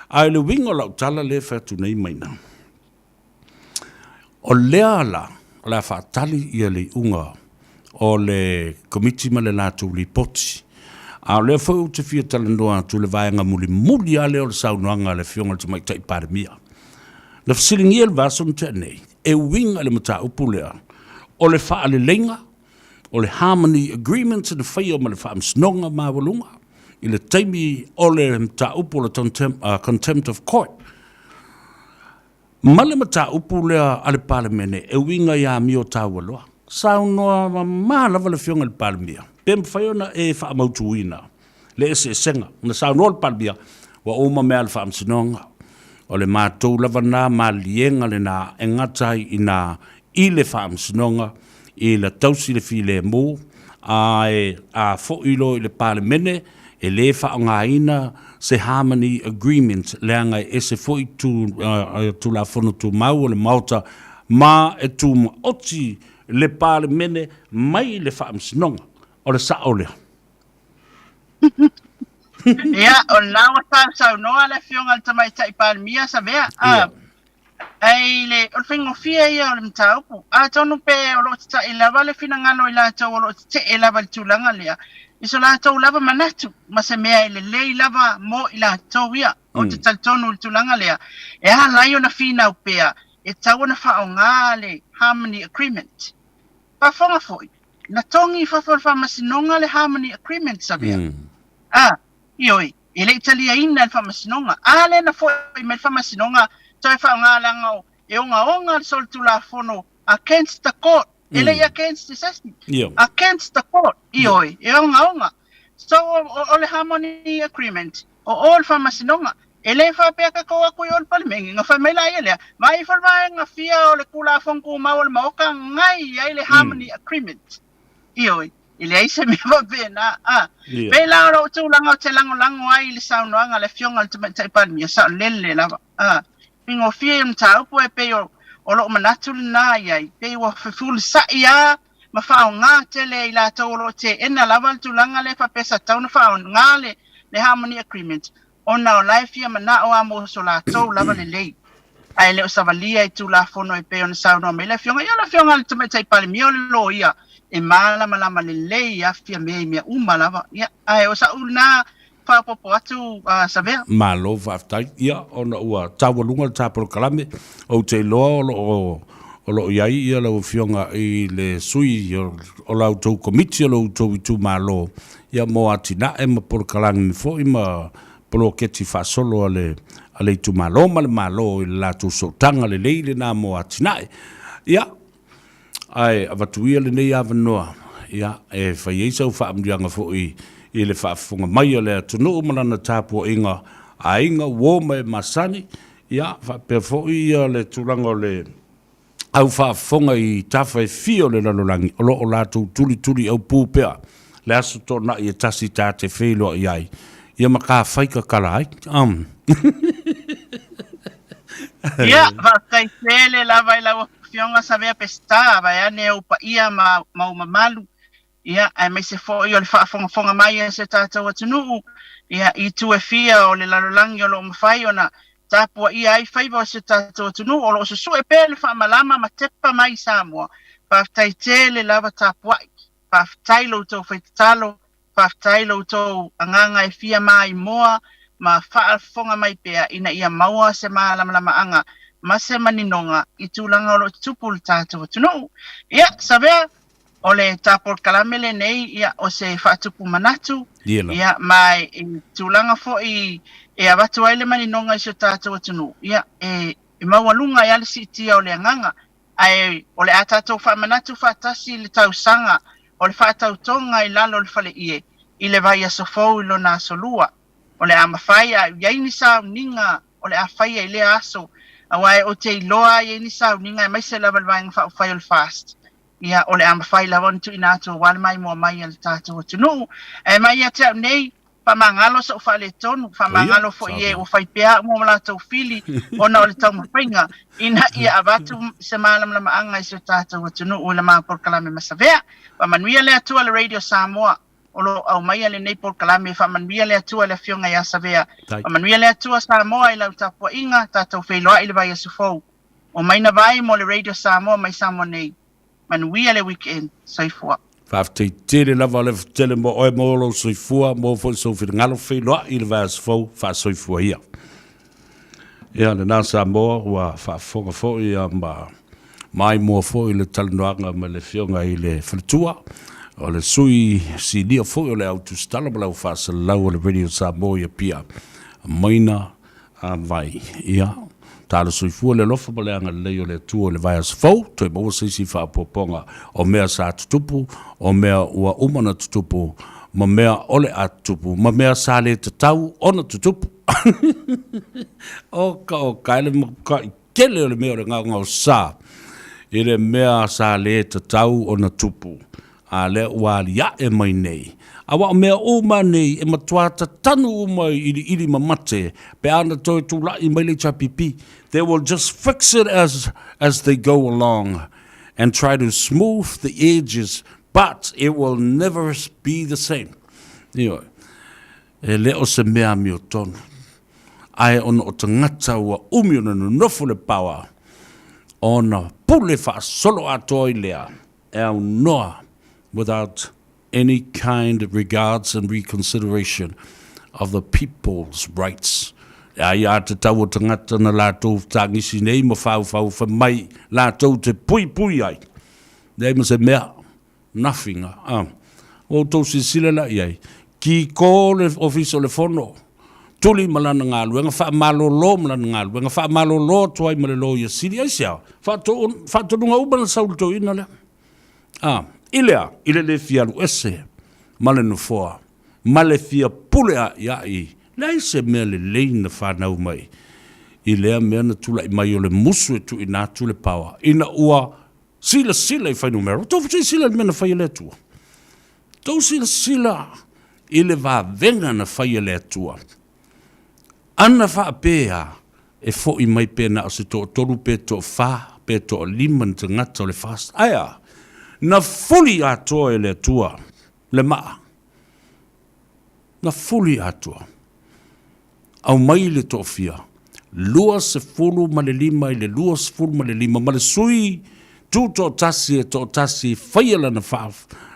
A i le uiga o lau tala lea e fai atu nei maina, o lea la o le a faatali ia le iuga o le Komiti ma le latou lipoti. A o lea foi ou te fia talanoa atu i le vaega mulimuli lava lea o le saunoaga a le Afioga i le Tamaitai Palemia. Na fesiligia i le vaiaso na tea nei, e uiga i le mataupu lea o le faaleleiga o le Harmony Agreement na faia ma le Faamasinoga Maualuga i le taimi o le mataupu o le Contempt of Court ma le mataupu lea a le Palemene e uiga i amio taualoa. Saunoa mamā lava le Afioga i le Palemia pe mafai ona e faamautuina le eseesega. Na saunoa le Palemia, ua uma mea a le Faamasinoga, o le matou lava na maliega lena e gata ai i na i le Faamasinoga i la tausi le filemu, ae a foi loa i le Palemene, e le faaaogaina se Harmony Agreement leaga e ese foi tu, Tulafono Tumau o le Maota ma e tumaoti le Palemene mai le Faamasinoga. O le sao lea. Ia, o lena ua sausaunoa le Afioga i le Tamaitai Palemia, Savea. Ah, ai le, o le faigofie ia o le mataupu. Atonu pe o lo o tata'i lava le finagalo o i latou o lo o tetee lava i le tulaga lea, i so latou lava manatu ma se mea e lelei lava mo i latou ia. Ou te talitonu i le tulaga lea, e ala ai ona finau pea, e tatau ona faaaoga le Harmony Agreement. Faafofoga foi, na togi i fafo o le Faamasinoga le Harmony Agreement, Savea. A, ioe, e le i taliaina e le Faamasinoga. A lea na foi mai le Faamasinoga, toe faaaoga leaga o, e ogaoga le solitulafono against the court. E le i against se isi. Against the court, ioe, e ogaoga. So, o, o, o le Harmony Agreement, o o le Faamasinoga. E le faapea ka kou aku i o le Palemene, na fai mai la ia lea, vaai ifo le vaega fia o le Tulafono Tumau o le Maota ngai ai le Harmony Agreement. Ioe. E leai se mea faapena. A, pei la o lou tulaga ou te lagolago ai i le saunoaga a le Afioga i le Tamaitai Palemia, saolele lava. A, faigofie ia mataupu ae pei o, o lou manatu lena i ai, pei ua fefulisai lava ma faaaoga tele e i latou o lo o teena lava le tulaga lea faapea sa tatau ona faaaoga le, le Harmony Agreement, ona o la e fia manao lava mo so latou lava lelei, ae le o savalia i Tulafono e pei ona saunoa mai le Afioga. Ia o le Afioga i le Tamaitai Palemia o le loia e malamalama lelei lava Fiamē i mea uma lava. Ia, ae o sa'u lena faaopoopo atu Savea. Malo faafetai. Ia, ona ua taualuga le ta polokalame, ou te iloa o lo o o lo o i ai ia lau Afioga i le sui o la outou Komiti o lo outou itumalo, ia mo atinae ma polokalame foi ma poloketi faasolo a le a le itumalo ma le Malo i le latou sootaga lelei lena mo atinae. Ia, ae avatu ia lenei avanoa, ia, e fai ai sau faamanuiaga foi i le faafofoga mai a le atunuu ma lana tapuaiga aiga, uo ma e masani, ia, faapea foi ia le tulaga o le au faafofoga i tafa e fia o le lalolagi o lo o latou tulituli aupū pea le Aso Toonai e tasi ta te feiloai ai, ia ma ka fai kakala ai. Ia, faafetai tele lava i lau Afioga Savea Peseta, vaeane ou paia ma ou mamalu, ia, aemaise foi o le faafogafoga mai a si o tatou atunuu, ia, i itu e fia o le lalolagi o lo o mafai ona tapuaia ai faiva o si o tatou atunuu o lo o susue pea le faamalama ma tepa mai i Samoa. Faafetai tele lava tapuai. Faafetai lo outou fai tatalo, faafetai lo outou agaga e fia maimoa ma faafofoga mai pea ina ia maua se malamalamaaga ma se maninoga i tulaga o lo o tutupu i le tatou atunuu. Ia, Savea, O le ta polokalame lenei, ia, o se faatupu manatu, ia, ma i tulaga foi e avatu ai le maninoga i si o tatou atunuu, ia, e, e maualuga ai lava le siitia o le agaga, ae o le a tatou faamanatu faatasi i le tausaga o le faatautoga i lalo o le faleie i le vaiaso fou i lona aso lua. O le a mafai a i ai ni sauniga o le a faia i lea aso, aua e ou te iloa e i ai ni sauniga aemaise lava i le Vaega Faaupufai o le FAST, Ia, o le a mafai lava ona tuuina atu aua le maimoa mai a le tatou atunuu. Ae mai ia te au nei, faamagalo so'u faaletonu, faamagalo foi e ua fai pea au mo latou fili ona o le taumafaiga ina ia avatu se malamalamaaga i si o tatou atunuu i le ma polokalame masavea. Faamanuia le Atua le Radio Samoa o lo o aumaia lenei polokalame. Faamanuia le Atua i le Afioga ia Savea. Faamanuia le Atua Samoa i lau tapuaiga, tatou feiloai i le vaiaso fou. Omai na vai mo le Radio Samoa mai Samoa nei. Manuia le weekend. Soifua. Faafetai tele lava le tele mo oe mo lou soifua, mo foi sou finagalo feiloai i le vaiaso fou, faasoifua ia. Ia lena Samoa ua faafofoga foi ia ma maimoa foi le talanoaga ma le afioga i le faletua o le sui sinia foi o le au tusitala ma le au faasalalau o le Radio Samoa i Apia Maina A vai, ia, talo soifua le alofa ma le agalelei o le Atua i le vaiaso fou, toe maua se isi faaopoopoga o mea sa tutupu, o mea ua uma ona tutupu, ma mea o le a tutupu, ma mea sa le tatau ona tutupu. Oka oka e le matuai tele o le mea o le gaogaosa i le mea sa le tatau ona tupu. A lea ua aliae mai nei. Aua o mea uma nei e matua tatanu uma i iliili mamate pe a na toe tulai mai le HRPP. They will just fix it as, as they go along and try to smooth the edges, but it will never be the same. Ioe. E le o se mea amiotonu. Ae ona o tagata ua umi ona nonofo le power, ona pule faasolo atoa ai lea e aunoa without any kind regards and reconsideration of the people's rights. E ai a tatau o tagata na latou tagisi nei ma faufau fai mai latou te puipui ai. Leai ma se mea, nothing. Ah. Ua outou silasila la i ai, kiko le Ofisa o le Fono, tuli ma lana galuega, faamalolo ma lana galuega, faamalolo atu ai ma le Loia Sili. Aisea? Faatonuga uma na sau i le toeaina lea. A, i le a? I le le fia alu ese ma le nofoa, ma le fia pule a'ia'i, leai se mea lelei na fanau mai i lea mea na tula'i mai o le musu e tuuina atu le power ina ua silasila i fuainumera. Ua outou silasila i le mea na fai e le Atua? Tou silasila i le vavega na fai e le Atua. Ana faapea e fo'i mai pe na o se toatolu pe toafa pe toalima ni tagata o le FAST. Ae a? Na fuli atoa e le Atua le maa. Na fuli atoa. Aumai le toafia, 25 i le 25 ma le sui tutoatasi e toatasi e faia lana faa,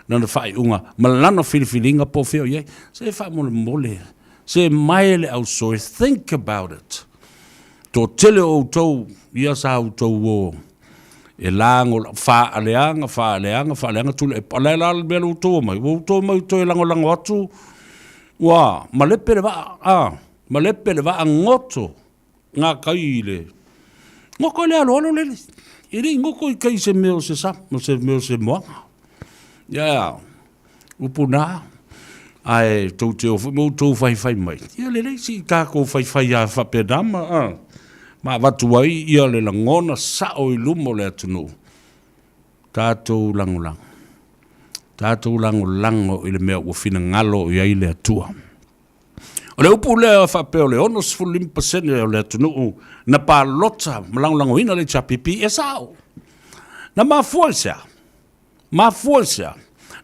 lana faaiuga ma lana filifiliga po o fea o i ai. Se faamolemole, se mae le ausoe, think about it. Toatele o outou, ia sa outou o e lago, faaleaga, faaleaga, faaleaga Tuilaepa. O le a la le mea lea ua outou omai? Ua outou omai toe lagolago atu Ua malepe le vaa, a, malepe le vaa goto gakai i le goto i le aloalo lele. E le i goto i kai se mea o se sa, o se mea o se moana. Ia, upu na, ae tou te o foi ma outou faifai mai. Ia lelei se i tatou faifai lava faapena ma, a, ma avatu ai ia le lagona sao i luma o le atunuu. Tatou lagolago. Tatou lagolago i le mea ua finagalo i ai le Atua. O le upu lea faapea o le 65% o le atunuu na palota ma lagolagoina le HRPP, e sao. Na mafua i se a? Mafua i se a?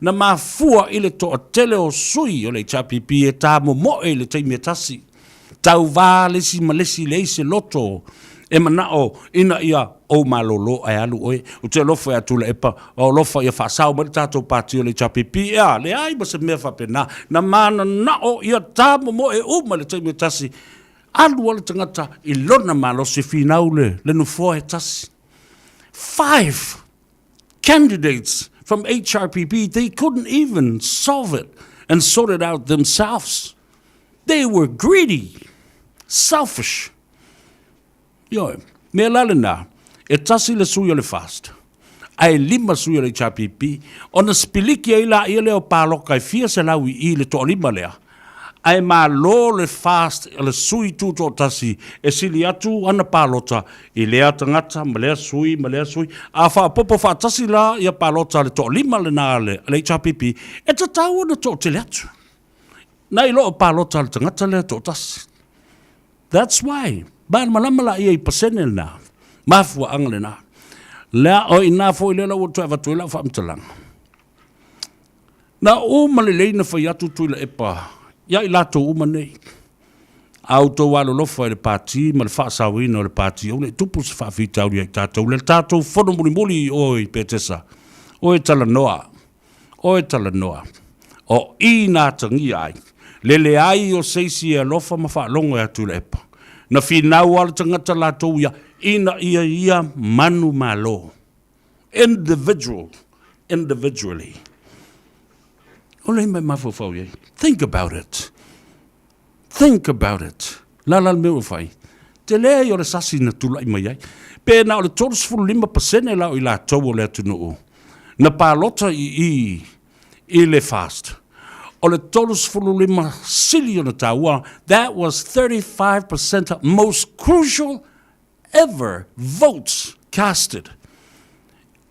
Na mafua i le toatele o sui o le HRPP e tamomoe i le taimi e tasi. Tauva le isi ma le isi, leai se loto e manao ina ia ou malolo ae alu oe. Ou te alofa ia Tuilaepa, o alofa ia faasao mai le tatou pati o le HRPP. Ea, leai ma se mea faapena. Na mananao ia tamomoe uma i le taimi e tasi. Alu lava le tagata i lona malosi e finau le, le nofoa e tasi. Five candidates from HRPP, they couldn't even solve it and sort it out themselves. They were greedy, selfish. Ioe, mea la lena, e tasi le sui o le FAST, ae lima sui o le HRPP, ona sipiliki ai laia lea o paloka e fia selau i i le toalima lea, ae malo le FAST o le sui tutoatasi e sili atu ana palota i lea tagata ma lea sui ma lea sui. A faaopoopo faatasi la ia palota a le toalima lena a le HRPP, e tatau ona toatele atu nai lo palota a le tagata lea toatasi. That's why, malamalama laia i pasene lena, mafuaaga lena. Lea, o i ina foi lea la ua toe avatu ai lau faamatalaga. Na uma lelei na fai atu Tuilaepa ia i latou uma nei. A outou alolofa i le pati ma le faasaoina o le pati, aua ne i tupu se faafitauli ia i tatou. Le tatou fono mulimuli i o i Petesa, o e talanoa, o e talanoa. O i na atagia ai le leai o se isi e alofa ma faalogo ia Tuilaepa. Na finau lava le tagata latou ia ina ia ia manumalo. Individual, individually. O le mai mafaufau i ai. Think about it. Think about it. La la le mea ua fai. Tele ai o le sasi na tulai mai ai. Pe na o le 35% la o i latou o le atunuu na palota i i i le FAST. O le 35 sili ona taua, that was 35% most crucial ever votes casted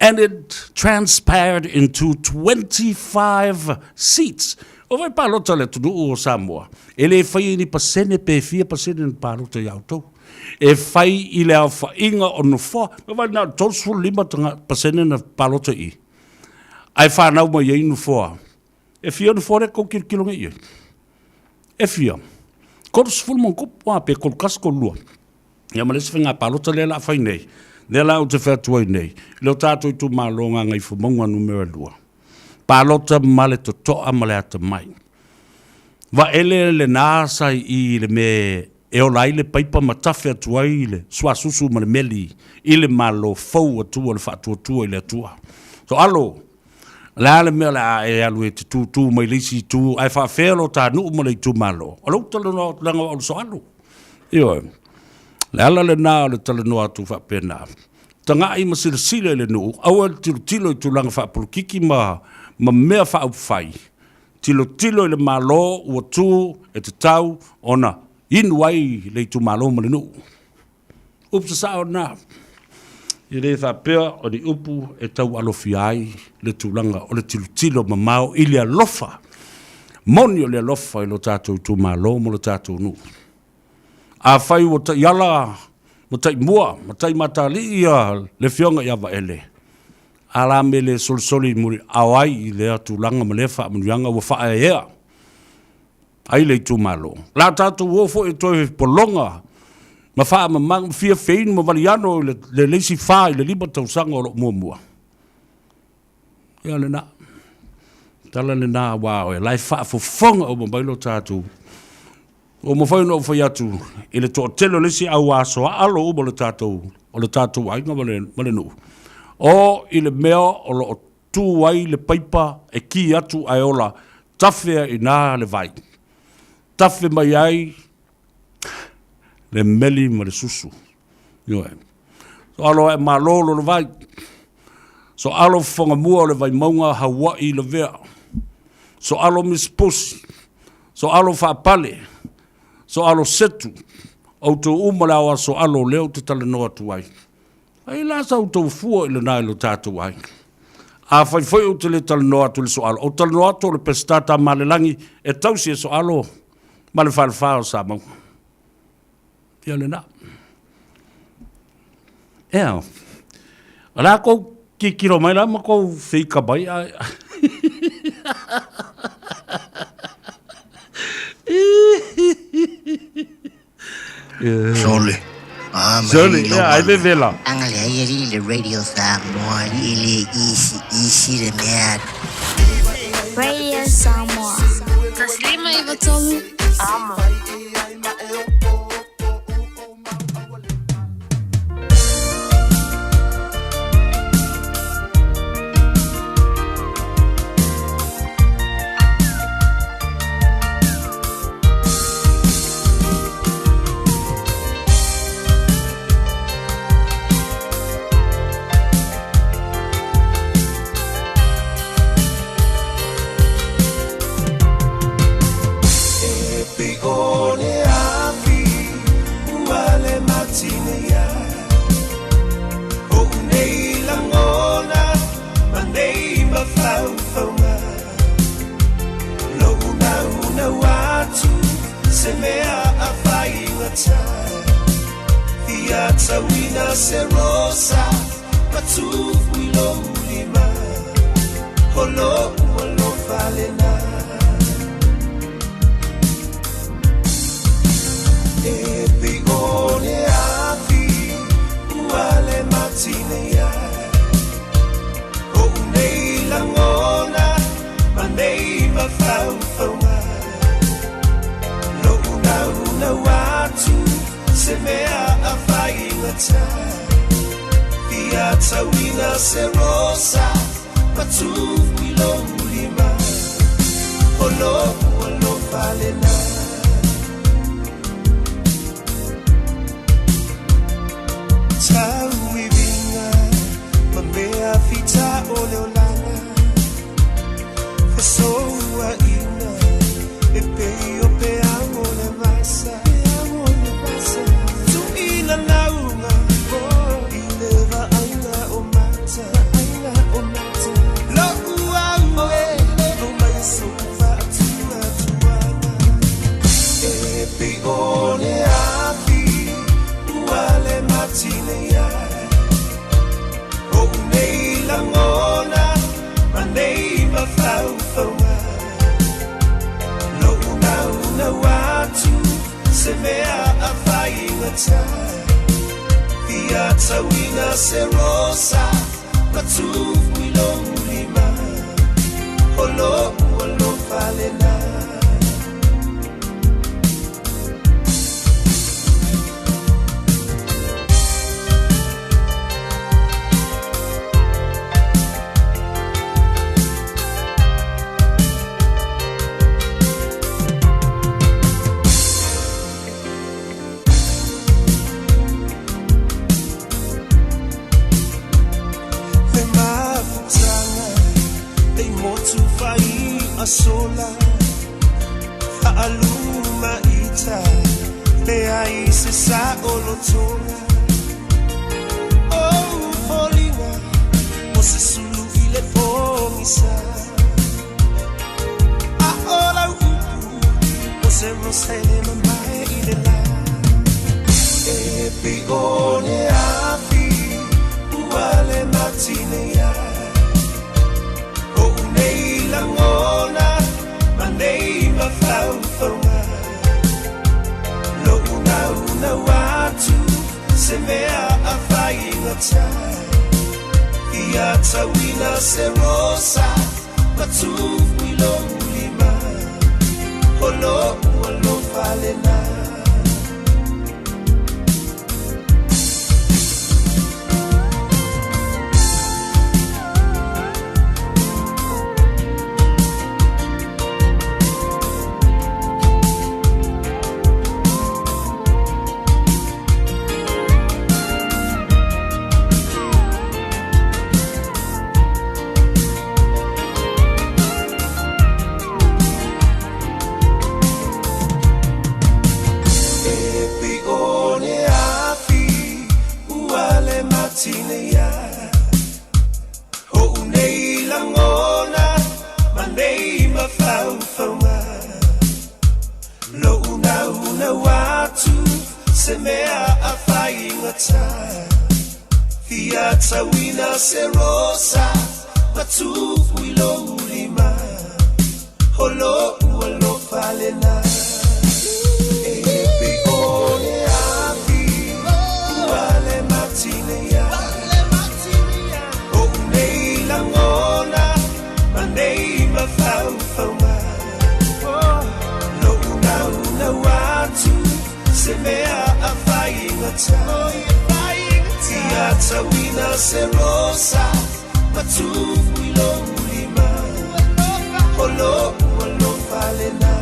and it transpired into 25 seats. O vai palota le atunuu o Samoa, e le faia ni pasene pe fia pasene na palota ia outou. E fai i le aofaiga o nofoa, e vai na 35 pasene na palota i. Ae whanau mai ai nofoa. E fia nofoa lea kou kilokilo nei i ai? E fia? 30 ma ona tupu, a pe 31, 32. Ia ma le isi faiga palota lea o le a fai nei, lea la ou te fai atu ai nei, i lo tatou itumalo Gagaifomauga numera 2, palota ma le totoa ma le atamai. Vaele lena sa i i i le mea e ola ai le paipa ma tafe atu ai le suasusu ma le meli i le Malo fou atu o le Faatuatua i le Atua. So alo, o le a le mea o le a e alu e te tūtū mai le isi itu ae faafea lo ta nuu ma le itumalo? O lou talanoa atu leaga o au le soalo. Ioe. Le ala lena o le talanoa atu faapena. Taga'i ma silasila i le nuu, aua le tilotilo i tulaga faapolokiki ma, ma mea faaupufai. Tilotilo i le Malo ua tu e tatau ona inu ai le itumalo ma le nuu. Upu sasao lena. E le faapea o ni upu e tau alofia ai le tulaga o le tilotilo mamao i le alofa moni o le alofa i lo tatou itumalo ma lo tatou nuu. Afai ua taiala ma taimua ma taimatalii ia le Afioga ia Vaele, a la me le solisoli muliao ai i lea tulaga ma lea faamanuiaga ua faaeaea ai le itumalo. O le a tatou o foi e toe pologa ma faamama ma fiafiainu ma valiano i le isi 4 i le 5 tausaga o lo o muamua. Ia lena. Tala lena aua o la e faafofoga uma mai lo tatou. Ua mafai ona ou fai atu i le toatele o le isi au aso aalo uma o le tatou, o le tatou aiga ma le, ma le nuu. O i le mea o lo o tu ai le paipa e ki atu ae ola, tafe ai i ina le vai. Tafe mai ai le meli ma le susu. Ioe. So alo ae malolo le vai. So alo fofoga mua o le Vaimauga Haua'i Lavea. So alo Miss Pusi. So alo Faapale. So alo Setu. Outou uma le ao aso alo lea ou te talanoa atu ai. Ai la sa outou fua i lena i lo tatou aiga. Afai foi ou te le talanoa atu i le soalo, ou talanoa atu o le Peseta Tamalelagi e tausi e soalo ma le falefa o Samauga. Ia lena. Ea, o le a kou tilotilo mai la ma kou feika mai a... Sole. Ah, mai Sole, ia, ai vevela. Anga le ai ali le Radio Samoa, ali e le easy, easy le mea. Radio Samoa. 153 Amo. pogisa A o lau upu O se rosa e le mamae i le la E piʻo le afi Ua le matine ia Oʻu nei lagona Ma nei mafaufauga Loʻu naunau atu Se mea a faigata Ia tauina se rosa Ma tufu i lou lima O loʻu alofa lena. E piʻo le afi ua le matine ia Oʻu nei lagona ma nei mafaufauga Loʻu naunau atu se mea a faigata Fia tauina se rosa ma tufu i lou lima O loʻu alofa lena E piʻo le afi ua le matine ia Oʻu nei lagona ma nei mafaufauga Loʻu naunau atu se mea a faigata Ia tauina se rosa ma tufu i lou lima O loʻu alofa lena.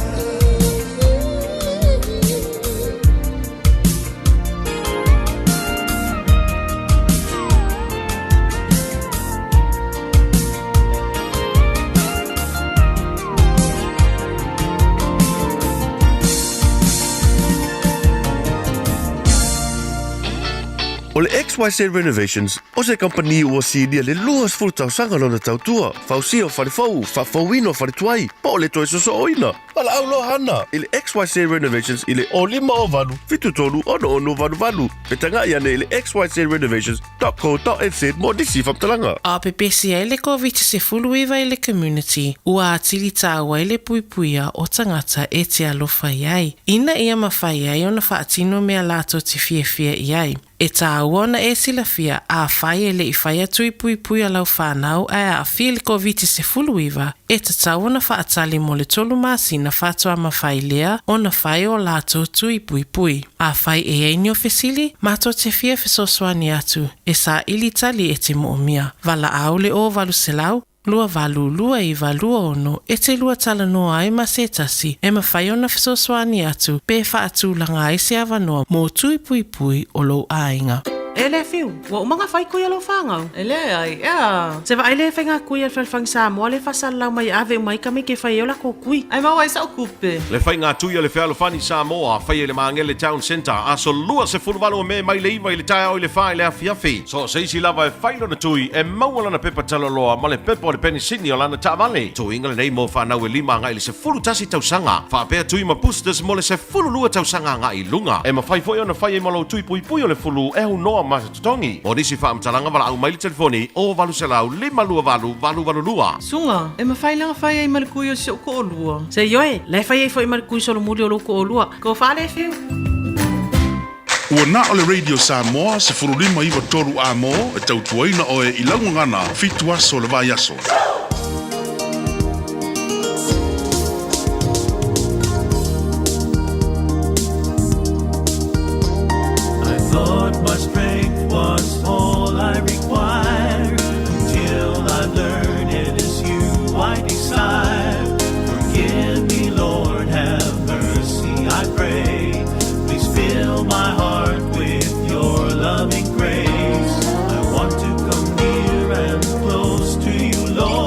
O le XYZ Renovations, o se kamupani ua silia le 20 tausaga lona tautua, fausia o fale fou, faafouina o fale tuai, po o le toe sosooina. Valaau loa hana i le XYZ Renovations i le 0508 73 66 88 pe tagai ane i le xyzrenovations.co.nz mo nisi faamatalaga. A pepesi ai le Koviti-19 i le community, ua atili tāua ai le puipuia o tagata e te alofa i ai, ina ia mawhai ai ona faatino mea latou te fiafia i ai. E tāua ona e silafia, afai e le i whai atu i puipui a lau whānau ae aafia i le Koviti-19, e tatau ona faatali mo le tolu masina faatoa mawhai lea ona whai o latou tui puipui. Afai e i ai ni o fesili, matou te fia fesoasoani atu, e saili tali e te moomia. Valaau le o 800 282 26 e te lua talanoa ai ma se tasi e mawhai ona fesoasoani atu pe faatulaga ai se avanoa mo tui puipui o lou aiga. E le fiu, ua uma ona fai kui a lou fanau? E leai, ea. Se vaai le faiga kui a le Fealofani Samoa le faasalalau mai e ave uma ai tamaiti e fai ai o lakou kui. Ae maua ai sau tupe. Le faiga tui a le Fealofani Samoa, faia i le Magele Town Centre, aso 28 o Me mai le 9 i le taeao i le 4 i le afiafi. So o se isi lava e fai lona tui, e maua lana pepa talaloa ma le pepa o le penisini o lana taavale. Tuiga lenei mo fanau e lima agai i le 11 tausaga, faapea tui ma boosters mo le 12 tausaga agai i luga. E mafai foi ona fai ai ma lou tui puipui o le fulu e aunoa ma se totogi. Mo nisi faamatalaga valaau mai le telefoni o 800 528 882. Suga, e mafai la ona fai ai ma le kui o si ou toalua. Se ioe, la e fai ai foi ma le kui solomuli o lou toalua. Tofa le fiu. Ua na o le Radio Samoa 15 9 3 A mo e tautuaina oe i lau gagana fitu aso o le vaiaso. I thought my strength was all I required Until I learned it is you I desire Forgive me, Lord, have mercy, I pray Please fill my heart with your loving grace I want to come near and close to you, Lord.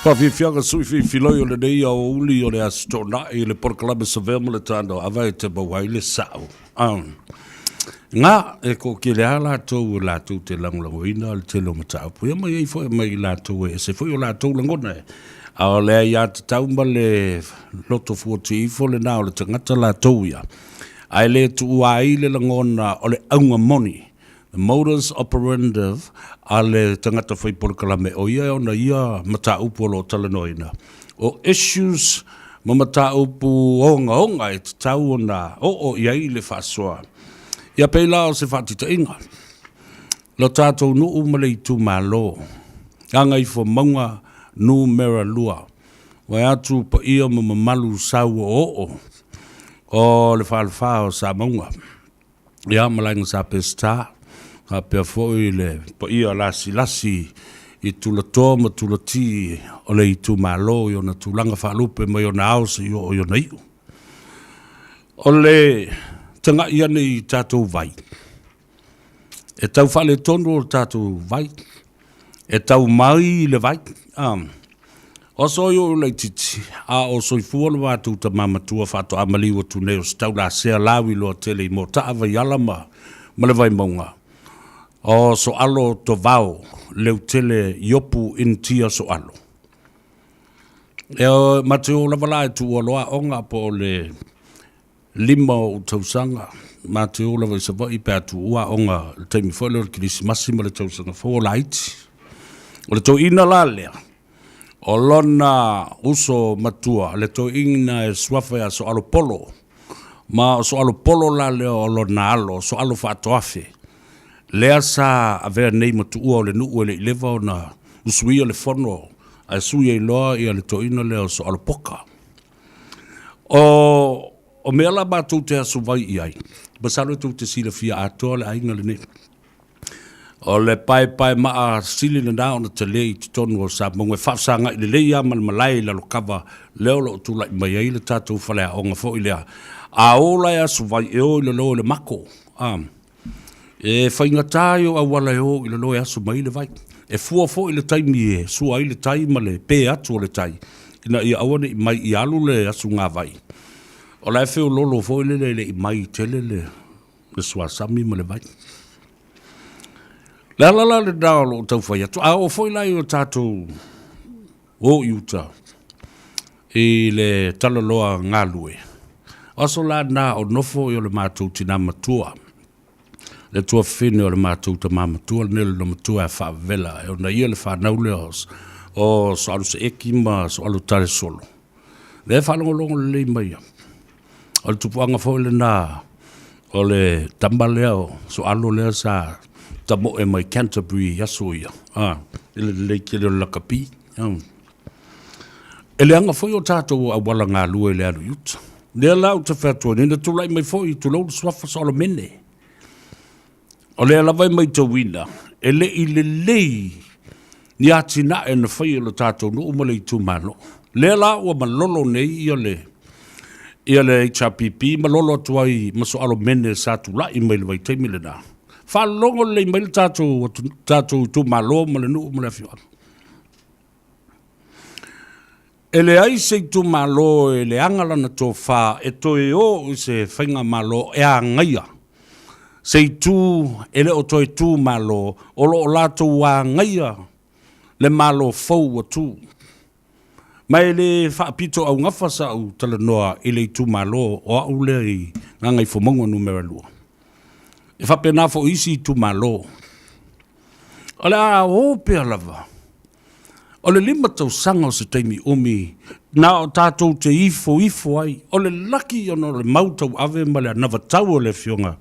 Faafiafiaga sui filifiloi o lenei aoauli o le Aso Toonai i le polokalame Savea ma le Tano Ava e te maua ai le sao. Nga e toatele lava latou e latou te lagolagoina le tele o mataupu ia ma i ai foi ma i latou e ese foi o latou lagona e. A o le aiatatau ma le loto fuati ifo lena o le tagata latou ia, ae le tuua ai le lagona o le auga moni, the modus operandi, a le tagata fai polokalame o ia e ona ia mataupu o lo o talanoaina, o issues ma mataupu ogaoga e tatau ona oo i ai le faasoa. Ia pei la o se faatitaiga, lo tatou nuu ma le itumalo, Gagaifomauga Numera 2, vaeatu paia ma mamalu sauoooo o le Falefa o Samauga. Ia ma le Aiga Sa Peseta, faapea foi le paia lasilasi i tulatoa ma tulati o le itumalo i ona tulaga faalupe mai ona ao seia oo i ona iu. O le tagai ane i tatou vai, e tau faaletonu o le tatou vai, e tau mai le vai. O aso ai o laitiiti, a o soifua le matou tama matua faatoa maliu atu nei o se taulasea lauiloa tele i Moataa, Vaiala ma le Vaimauga, o Soalo Tovao Leutele Iopu Initia Soalo. E matou te o lava la e tuua loa aoga po o le 5 o ou tausaga, ma te o lava i Savaii pe a tuua aoga i le taimi foi lea o le Kerisimasi ma le tausaga fou o laiti. O le toeaina la lea, o lona uso matua, le toeaina e suafa ia Soalo Polo, ma o Soalo Polo la lea o lona alo, o Soalo Faatoafe, lea sa avea nei ma tuua o le nuu e le i leva ona usuia le fono ae sui ai loa le toeaina lea o Soalo Poka. O, o mea la matou te aso vai i ai, masalo e tou te silafia atoa le aiga lenei. O le paepae maa sili lena ona tele i totonu o Samauga e faafesagai lelei lava ma le malae i Lalokava lea o lo o tulai mai ai le tatou faleaoga foi lea. A o la e aso vai e o i lalo i le mako, a. E faigata i o auala e o i lalo e aso mai le vai. E fua foi le taimi e sua ai le tai ma le pe atu o le tai, ina ia aua ne i mai i alu le asugavai. O la e feololo foi lele e le i mai tele le, le suasami ma le vai. Le ala la lena o lou tau fai atu, a oo foi la i o tatou o i uta i le talaloa galue, o aso la na o nofo i o le matou tina matua, le tuafafine o le matou tama matua lenei o le loomatua e Faavela, e ona ia le fanau lea o Soaluseeki ma Soalutalesolo. Lea e faalogologo lelei mai ia. O le tupuaga foi lena o le tama lea o Soalo lea sa tamoe mai Canterbury i aso ia, a, i le lelei tele o le lakapi. E leaga foi o tatou auala galue i le alu i uta. Lea la ou te fai atu ai nei, na tulai mai foi, tulou le suafa Solomene. O lea lava e matauina, e le i lelei ni atinae na fai e lo tatou nuu ma le itumalo. Lea la ua malolo nei ia le ia le HRPP malolo atu ai ma Soalomene sa tulai mai le vaitaimi lena. Faalogo lelei mai le tatou tatou itumalo ma le nuu ma le afioaga. E leai se itumalo e leaga lana tofa e toe o i se faigamalo e agaia se itu e le o toe tu malo o lo o latou agaia le Malo fou ua tu. Ma e le faapito augafa sa'u talanoa i le itumalo o a'u lea i Gagaifomauga Numera 2. E faapena foi i isi itumalo. O le a o pea lava. O le 5 tausaga o se taimi umi na o tatou te ifoifo ai. O le laki ona o le mau tauave ma le anavatau o le Afioga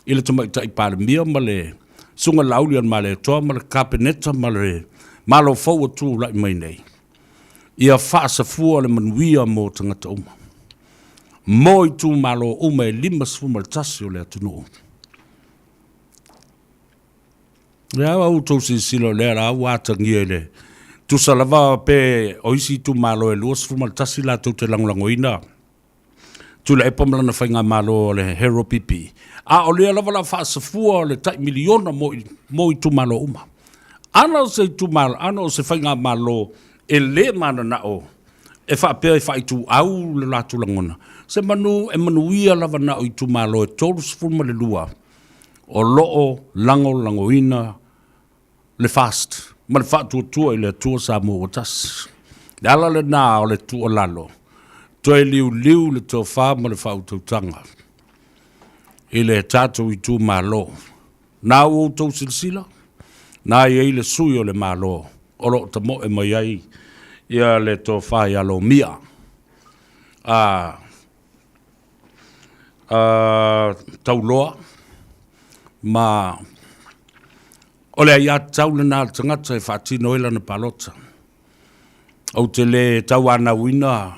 i le Tamaitai Palemia ma le Susuga Laaulialemalietoa ma le Kapeneta ma le Malo fou ua tulai mai nei, ia faasafua le manuia mo tagata uma, mo itumalo uma e 51 o le atunuu. Lea ua outou silasila o lea la ua atagia i le tusa lava pe o isi itumalo e 21 latou te lagolagoina Tuilaepa ma lana faigamalo o le Hero PP, a o lea lava la faasafua le tai miliona mo, mo itumalo uma. Ana o se itumalo, ana o se faigamalo E lē mananao e faapea e faaituau le latou lagona, semanu e manuia lava na o itumalo e 32 o lo o lagolagoina le FAST ma le Faatuatua i le Atua Samoa ua Tasi. Le ala lena o le tuualalo, toe liuliu le tofa ma le faautautaga i le tatou itumalo. Na ua outou silasila, na i ai le sui o le Malo o lo o tamoe mai ai ia le tofa ia Lomia a Tauloa ma o le aiatatau lena a le tagata e faatino ai lana palota. Ou te le tauanauina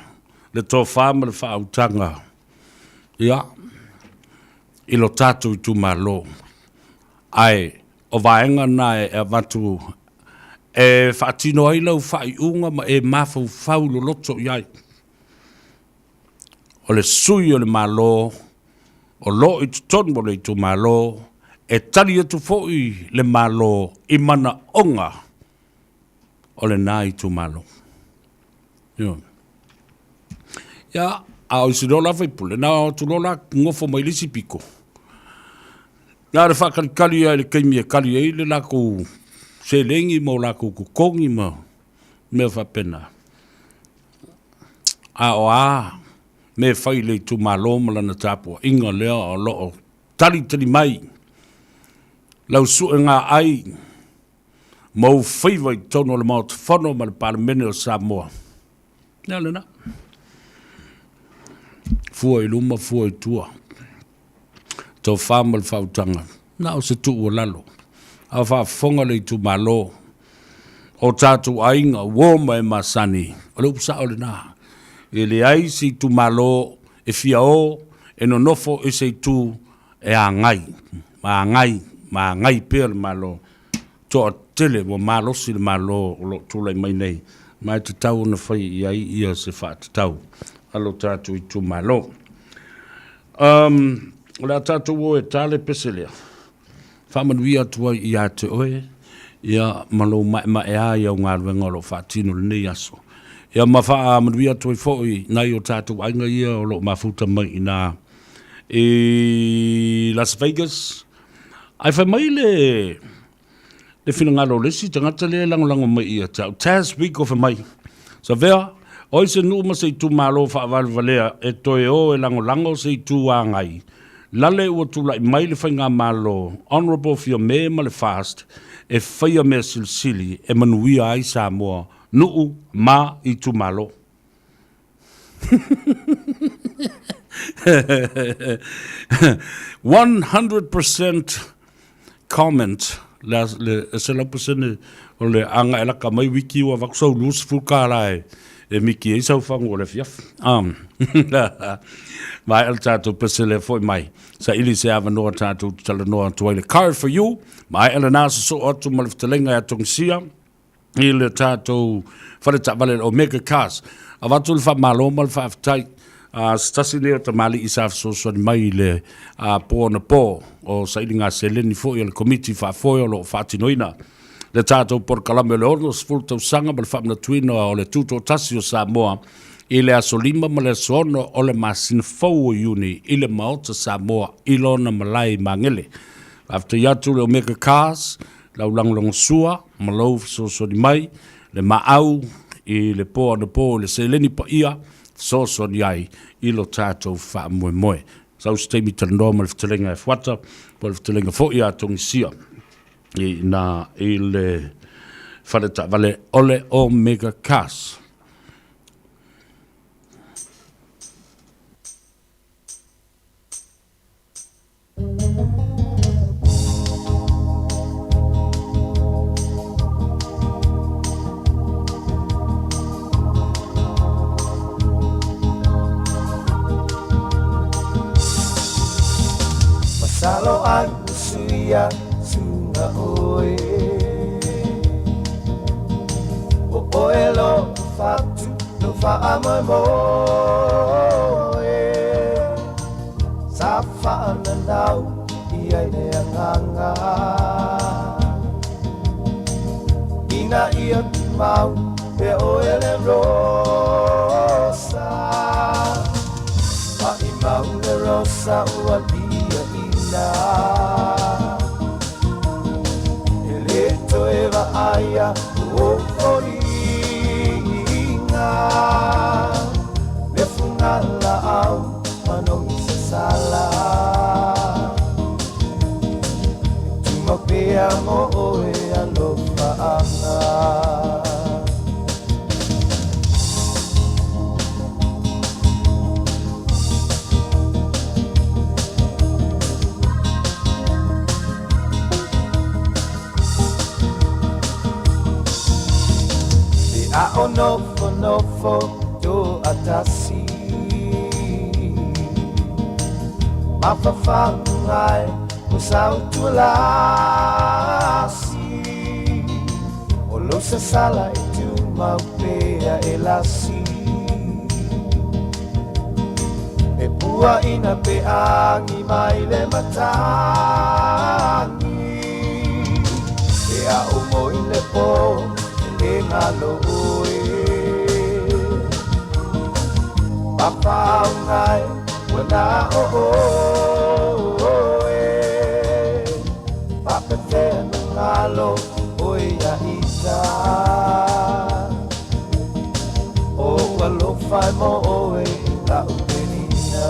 le tofa ma le faautaga ia, i lo tatou itumalo, ae o vaega na e avatu e faatino ai lau faaiuga ma e mafaufau loloto i ai. O le sui o le Malo o lo o i totonu o le itumalo e tali atu foi le Malo i manaoga o lena itumalo. Ioe. Ia, a o isi loa la faipule, na o atu loa la nofo mai le isi pito. Na o le faakalikali lava i le taimi e kali ai le latou seleni ma o latou totogi ma mea faapena. A o a mea e fai i le itumalo ma lana tapuaiga lea o lo o talitali mai lau suegaai ma ou faiva i totonu o le Maota Fono ma le Palemene o Samoa. Ia lena. Fua i luma, fua i tua. Tofa ma le faautaga, na o se tuualalo. A o faafofoga le itumalo, o tatou aiga, uo ma e masani, o le upu sao lena. E leai se itumalo e fia o, e nonofo i se itu e agai, ma agai, ma agai pea le Malo. Toatele ua malosi le Malo o lo o tulai mai nei, ma e tatau ona fai i ai ia se faatatau a lo tatou itumalo. Um, o le a tatou o e ta le pese lea. Faamanuia atu ai ia te oe, ia ma lou maemaea i au galuega o lo o faatino lenei aso. Ia ma faamanuia atu ai foi nai o tatou aiga ia o lo o mafuta mai i ina i Las Vegas. Ae fai mai le le finagalo o le isi tagata lea e lagolago mai ia te au, Taz Rico fai mai, Savea, o ai se nuu ma se itumalo faavalevalea e toe o e lagolago se Itu Agai, lale ua tulai mai le faigamalo Honourable Fiame ma le FAST e faia mea silisili e manuia ai Samoa, nuu ma itumalo. 100% comment le, le 100% o le aga e laka mai wiki ua avatu sau 20 tala e, e miki ai sau fagu o le afiafi. Um, Maea le tatou pese lea foi mai. Saili se avanoa tatou te talanoa atu ai le Car for You. Maea lena sosoo atu ma le fetalaiga ia Tongisia i le tatou fale taavale le Omega Cars. Avatu le faamalo ma le faafetai a se tasi lenei o tamalii sa fesoasoani mai i le po anapo o sailiga seleni foi a le Komiti Faafoe o lo o faatinoina le tatou polokalame o le 60 tausaga ma le faamanatuina o le Tutoatasi o Samoa i le aso 5 ma le aso 6 o le masina fou o Iuni i le Maota Samoa i lona malae i Magele. Faafetai atu le Omega Cars lau lagolagosua ma lou fesoasoani mai, le maau i le po anapo i le seleni paia, fesoasoani ai i lo tatou faamoemoe. Sau se taimi talanoa ma le fetalaiga e Fuata, po o le fetalaiga foi a Togisia i ina i le fale taavale o le Omega Cars. Masalo ai usuia sunga oe O oe lo fatu lo faamoemoe Sa faananau i ai le agaga Ina ia tumau pea oe le Rosa. Maʻimau le Rosa ua liaʻina. E lē toe vaaia o ou foliga. Le fugalaau manogi sasala. E tumau pea mo oe alofaaga. Pe a o nofonofo toatasi Mafaufauga e mo sau tualasi O lou sasala e tumau pea e lasi E puaʻina pe agi mai le matagi Pe a ou moe i le pō e lē galo ʻoe Mafaufauga e ua na o ʻoe Faapefea ona galo ʻoe ia ita O ou alofa e mo ʻoe i laʻu welina.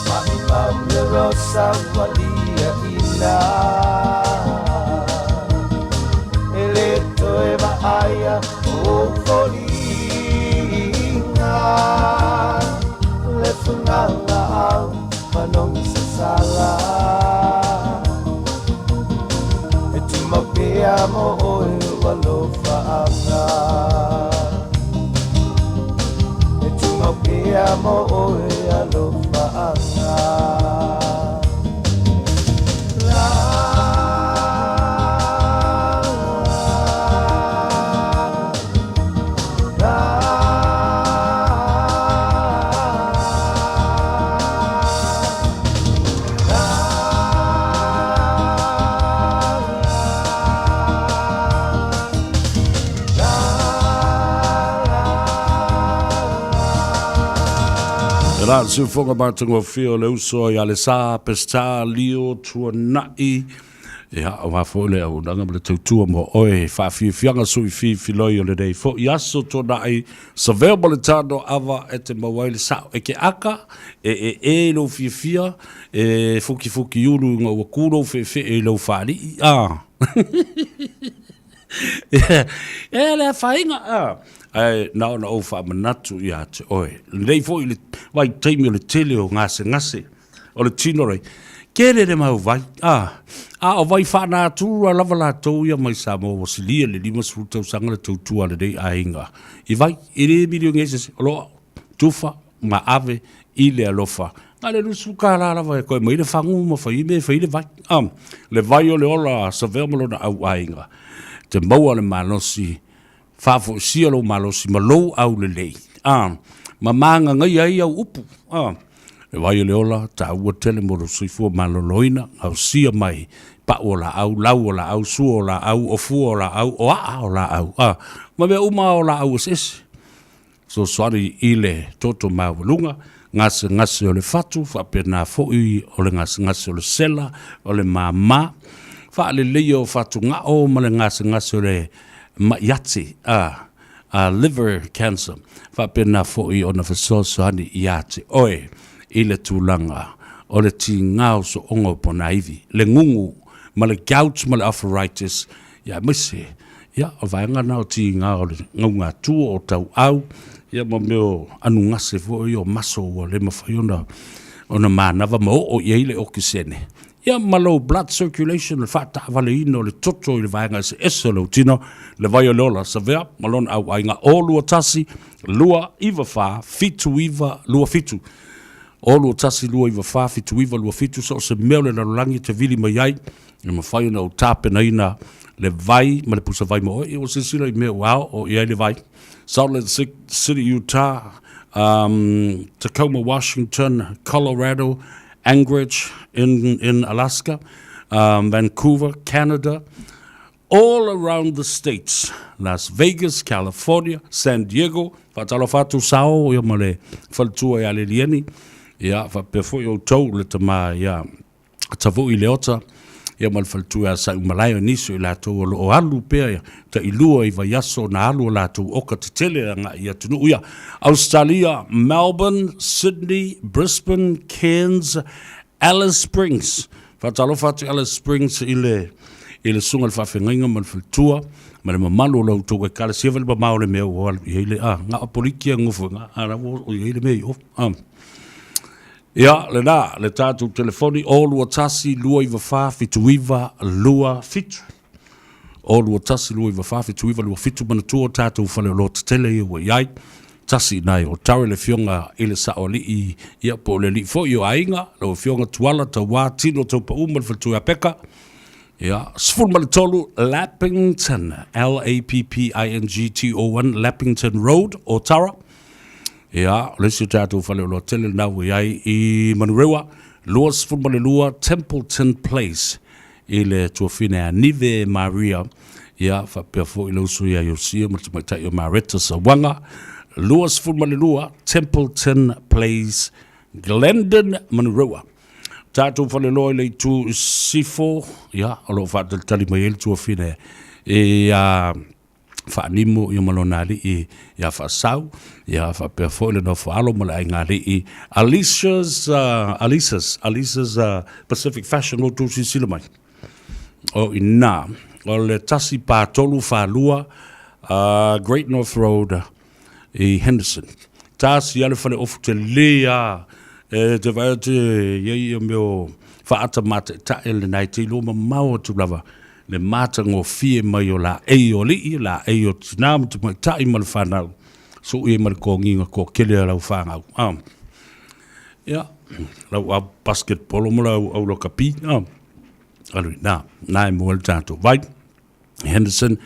Maʻimau le Rosa ua liaʻina E lē toe vaaia o ou foliga Le fugalaau manogi sasala E tumau pea mo oe o alofaaga E tumau pea mo oe alofaaga. E la siufoga matagofie o le uso ia le sa Peseta Lio Tuana'i Ia, aua foi le auaunaga ma le tautua mo oe, faafiafiaga sui fifiloi o lenei foi aso tuanai, savea ma le tano ava e te maua ai le sao e ke aka, e e e i lou fiafia, e fukifuki ulu ina ua ku lou feefee i lou faalii, a. E le afaina, a. Ae na ona ou faamanatu ia te oe. Lenei foi le vaitaimi o le tele o gasegase. O le tino rei, tele le mau vai, a, a o vai faanatura lava latou ia mai Samoa ua silia le 50 tausaga le tautua a lenei aiga i vai, e le milioni ai se isi, o lo o tufa ma ave i le alofa. Na o le 20 kālā lava e koe mai le fagu ma fai ai mea e fai ai le vai, a, le vai o le ola a Savea ma lona au aiga, te maua le malosi Faafoisia lou malosi ma lou aulelei, a, ma magagaia ai au upu, a. Le vai o le ola, taua tele mo lou soifua maloloina, gaosia mai pau o laau, lau o laau, sua o laau, o fua o laau, o aa o laau, a, ma mea uma o laau eseese. Fesoasoani i le toto maualuga, gasegase o le fatu, faapena foi o le gasegase o le sela, o le māmā, faaleleia o fatugao ma le gasegase o le maʻi ati, a, a liver cancer, faapena foi ona fesoasoani iā te oe i le tulaga o le tigā o sooga o ponaivi, le gugu ma le gout ma le arthritis, ia aemaise, ia, o vaega na o tigā o le gaugatua o tauau, Ia ma mea o anugase foi ia o maso ua le mafai ona ona manava ma oo i ai le okesene. Ia ma lou blood circulation, le faataavaleina o le toto i le vaega eseese o lou tino, le vai o le ola, Savea ma lona auaiga, 0 2 1 2 9 4 7 9 2 7. 0 2 1 2 9 4 7 9 2 7, so o se mea o le lalolagi e te vili mai ai, e mafai ona ou tapenaina le vai ma le pusa vai mo oe. Ia ua silasila i mea ua oo i ai le vai. Salt Lake City, Utah, Tacoma, Washington, Colorado, Anchorage in, in Alaska, Vancouver, Canada, all around the States, Las Vegas, California, San Diego, faatalofa atu Sao ia ma le faletua ia Leliani, ia faapea foi outou le tama ia Tavui Leota, ia ma le faletua ia Saiumalae, o nisi o i latou o lo o alu pea ia tailua i vaiaso na alu o latou oka tetele agai i atunuu ia Australia, Melbourne, Sydney, Brisbane, Cairns, Alice Springs. Faatalofa atu i Alice Springs i le i le susuga i le faafeagaiga ma le faletua ma le mamalu o la outou ekalesia fale mamao le mea ua alu i ai le a nga poliki a ngofo nga a la ua i ai le mea i o. Ia, lena, le tatou telefoni, 0 2 1 2 9 4 7 9 2 7. 0 2 1 2 9 4 7 9 2 7, manatua o tatou faleoloa tetele ia ua i ai. Tasi i nai o Tare le afioga i le Saoalii, ia po o le alii foi o aiga, lau afioga Tuala, Tauā, Tino, Taupau ma le faletua ia Peka. Ia, 13 Lappington, L-A-P-P-I-N-G-T-O-N, Lappington Road, Otara. Ia, o le isi o tatou faleoloa tele lena ua i ai i Manurewa, 22 Templeton Place i le tuafine a Nive Maria, ia, faapea foi le uso ia Iosia ma le tamaitai o Mareta Sauaga, 22 Templeton Place, Glendon, Manurewa. Tatou faleoloa i le itu i Sifo, ia, o lo o faatalitali mai ai le tuafine i a Faanimu ia ma lona alii ia Faasau, ia faapea foi le nofo alo ma le aigaalii Alicia's, Alisa's, Alisa's Pacific Fashion, ua outou silasila mai. O i ina, o le 14342 Great North Road i Henderson. Tasi lava le faleofu tele lava e te vaai atu e i ai ia mea o faata mataitai lena e te iloa mamao atu lava le matagofie mai o laei o alii, laei o tina ma tamaitai ma le fanau, sui ai ma le togiga toatele a lau fanau. Ah. Ia, lau au basketball ma lau au lakapi. Ah. Alu na, na e mua le tatou vai. Henderson,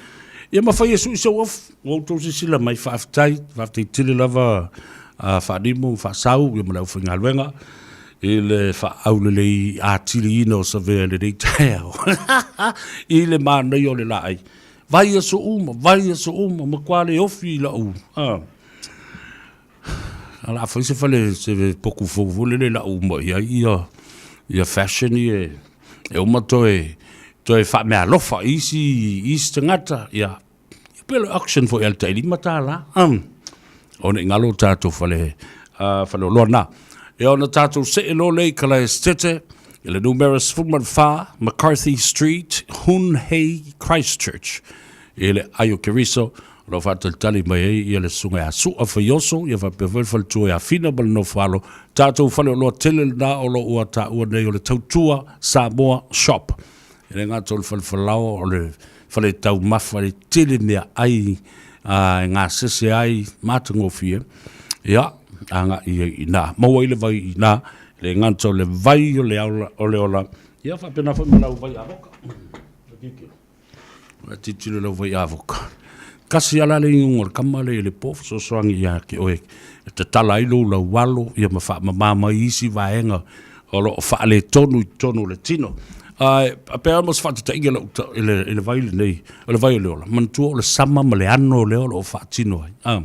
ia ma fai e sui seu ofu. Ua outou silasila mai, faafetai, faafetai tele lava a Faanimu ma Faasau ia ma le aufaigaluega i le faaaulelei atiliina o Savea i lenei taeao. I le manaia o le laai. Vai aso uma, vai aso uma, matua le ofi i lau... Ah. A la fai se fale se poku fou foi lele lau uma i ai ia ia fashion ia e uma toe toe faameaalofa i isi isi tagata ia pe le auction foi a le tailima tala ona i galo tatou fale faleoloa na ia ona tatou see loa lea i Kalaesetete i le numera 14 McCarthy Street Hun Hei Christchurch i le ai o Keriso O lo o faatalitali mai ai ia le Susuga ia Su'a Faioso, ia faapea foi le faletua ia Fina ma le Nofoalo, tatou faleoloa tele lena o lo o ua taua nei o le Tautua Samoa Shop. E le gata o le fale falaoa, o le fale taumafa i le tele meaai e gasese ai matagofie, ia, agai ai i ina. Maua ai le vai i ina, e le gata o le vai o le o le ola, ia faapena foi ma lau vai avoka. Ua tilotilo lau vai avoka. Kasi lava la le igoga o le kama lea i le po fesoasoani ia te oe e tatala ai lou laualo ia ma faamama mai isi vaega o lo o faaletonu i totonu o le tino. Ae pei lava mo se faataitaiga lau i le, i le vai lenei, o le vai o le ola, manatua o le sama ma le ano lea o lo o faatino ai. A,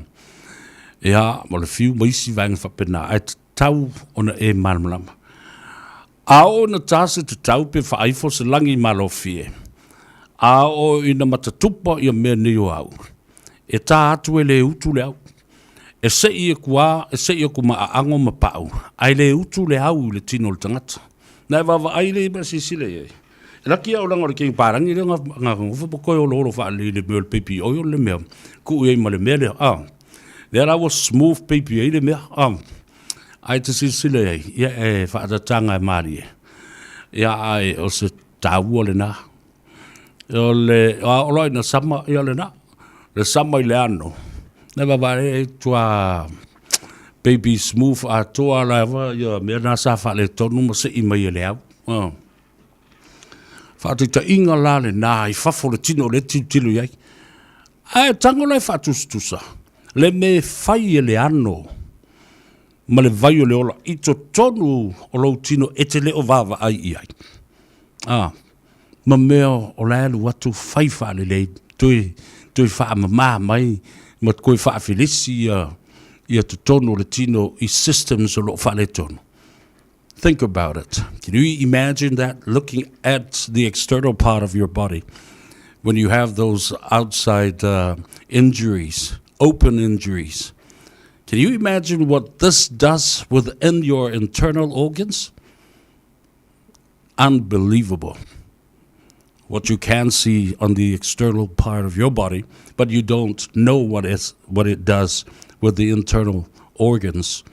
ia, ma le fiu ma isi vaega faapena, ae tatau ona e malamalama. A oo ina ta se tatau pe faaifo se lagi malofie, a oo ina matatupa ia mea nei o au, e ta atu e le utu le au. E sei aku a, e sei aku ma aago ma pau, ae le utu le au i le tino o le tagata. Na e vaavaai lea i mea silasila i ai. E laki au leaga o le king parangi lea nga gofo po koe oloholo faalelei i le mea o le baby oil le mea, tuu i ai ma le mea lea, a. Lea la ua smooth baby ai le mea. Ah, ae te silasila i ai, ia e faatatanga e malie. Ia ae o se taua lena. O le, a oo loa ina sama, ia lena. Le sama i le ano. Na vaavaai e tua baby smooth atoa lava ia mea na sa faaletonu ma sei mai e le au. Ah. Faataitaiga la lena i fafo o le tino o lea e tilotilo i ai. Ae tago la e faatusatusa le mea e fai e le ano ma le vai o le ola i totonu o lou tino e te le o vaavaai i ai. A, ma mea o la e alu atu fai faalelei, toe, toe faamama mai ma toe faafilisi ia, ia totonu o le tino i systems o lo o faaletonu. Think about it. Can you imagine that looking at the external part of your body when you have those outside uh, injuries, open injuries? Can you imagine what this does within your internal organs? Unbelievable. What you can see on the external part of your body, but you don't know what, it's, what it does with the internal organs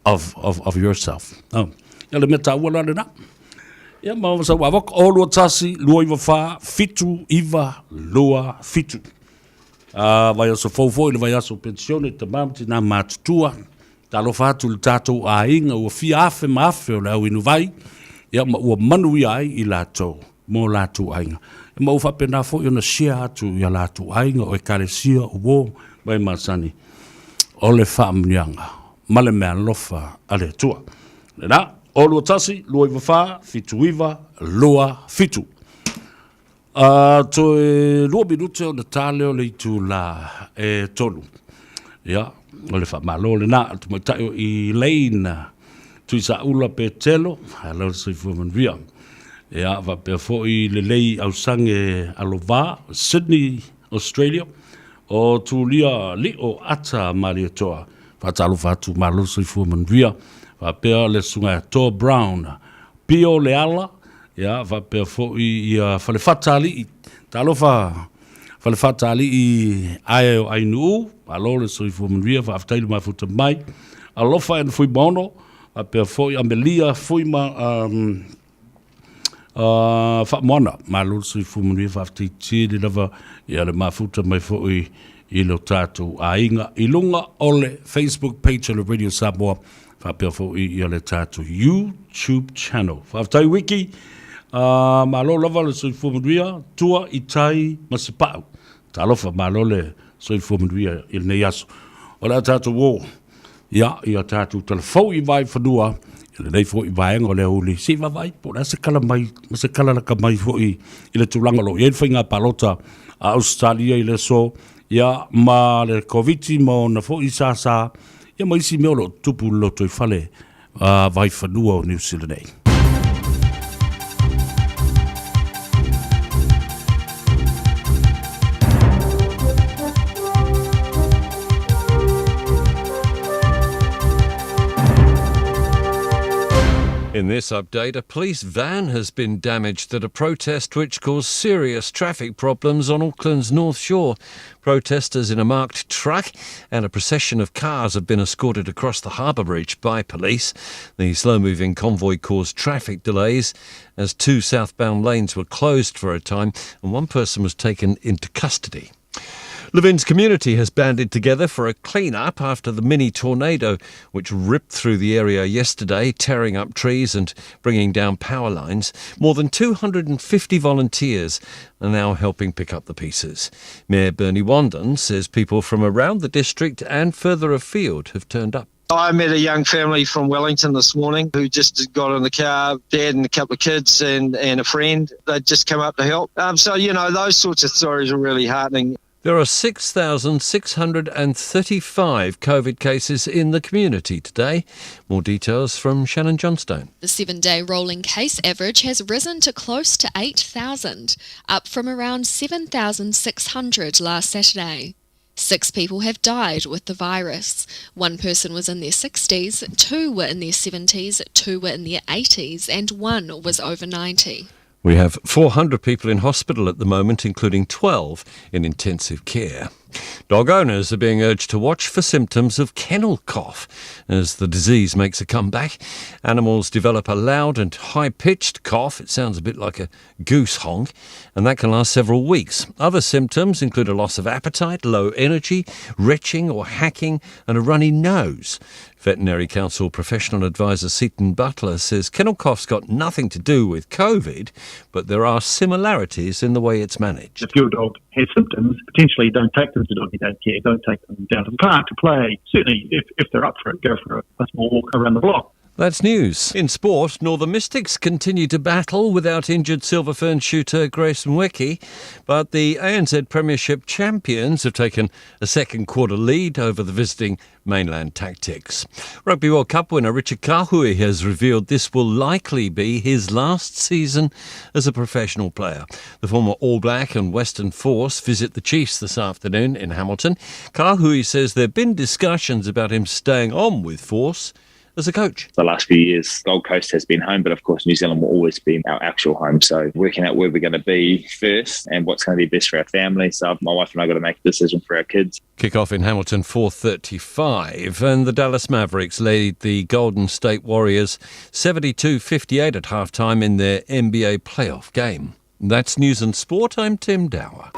of, of, of yourself. Oh. Ia le mea taua la lena. Ia ma sa ua waka o lua tasi, lua iwa wha, fitu, iwa, lua, fitu. Uh, vai aso fou foi le vai aso pensione te mam ti nā mātutua. Talofa atu le tātou āinga ua fia afe ma afe o le au inu vai. Ia ma ua manu ia ai i lātou mō lātou aiga. E ma ua faapena foi ona share atu i a lātou aiga o ekalesia o uō mai masani o le faamanuiaga ma le meaalofa a le Atua. Lena, 0 2 1 2 9 4 7 9 2 7. A toe lua minute ona ta lea o le itulā e tolu. Ia, o le faamalo lena a le tamaitai o Elaine Tuisaula Petelo, malo le soifua manuia. Ia, faapea foi le Lei Ausange Alovā, Sydney, Australia, o Tulia Lio Ata Malietoa, faatalofa atu, malo le soifua manuia. Faapea le Susuga ia Toa Brown, Pio Leala, ia, faapea foi ia Falefatalii, talofa Falefatalii ae o Ainuu, malo le soifua manuia, faafetai le mafuta mai. Alofa and Fuimaono, faapea foi Amelia Fuima, um, uh, Faamoana, malo le soifua manuia, faafetai tele lava ia le mafuta mai foi i lo tātou aiga i lunga o le Facebook page o le Radio Samoa faapea foi ia le tātou YouTube channel. Faafetai Wiki, uh, malo lava le soifua manuia, tua i tai ma se pau. Talofa, malo le soifua manuia i lenei aso. O le a tātou o, ia, ia tātou talafou i vai whanua, i lenei foi vaega o le auli, se i vaavaai, po o le a se kala mai, ma se kala laka mai foi i le tulaga o lo o i ai le faiga palota a Ausetalia i le aso, ia, ma le Koviti ma ona foi sāsā, Ia ma isi mea o lo o tutupu i le lotoifale vaifanua o Niu Sila nei. In this update, a police van has been damaged at a protest which caused serious traffic problems on Auckland's North Shore. Protesters in a marked truck and a procession of cars have been escorted across the harbour bridge by police. The slow moving convoy caused traffic delays as two southbound lanes were closed for a time and one person was taken into custody. Levin's community has banded together for a clean-up after the mini tornado which ripped through the area yesterday, tearing up trees and bringing down power lines. More than 250 volunteers are now helping pick up the pieces. Mayor Bernie Wanden says people from around the district and further afield have turned up. I met a young family from Wellington this morning who just got in the car, dad and a couple of kids and, and a friend. They'd just come up to help. Um, so, you know, those sorts of stories are really heartening. There are 6,635 COVID cases in the community today. More details from Shannon Johnstone. The seven day rolling case average has risen to close to 8,000, up from around 7,600 last Saturday. Six people have died with the virus. One person was in their 60s, two were in their 70s, two were in their 80s, and one was over 90. We have 400 people in hospital at the moment, including 12 in intensive care. Dog owners are being urged to watch for symptoms of kennel cough as the disease makes a comeback. Animals develop a loud and high pitched cough. It sounds a bit like a goose honk, and that can last several weeks. Other symptoms include a loss of appetite, low energy, retching or hacking, and a runny nose. Veterinary Council professional advisor Seton Butler says kennel cough's got nothing to do with COVID, but there are similarities in the way it's managed. If your dog has symptoms, potentially don't take them to doggy daycare, don't take them down to the park to play. Certainly, if, if they're up for it, go for a, a small walk around the block. That's news. In sport, Northern Mystics continue to battle without injured Silver Fern shooter Grace Nweke, but the ANZ Premiership champions have taken a second quarter lead over the visiting Mainland Tactix. Rugby World Cup winner Richard Kahui has revealed this will likely be his last season as a professional player. The former All Black and Western Force visit the Chiefs this afternoon in Hamilton. Kahui says there have been discussions about him staying on with Force as a coach. The last few years, Gold Coast has been home, but of course, New Zealand will always be our actual home. So, working out where we're going to be first and what's going to be best for our family. So, my wife and I got to make a decision for our kids. Kick off in Hamilton 4:35 and the Dallas Mavericks lead the Golden State Warriors 72-58 at halftime in their NBA playoff game. That's news and sport. I'm Tim Dower.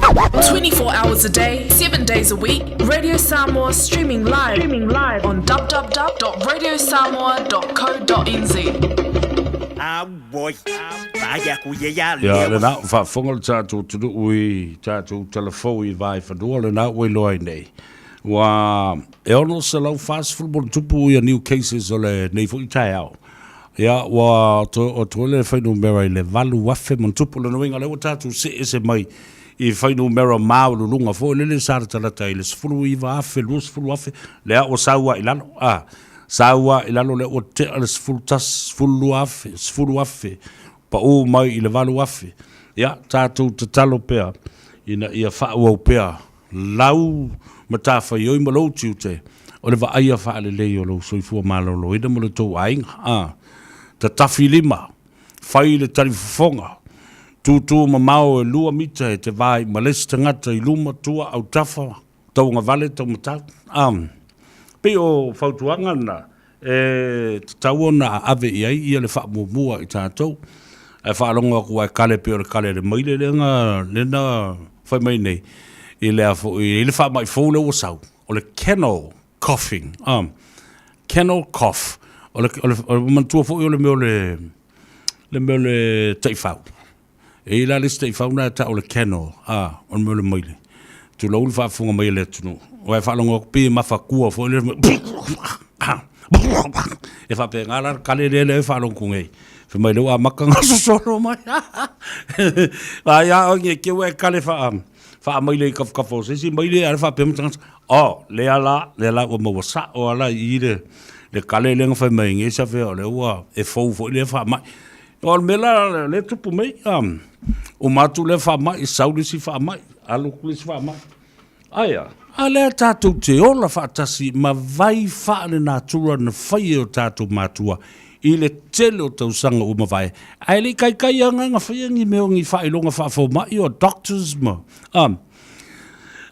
24 hours a day, 7 days a week. Radio Samoa streaming live, streaming live on www.radiosamoa.co.nz. Ia, lena ua faafofoga le tatou atunuu i tatou talafou i Vaefanua, lena ua iloa ai nei, ua e 640 ma ona tupu ia new cases o lenei foi taeao. Ia, ua toe oo atu ai le fuainumera i le 8,000 ma ona tupu. O lona uiga, o lea ua tatou see ese mai i fuainumera maualuluga foi lele sa latalata i le 19,000, 20,000, lea ua sau lava i lalo, a, sau lava i lalo lea ua tea le 11,000, 12,000, 10,000, pau mai i le 8,000. Ia, tatou tatalo pea ina ia faaauau pea lau matafaioi ma lou tiute o le vaaia faalelei o lou soifua maloloina ma lo tou aiga. A, tatafi lima, fai le talifofoga, tūtū mamao e lua mita e te va i ma le isi tagata i luma, tua, autafa, tauagavale, taumatau. A, pei o fautuaga na e tatau ona ave i ai ia le faamuamua i tatou. Ae faalogo atu aua e kale pei o le kale a le maile lea na, lea na fai mai nei i le a foi, i le faamai fou lea ua sau, o le kennel coughing, kennel cough. O le, o le, o le manatua foi o le mea o le, le mea o le taifau. E i ai la le isi taifau na e tau o le kennel, a, o le mea o le maile. Tulou le faafofoga mai a le atunuu. Aua e faalogo atu pei e mafatua foi lea, e faapena la le kale lea lea e faalogo atu nei. Fai mai lea ua amata ona sosolo mai. Ai a oe te ua e kale faa faamaile i tafatafa o se isi maile ae faapea mai tagata, oh, lea la, lea la ua maua sao lava la i i le le kale lea na fai mai nei sa fea o lea ua e fou foi lea faamai. O le mea la lea e tupu mai, uma atu lea faamai, sau le isi faamai, alu atu le isi faamai. Aia, a lea tatou te ola faatasi ma vai faalenatura na fai e o tatou matua i le tele o tausaga ua mavae, ae le i kaikai aga na faia ni mea o ni faailoga faafomai o doctors ma,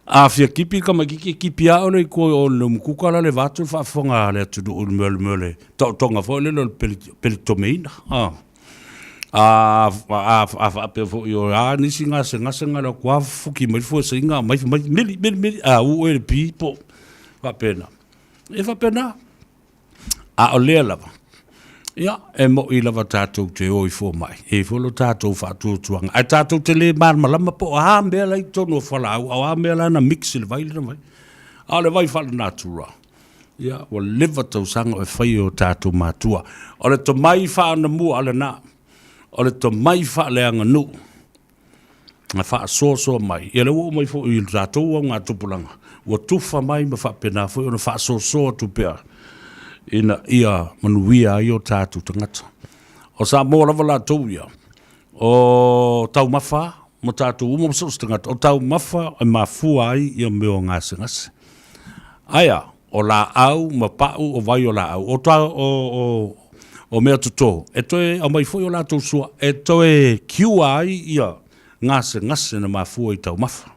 a fia kipi le tamaititi e kipi lava ole i tua o le umukuka la le vaeatu le faafofoga a le atunuu i le mea o le mea o le taotoga foi lele o le peletomeina. A, a, a faapea foi o a nisi gasegase na alu atu lava fuki mai le fuesaiga aumai fai mai mili, mili, mili, a u oe i le pi po o faapena. E faapena. A o lea lava, ia, e moni lava tatou te o i fomai, e i ai foi lo tatou faatuatuaga, ae tatou te le malamalama po o a mea la i totonu o fualaau, a o a mea la na mix i le vai lena vai. A o le vai faalenatura, ia, ua leva tausaga o e fai e o tatou matua. O le tomai faaanamua lena, o le tomai faaleaganuu, na faasoasoa mai, ia lea ua oo mai foi i le tatou augatupulaga, ua tufa mai ma faapena foi ona faasoasoa atu pea ina ia manuia ai o tatou tagata. O Samoa lava latou ia, o taumafa ma tatou uma ma so o se tagata, o taumafa e mafua ai ia mea o gasegase. Ae a? O laau ma pau o vai o laau, o, ta, o, o, o mea toto, e toe aumai foi o latou sua, e toe cure ai ia gasegase na mafua i taumafa.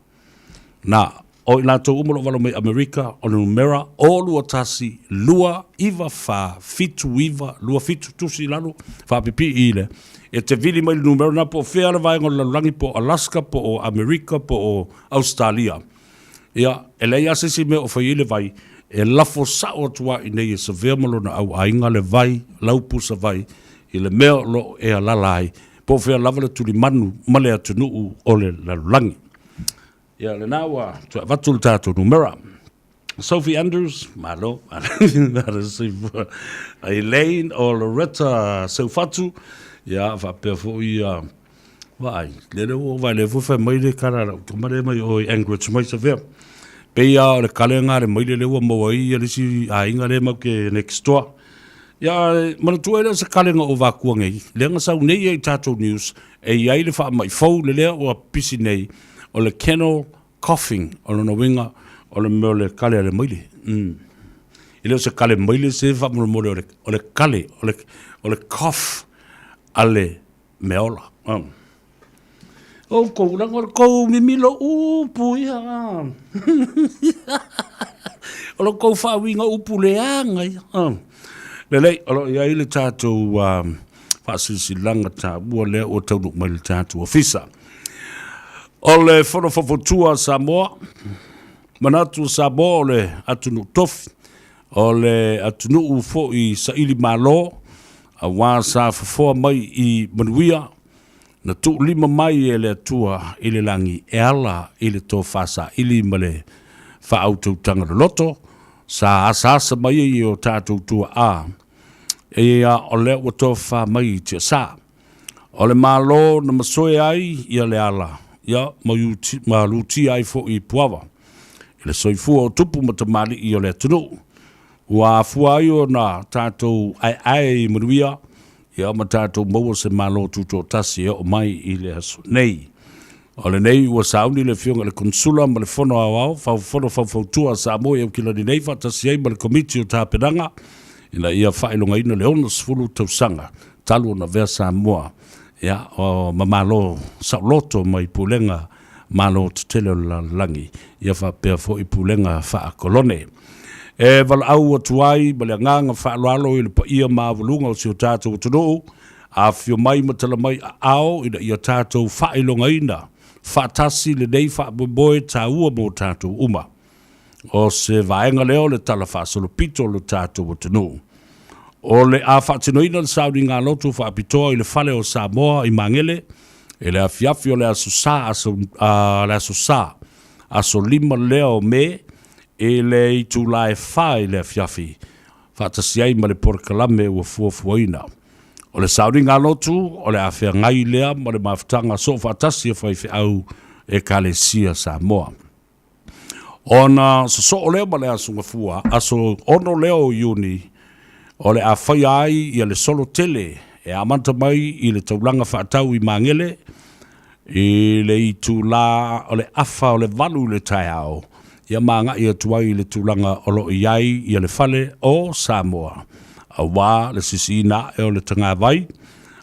Na, O i latou uma o lo o valaau mai Amerika, o le numera, o 2 1 2 9 4 7 9 2 7, tusi i lalo, faapipii i le, e te vili mai le numera lena po o fea le vaega o le lalolagi, po o Alaska, po o Amerika, po o Ausetalia. Ia, e leai lava se isi mea o fai ai le vai, e lafo sao atu lava i inei e Savea ma lona au aiga le vai, lau pusa vai, i le mea o lo o e alaala ai, po o fea lava le tulimanu ma le atunuu o le lalolagi. Ia, lena ua toe avatu le tatou numera. Sophie Andrews, malo, malo soifua. Elaine o Loretta Seufatu, ia, faapea foi ia, vaai, lele ua vaai lea foi fai mai le kala lau tama lea mai o i Anchorage mai Savea. Pei lava o le kale nga le maile lea ua maua ai ia le isi aiga lea matou te next door. Ia, manatua ai lea o se kale na ou avatua nei, lea na sau nei ai i tatou news, e i ai le faamai fou le lea ua pisi nei, o le kennel coughing, o lona uiga, o le mea o le kale a le maile. Mm. E le o se kale maile se faamolemole o le, o le kale, o le, o le cough a le meaola. Oh. Oukou, leaga o le kou mimilo upu ia. O lo kou faauiga upu leaga ia. Oh. Lelei, o lo o i ai le tatou faasilasilaga taua lea ua taunuu mai le tatou ofisa. O le Fono Faufautua a Samoa, manatu o Samoa o le atunuu tofi, o le atunuu foi saili malo, aua sa fofoa mai i manuia, na tuulima mai e le Atua i le lagi e ala i le tofa saili ma le faautautaga loloto, sa asaasa mai ai e o tatou tuaa, ia o lea ua tofa mai i tiasa. O le Malo na masoe ai ia le ala, ia ma lutia ai foi i Puava, i le soifua o tupu ma tamalii o le atunuu. Ua afua ai ona tatou aeae i manuia, ia ma tatou maua se Malo tutoatasi e oo mai i le aso nei. O lenei ua sauni le Afioga i le Konesula ma le Fono Aoao Fono Faufautua a Samoa i Aukilani nei faatasi ai ma le Komiti o Tapenaga ina ia faailogaina le 60 tausaga talu ona avea Samoa ia, ma Malo saoloto mai pulega Malo tetele o le lalolagi ia faapea foi pulega faakolone. E valaau atu ai ma le agaga faaaloalo i le paia maualuga o si o tatou atunuu, afifio mai ma tala mai aao ina ia tatou faailogaina faatasi lenei faamoemoe taua mo tatou uma. O se vaega lea o le tala faasolopito o lo tatou atunuu. O le a faatinoina le sauniga lotu faapitoa i le Fale o Samoa i Magele i le afiafi o le Aso Sa, aso, a, le Aso Sa, aso 5 lea o Me i le itula e 4 i le afiafi, faatasi ai ma le polokalame ua fuafuaina. O le sauniga lotu o le a feagai lea ma le mafutaga soofaatasi a faifeau Ekalesia Samoa. Ona sosoo lea ma le Aso Gafua, aso 6 lea o Iuni, o le a faia ai ia le solo tele e amata mai i le taulaga faatau i Magele i le itulā o le afa o le 8 i le taeao, ia ma agai atu ai i le tulaga o lo o i ai ia le fale o Samoa, aua le sisiina ae o le tagavai,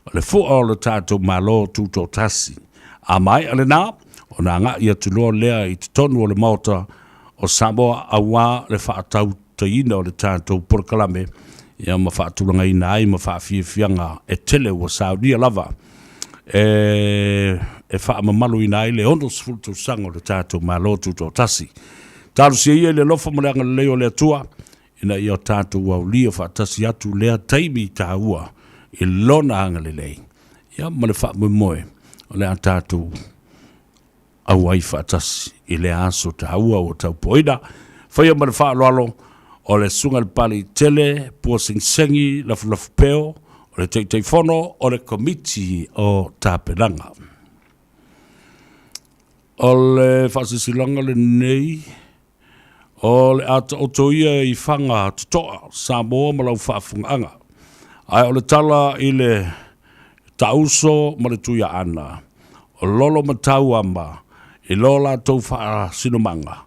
o le fua o le tatou Malo Tutoatasi. A maea lena, ona agai atu loa lea i totonu o le Maota o Samoa aua le faatautaiina o le tatou polokalame ia ma faatulagaina ai ma faafiafiaga e tele ua saunia lava e e faamamaluina ai le 60 tausaga o le tatou Malo Tutoatasi. Talosia ia i le alofa ma le agalelei o le Atua ina ia tatou aulia faatasi atu lea taimi taua i Lona agalelei ia ma le faamoemoe o le a tatou auai faatasi i lea aso taua ua taupoina. Faia ma le faaaloalo o le Susuga i le Papalii Tele Puasegisegi Lafulafupeo, o le Taitaifono o le Komiti o Tapenaga. O le faasilasilaga lenei O le a taoto ia i Faga Totoa, Samoa ma lau faafofogaaga. Ae o le tala i le Taauso ma le Tuiaana, o Lolo ma Tauama i lo latou faasinomaga,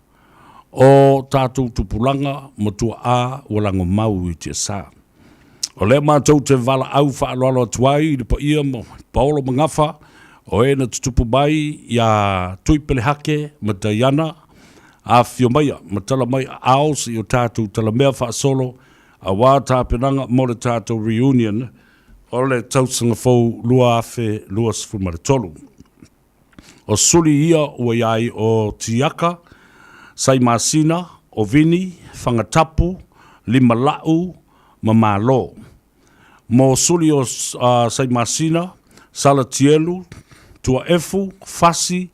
o tatou tupulaga ma tuaa ua lagomau i tiasa. O lea matou te valaau faaaloalo atu ai i le paia ma Paolo ma Gafa, o e na tutupu mai iā Tuipelehake ma Diana, Afifio maia ma tala mai aao se i o tatou talamea faasolo aua tapenaga mo le tatou reunion o le tausaga fou 2023. O suli ia ua i ai o Tiaka, Saimasina, o Vini, Fagatapu, Limala'u ma Malo. Mo suli o Saimasina, Salatielu, Tuaefu, Fasi,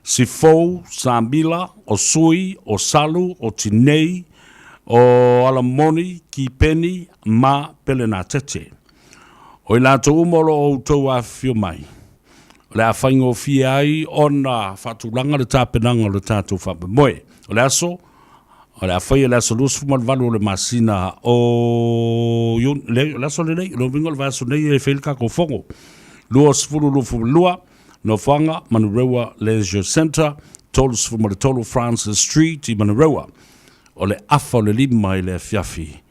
Sifou, Samila, o Sui, o Salu, o Tinei, o Alamoni, Kipeni ma Pelenatete. O i latou uma o lo o outou afifio mai, o le a faigofie ai ona faatulaga le tapenaga o le tatou faamoemoe. O le aso, o le a faia i le aso 28 o le masina o Iuni, leai, o le aso lenei, o lona uiga o le vaiaso nei e fai ai le tatou fono, 2022, Nofoaga, Manurewa Leisure Centre, 33 Francis Street i Manurewa. O le afa o le 5 i le afiafi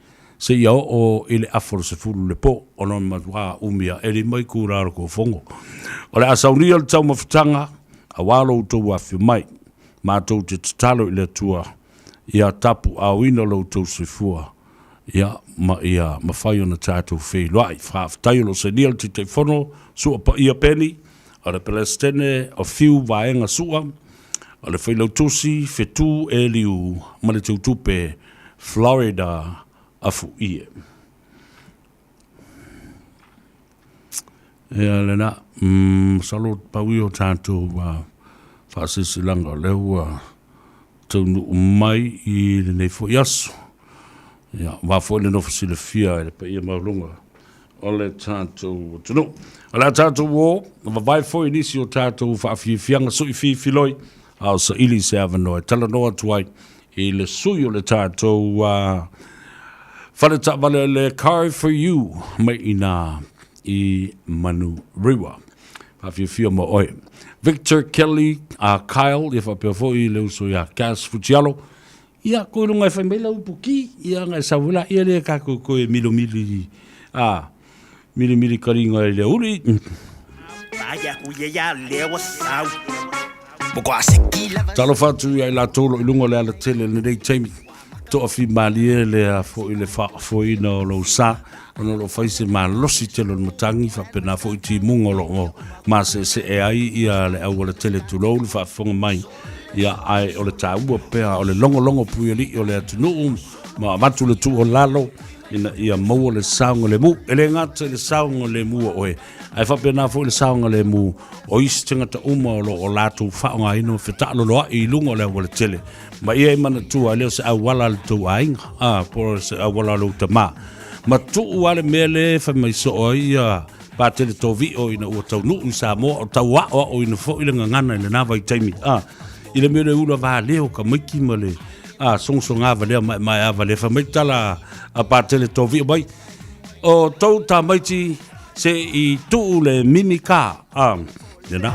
seia oo i le afa o le 10 le po, ona o le matua umi ae 5 itula o le kofono. O le a saunia le taumafataga aua lo outou afifio mai. Matou te tatalo i le Atua ia tapuaaoina lo outou soifua ia ma ia mafai ona tatou feiloai. Faafetai o lo o sainia le Taitaifono Sua Paia Peni o le Peresetene o Fiu Vaega Sua, o le Failautusi Fetu Eliu ma le Teutupe Florida Afuie. Ia lena, masalo pau ia o tatou faasilasilaga o lea ua taunuu mai i lenei foi aso. Ia, aua foi le nofo silafia e le paia maualuga o le tatou atunuu. O le a tatou o, vavae foi nisi o tatou faafiafiaga sui fifiloi, a o saili se avanoa e talanoa atu ai i le sui o le tatou fale taavale o le Car for You mai i ina i Manurewa. Faafiafia mo oe. Victor Kelly, Kyle, ia faapea foi le uso ia Cass Futialo. Ia, ko i lunga e whai mai lau upu ki, ia nga e sau la, ia le ka ko ko e milo mili, a, mili mili karinga i le uri. Talofa atu ia i latou o lo o i luga o le alatele i lenei taimi, toafimalie le a foi le faafoeina o lou sa, ona o lo o fai se malosi tele o le matagi, faapena foi timuga o lo o maseesee ai ia le aualatele tulou le faafofoga mai, ia ae o le taua pea o le logologo puialii o le atunuu ma avatu le tuualalo ina ia maua le saogalemu. E le gata i le saogalemu o oe, ae faapena foi le saogalemu o isi tagata uma o lo o latou faaaogaina ma fetaaloloai i luga o le aualatele. Ma ia e manatua, e le o se auala a le tou aiga, a, po o se auala a lou tamā. Ma tuu lava le mea lea e fai mai soo ai ia Patele Tovio ina ua taunuu i Samoa, o tau aoaoina foi le gagana i lena vaitaimi, a, i le mea o le ula valea o tamaiti ma le, a, sogasoga valea maemaea valea. Fai mai tala a Patele Tovio mai, o tou tamaiti se i tuu le mimi ka, a, lena.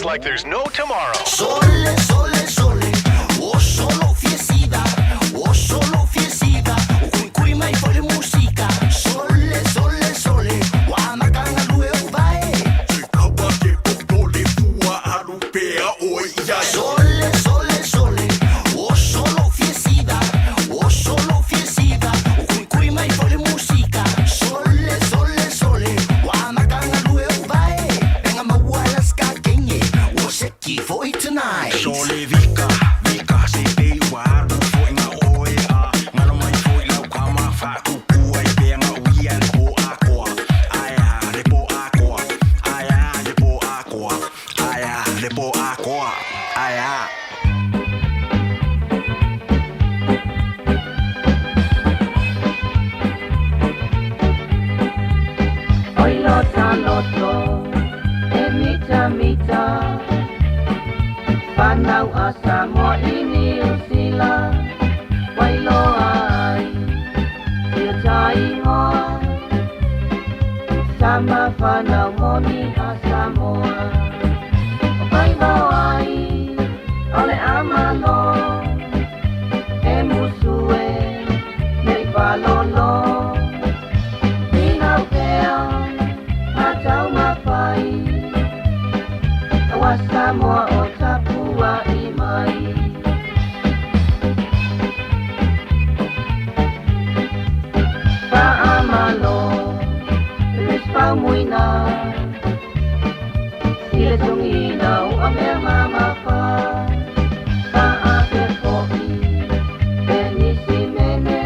Dance like there's no tomorrow. Sole, sole, sole, o solo fiesida, o solo fiesida, o kui kui mai foi le musika. Sole, sole, sole, wa makanga lue o vae. Te kapa ke poto le fua alu pea oi ia. Sole, sole, sole, o solo fiesida, o solo fiesida, o kui kui mai foi le musika. Sole, sole, sole, wa makanga lue o vae. Benga mawala ska kenye, o seki foi tonight. Sole vika, vika se te ua alu foi nga oe a Ngalo mai foi lau kama fa kuku ai pea nga uia le po a koa Aia le po a koa, aia le po a koa, aia le po a koa, aia. Oi lota loto e mita mita Whanau a Samoa i Niu Sila Wailoa ai ia taingoa Tama whanau moni a Samoa O wailoa ai o le amalo E musu e nei palolo Hinau pea matau mawhai Awa Samoa o tapua i mai Whaamalo le muina I le tungina o a mea mama wha Whaape fo'i pe nisi mene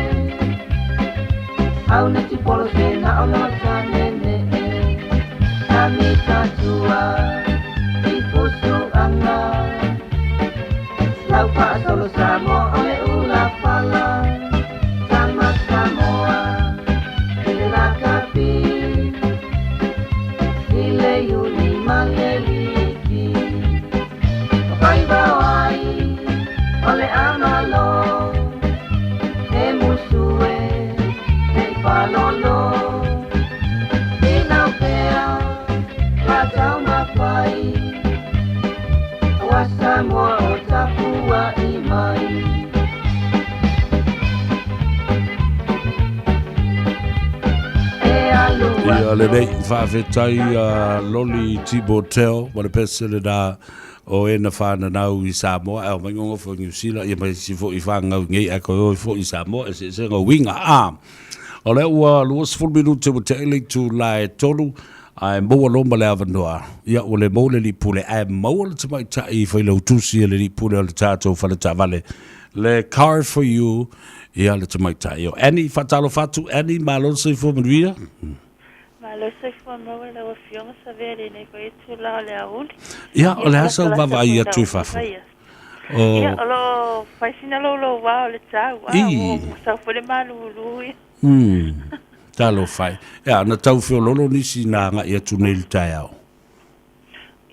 Au na tipolo se na o no tanene e Kamita tua i pusu anga Lau whaasolo Samoa o le ula fala Tama Samoa i le lakapi I le uni ma le liki O faivao ai o le amalo E musu e nei palolo Hinau pea matau mawhai Awa Samoa o tapua i mai E alu Ia lenei faafetai a Loli Timoteo ma le pesele na o e na whananau i Samoa e o mai ngongo fo New Zealand ia mai si fo i whangau ngei a koe oi fo i Samoa e se se ngo winga a o le ua 20 minute ua te ele tu lae tolu ae maua loa ma le avanoa ia ua le maua le alii pule ae maua le tamaitai i failautusi e le alii pule o le tatou fale taavale le car for you ia le tamaitai o Annie faatalofa atu Annie malo le soifua manuia. Malo le soifua maua lau afioga Savea i lenei foi itula o le aoauli. Ia o le a sau vaavaai atu i fafo? O. Ia o lo o fai sina louloua o le tau a ua sau foi le malulu ia. Umm. Talofa e. Ea, na tau feololo nisi na agai atu nei i le taeao.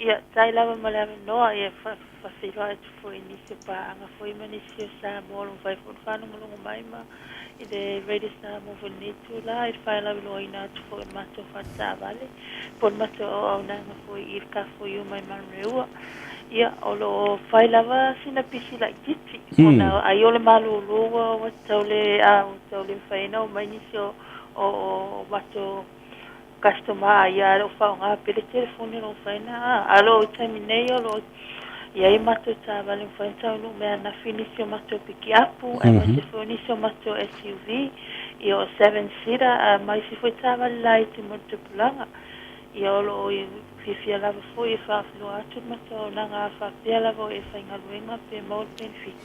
Ia, tai lava ma le avanoa, ia, faafeiloai atu foi i nisi o paaga foi ma nisi o Samoa o lo o mafai foi ona faalogologo mai ma i le Radio Samoa foi i lenei itula, i le faelauiloaina atu foi o le matou faletaavale po o le matou auaunaga foi i le Car4U mai Manureua. Ia, o lo o fai lava sina pisi laitiiti, ona ai o le malūlū ua tau le, a, ua tau le mafai ona omai nisi o, o, o matou customer ia o lo o faaaoga pea le telefoni o lo o mafai ona, a o lo o taimi nei o lo o i ai matou taavale e mafai ona taunuu mai ananafi nisi o matou pikiapu aemaise foi o nisi o matou SUV ia o seven seater a ma isi foi taavale laiti mo le tupulaga. Ia o lo o fiafia lava foi e faafeiloa atu le matou auaunaga a faapea lava o e faigaluega pe maua le penefiti.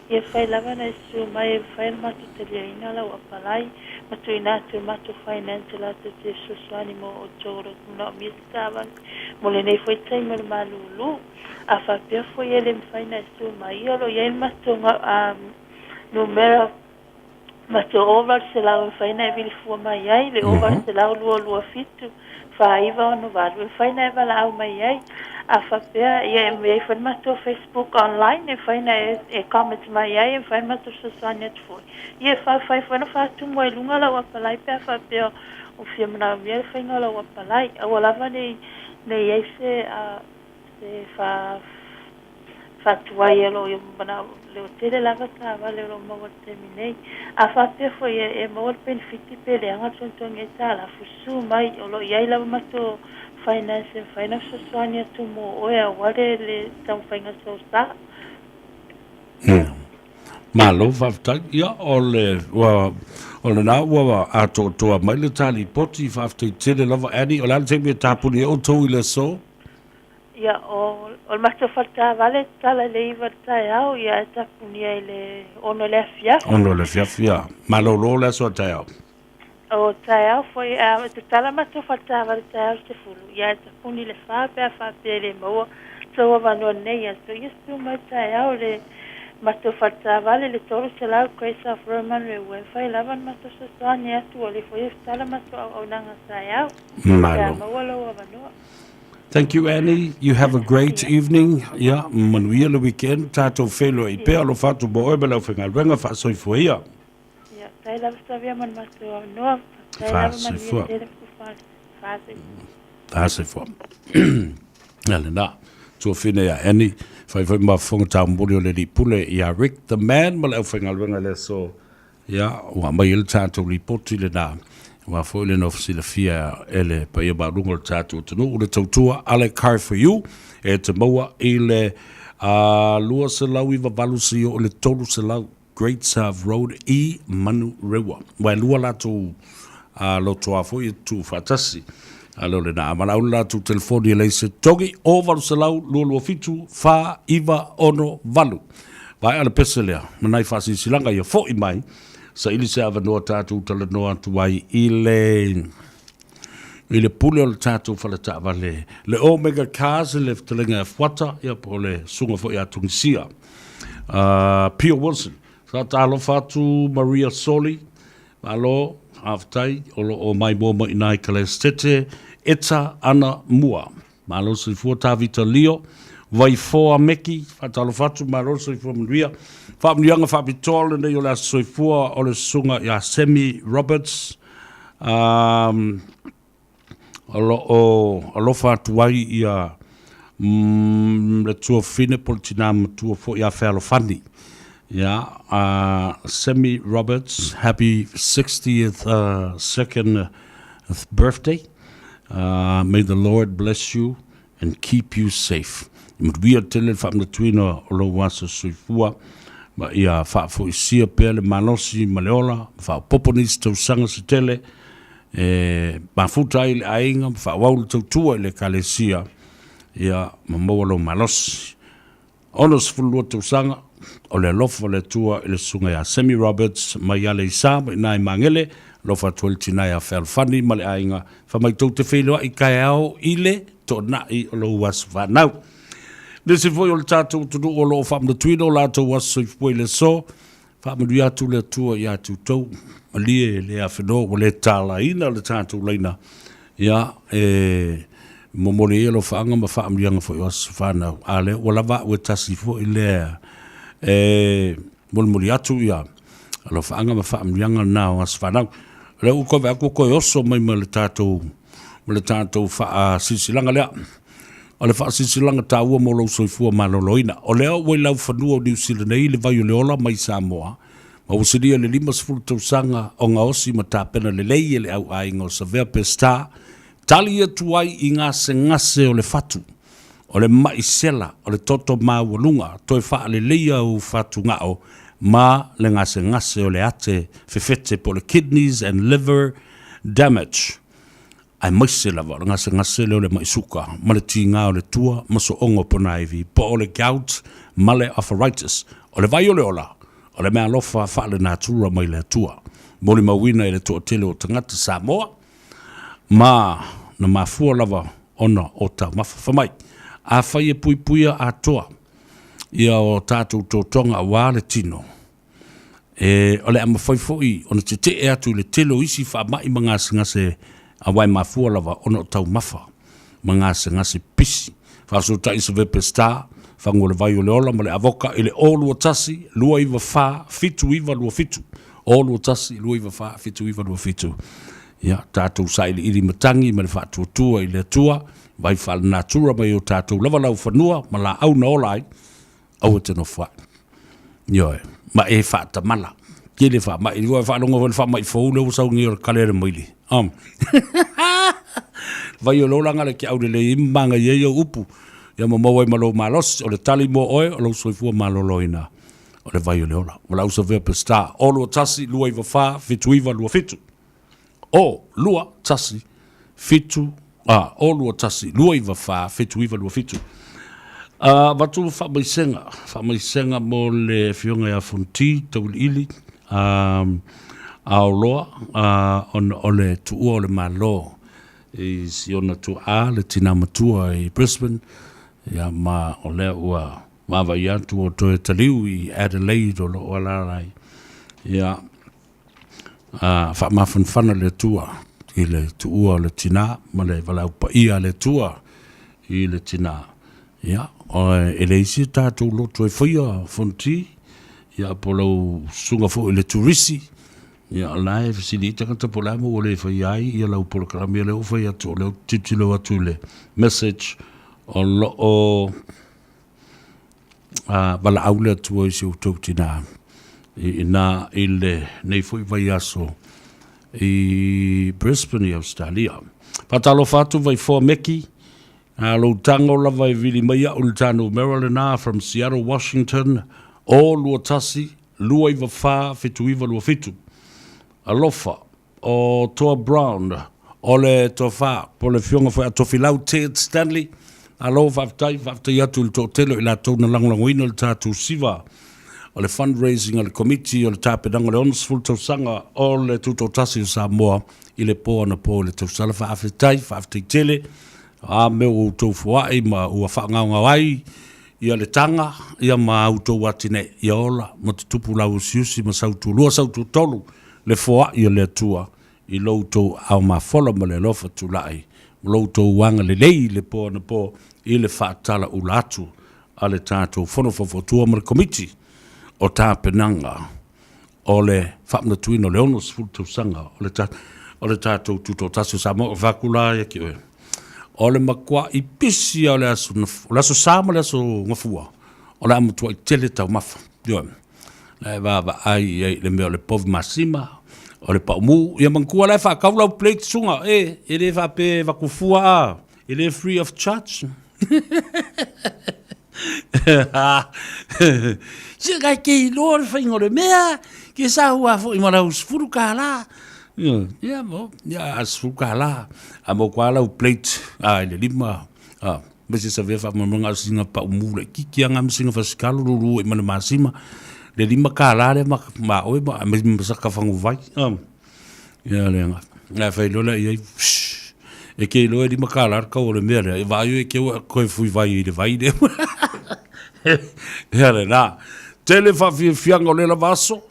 Ia fai lava ona e susu mai e mafai ona matou taliaina lau apalai ma tuuina atu e matou finance latou te fesoasoani mo outou o lo o manaomia se taavale mo lenei foi taimi o le malūlū. A faapea foi e le mafai ona e susu mai, ia o lo o i ai le matou numera matou 800 e mafai ona e vili fua mai ai, le 800 227 4968 e mafai ona e valaau mai ai. A faapea, ia e i ai foi le matou Facebook online e mafai ona e comment mai ai, e mafai ona matou fesoasoani atu foi. Ia e mafai foi ona faatumu ai i luga lau apalai pe a faapea o fia manaomia le faiga o lau apalai. Aua lava ne i i ai se. se fa faatuai o lo o i manao leotele lava taavale o lo o maua i le taimi nei. A faapea foi e maua le penefiti pe leaga le togitogi aitalafu, susu mai o lo o i ai lava matou finance e mafai ona fesoasoani atu mo oe aua le le taumafaiga o sou sa. Malo faafetai. Ia, o le, ua, o lena ua atoatoa mai le ta lipoti, faafetai tele lava Annie. O le a le taimi e tapuni ai outou i le aso? Ia, o, o le matou faletaavale e tatala i le 9 i le taeao, ia ae tapunia i le 6 i le afiafi. 6 i le afiafi, ia. Malolo le aso a taeao. O taeao foi, a, e tatala matou faletaavale taeao i le 10, ia ae tapuni i le 4 pe a faapea e le maua sou avanoa i lenei aso. Ia susu mai taeao i le matou faletaavale i le 300 Great South Road Manurewa e mafai lava ona matou fesoasoani atu, ua le foi e tatala matou auaunaga taeao pe a Malo. maua lou avanoa. Thank you Annie, you have a great evening. Ia, manuia le weekend, tatou feiloai pea, alofa atu mo oe ma le aufaigaluega, faasoifua ia. Ia, tai lava savea ma le matou avanoa, tai lava manuia tele Faasoifua. Faasoifua. Ia lena, tuafine ia Annie, fai foi ma fofoga taumuli o le alii pule ia Rick the Man ma le aufaigaluega i le aso. Ia, ua aumai ai le tatou lipoti lena, aua foi le nofo silafia e le paia maualuga o le tatou atunuu, le tautua a le Car For You e te maua i le 298 seia oo i le 300 Great South Road i Manurewa. Ua e lua latou lotoa foi e tuufaatasi. A leo lena, a valaau le latou telefoni e leai se togi, o 800 227 4968. Vaea le pese lea, ma nai faasilasilaga ia foi mai, saili se avanoa tatou talanoa atu ai i le i le pule o le tatou faletaavale, le Omega Cars i le fetalaiga ia Fuata, ia po o le susuga foi ia Tunisia. Pio Wilson, sa talofa atu Maria Soli, malo, faafetai, o lo o maimoa mai i ina i Kalaestete, Eta Ana Mua. Malo le soifua Tavita Lio, Vaifoa Meki, faatalofa atu, malo le soifua manuia. Faamanuiaga faapitoa lenei o le aso soifua o le susuga ia Semi Roberts, um, o lo o alofa atu ai ia mm, le tuafine po le tinā matua foi ia Fealofani. Ia, Semi Roberts, happy 60th second birthday. May the Lord bless you and keep you safe. I manuia tele le faamanatuina o lou aso soifua ma ia faafoisia pea le malosi ma le ola ma faaopoopo nisi tausaga se tele e mafuta ai le aiga ma faaauau le tautua i le Ekalesia ia ma maua lou malosi. 62 tausaga, o le alofa o le Atua i le Susuga ia Sammy Roberts mai Aleisa ma i ina i Magele, alofa atu ai le tina ia Fealofani ma le aiga, fai mai tou te feiloai taeao i le toonai o lou aso fanau. Nisi foi o le tatou atunuu o lo o faamanatuina o latou aso soifua i le aso, faamanuia atu le Atua ia te outou, malie le afenoa ua le talaina le tatou laina, ia, e momoli ai alofaaga ma faamanuiaga foi o aso fanau. A lea ua lava au e tasi foi lea e molimoli atu ia alofaaga ma faamanuiaga na o aso fanau. O lea ua toe vaai atu ua toe oso mai ma le tatou ma le tatou faasilasilaga lea. O le faasilasilaga taua mo lou soifua maloloina. O lea ua i laufanua o Niu Sila nei le vai o le ola mai Samoa, ma ua silia le 50 tausaga o gaosi ma tapena lelei e le au aiga o Savea Pestar, tali atu ai i gasegase o le fatu, o le ma'i sela, o le toto maualuga, toe faaleleia ou fatugao ma le gasegase o le ate fefete po o le kidneys and liver damage. Aemaise lava o le gasegase lea o le ma'i suka ma le tiga o le tua ma sooga o ponaivi po o le gout ma le arthritis. O le vai o le ola, o le meaalofa faalenatura mai le Atua. Molimauina i le toatele o tagata Samoa ma na mafua lava ona o taumafa. Fai mai, afai e puipuia atoa ia o tatou totoga aua le tino, E, o le a mafai foi ona tetee atu i le tele o isi faamai ma gasegase aua e mafua lava ona o taumafa ma gasegase pisi. Faasootai Savepe Star, fagu o le vai o le ola ma le avoka i le 021 294 7927. 021 294 7927. Ia, tatou sailiili matagi ma le faatuatua i le Atua. Vai faalenatura mai o tatou lava laufanua ma laau na ola ai, aua e te nofo ai. Ioe, ma e faatamala. Tele faamai, ua e faalogo foi i le faamai fou lea ua sau nei o le kale a le maili. Um. Vai o le olaga le keau lelei ai ma magaia ai au upu, ia ma maua ai ma lou malosi. O le tali mo oe, o lou soifua maloloina, o le vai o le ola. Valaau Savea Peseta, 0 2 1 2 9 4 7 9 2 7. 0 2 1 7 a 0 2 1 2 9 4 7 9 2 7. Uh, avatu faamaisega, faamaisega mo le afioga ia Fonti Tauiliili um, Aoloa uh, ona o le tuua o le Malo i si ona tuaa le tina matua i Brisbane, ia ma o lea ua vaavaai atu o toe taliu i Adelaide o lo o alaala ai. Ia, a faamafanafana le Atua i le tuua o le tina ma le valaau paia a le Atua i le tina. Ia, e leai se tatou loto e faia Fonoti, ia po o lau susuga foi i le turisi, ia o la e fesili ai tagata po o le a mea ua le faia ai ia lau polokalame. Ia lea ua fai atu, o lea ou te tilotilo atu i le message o lo o a valaau le Atua i si outou tina i ina i lenei foi vaiaso i Brisbane i Australia. Faatalofa atu Vaifoa Meki, a lou tago lava e vili mai au i le ta numera lena from Seattle, Washington, 0 21 294 7927. Alofa O Toa Brown, o le Tofa, po o le Afioga foi a Tofilau Ted Stanley, malo faafetai, faafetai atu i le toatele o i latou na lagolagoina le tatou siva o le fundraising a le Komiti o le Tapenaga o le 60 Tausaga o le Tutoatasi o Samoa i le po anapo i le tausala. Faafetai, faafetai tele. A mea ua outou foai ma ua faagaogao ai ia le taga ia ma a outou atinae, ia ola ma tutupu lauusiusi ma sautulua saututolu le foai o le Atua i lo outou aao mafola ma le alofa tulai ma lo outou agalelei i le po anapo i le faatalaula atu a le tatou Fono Faufautua ma le Komiti o Tapenaga o le Faamanatuina o le 60 Tausaga o le, o le tatou Tutoatasi o Samoa. O fai atu la ia ki oe, o le matuai pisi o le aso, o le aso Sa ma le aso Gafua, o le a matuai tele taumafa. Ioe. La e vaavaai i ai i le mea o le povi masima, o le paumu. Ia manatua la e faatau lau plate suga, e, e le faapea e avatu fua a, e le free of charge. Se kai ke iloa le faiga o le mea, ke sau a foi ma lau $10. Ia mo, ia a $10. A mo kwa lau plate, a i le lima, a. Ma se savea faamoemoega a o sina paumū laitiiti lava ma sina fasikalo lulu ai ma le masima le $5 lea ma ma oe ma ma saka faguvai ia le aga ae fai loa lea i ai e ke iloa e $5 le kau o le mea lea e vaai oe e ke ua toe fui vai i le vai lea ia lena tele faafiafiaga o lea lava aso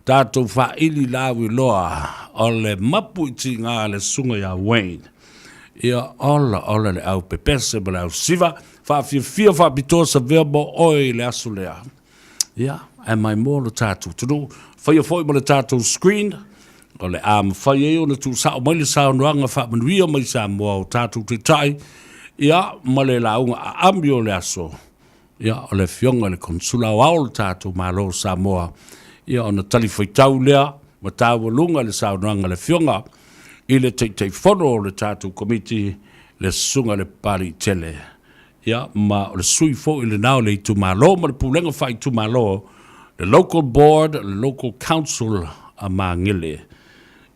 tatou faaili lauiloa o le mapu i tiga a le susuga ia Wayne Ia ola ola le au pepese ma le au siva, faafiafia faapitoa savea mo oe i le aso lea. Ia, ae maimoa lo tatou atunuu, faia foi ma le tatou screen, o le a mafai ai ona tuusao mai le saunoaga faamanuia mai Samoa o tatou taitai, ia, ma le lauga aami o le aso, ia, o le Afioga i le Konesula Aoao o le tatou Malo o Samoa, ia, ona talifuaitau lea ma taualuga le saunoaga a le Afioga i le Taitaifono o le tatou Komiti, le Susuga i le Papaliitele, ia, ma o le sui foi lena o le itumalo ma le pulega faaitumalo, le Local Board, le Local Council a Magele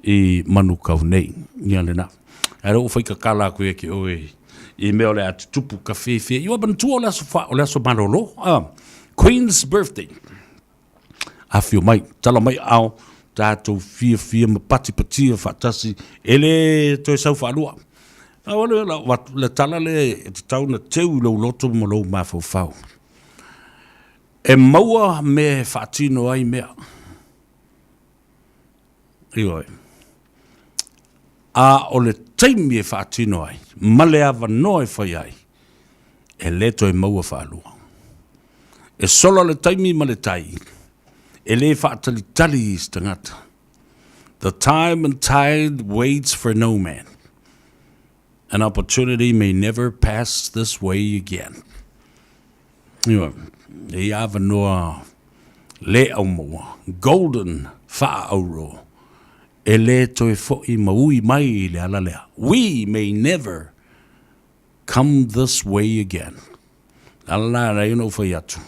i Manukau nei. Ia lena. Ae lea ua fai tatala atu ia te oe i mea o le a tutupu ka fefe. Ua manatua o le aso, fa, o le aso malolo. Ah, Queen's Birthday. Afio mai, tala mai ao, tatou fiafia ma patipatia faatasi, e le toe sau faalua. Au le, la, le tala le e tatau na teu i lou loto ma lou mafaufau. E maua mea e faatino ai mea. Ioe. A o le taimi e faatino ai ma le avanoa e fai ai, e le toe maua faalua. E sola le taimi ma le tai, e le faatalitali i se tagata. The time and tide waits for no man. An opportunity may never pass this way again. Ioe, e ia avanoa le aumaua, golden faaauro, e le toe fo'i ma ui mai i le ala lea. We may never come this way again. Le ala la e ala ai ona ou fai atu,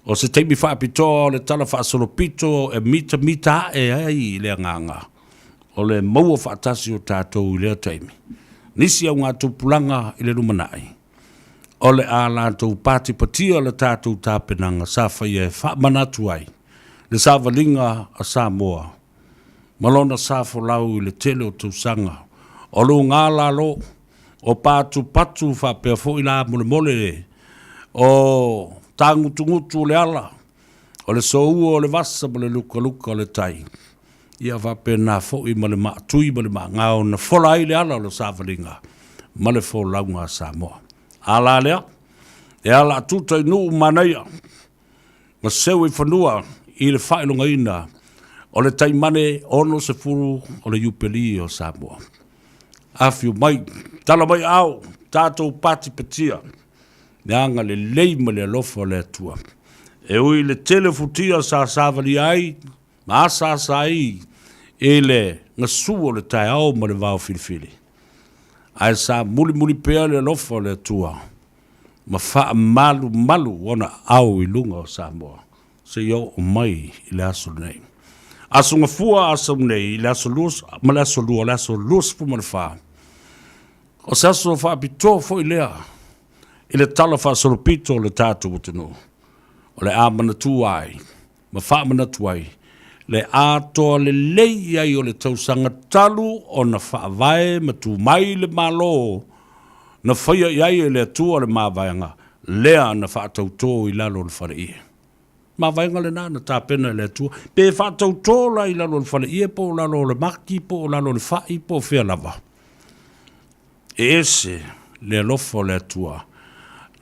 o se taimi faapitoa o le tala faasolopito e mitamita ae ai le agaga o le maua faatasi o tatou i lea taimi. Nisi augatupulaga i le lumanai, o le a latou patipatia le tatou tapenaga sa faia e faamanatu ai le savaliga a Samoa ma lona sa folau i le tele o tausaga o luga lalo o patupatu faapea foi la molemole o tagutugutu o le ala o le soua o le vasa ma le lukaluka o le tai. Ia faapena foi ma le maatui ma le maagao na fola ai le ala o le savaliga ma le folauga a Samoa. A la lea, e ala atuta i nuu manaia ma seu i fanua i le faailogaina o le taimane 60 o le Iupeli o Samoa. Afio mai, tala mai ao, tatou patipatia, le agalelei ma le alofa o le Atua. E ui i le tele o futia sa savalia ai ma asaasa ai i le gasu o le taeao ma le vao filifili, ae sa mulimuli pea le alofa o le Atua ma faamalumalu ona aao i luga o Samoa seia oo mai i le aso lenei. Aso Gafua a sau nei i le aso ma le aso Lua o le aso 24, o se aso faapitoa foi lea i le tala faasolopito o le tatou atunuu, o le a manatua ai ma faamanatu ai le atoa lelei i ai o le tausaga talu ona faavae ma tu mai le Malo na faia i ai e le Atua le mavaega lea na faatautō i lalo o le faleie. Mavaega lena na tapena e le Atua, pe faatautō la i lalo o le faleie po o lalo o le maki po o lalo o le fa'i po o fea lava. E ese le alofa o le Atua,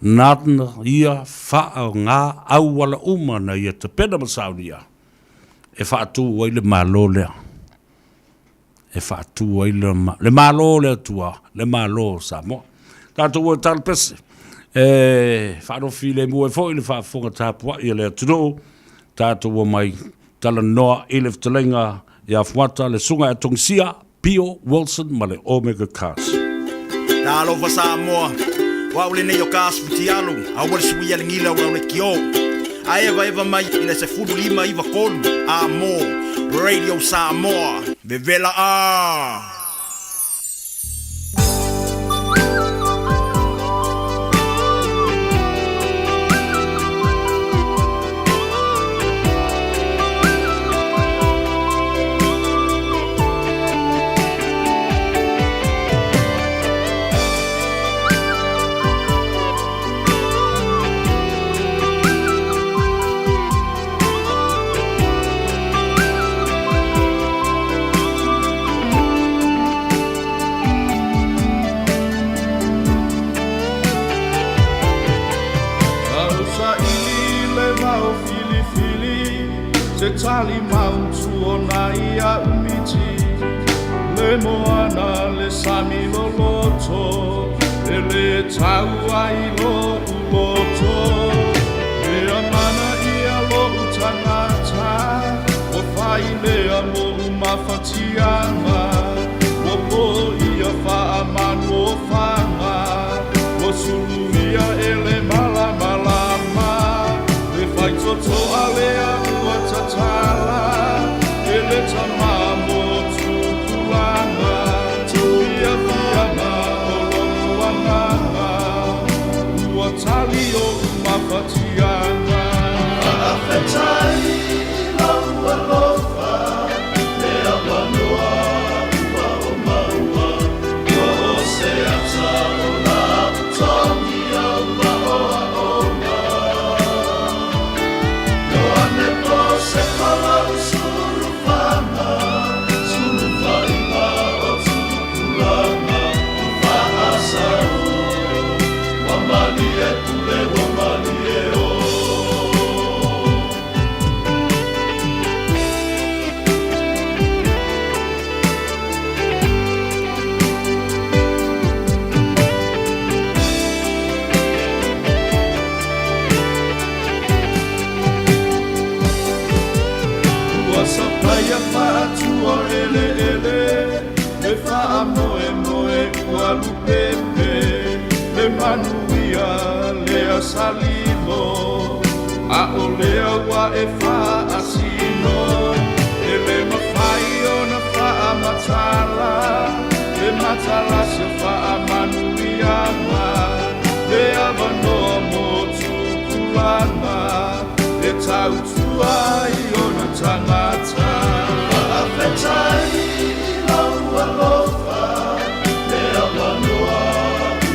nāna ia faaaoga auala uma na ia tapena ma saunia e faatū ai le Malo lea, e faatū ai le, le Malo o le Atua, le Malo o Samoa. Tatou o e talapese, e faalofi lemu ai foi le faafofoga tapuai a le atunuu, tatou omai talanoa i le fetalaiga ia Fuata, le Susuga ia Togisia, Pio Wilson ma le Omega Cast. Talofa Samoa, o au lenei o Cast Futialu, aua le suia le gila o le kio. A evaeva mai i le 15 93 a mo Radio Samoa. Vevela a! Au saili le vao filifili Se tali mautu ona ia umiti Le moana le sami loloto E le tau ai lo'u loto Mea mana ia lo'u tagata Ua fai lea mo'u mafatiaga Ua poia faamanuofaga Ua suluia e le malamalama Le faitotoa lea ua tatala E le tama mo tupulaga Fiafiaga o lo'u agaga Ua tali o'u. ia faatua eleele le faamoemoe ua lupepe le manuia lea salimo a o lea ua e faasino e le mafai ona faamatala le matalasi o faamanuiaga le avanoa mo tupulaga e tautua ai ona tagata. Faafetai i lou alofa le avanoa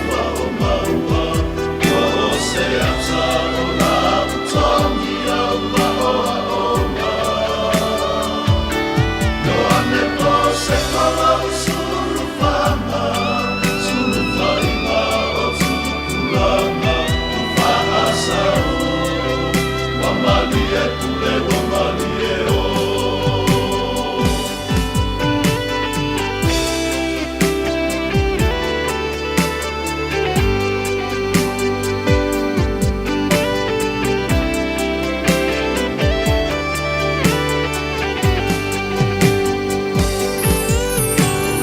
ua ou maua ua o se ata o lau togi au aoaoga. Ioane Posekolo sulufaga sulufaiga o tupulaga o faasao ua malie pule ua malie o.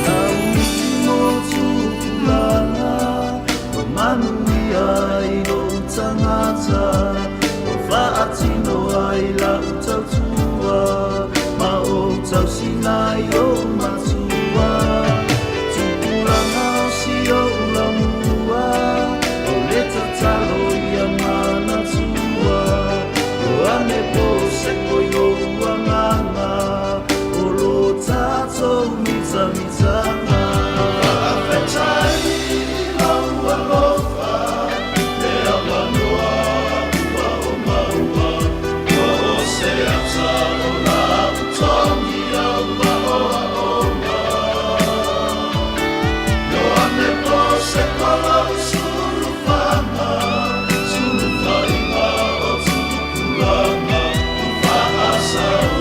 Lauiti mo tupulaga Ua manuia i lou tagata Ua faatino ai lau tautua Ma ou tausina i ou matua Tupulaga o si ou laumua O le tatalo ia manatua Ioane Poseko i lou agaga O lo tatou mitamitaga. Faafetai i lou alofa le avanoa ua ou maua ua o se ata o lau togi au aoaoga. Ioane Posekolo sulufaga sulufaiga o tupulaga o faasao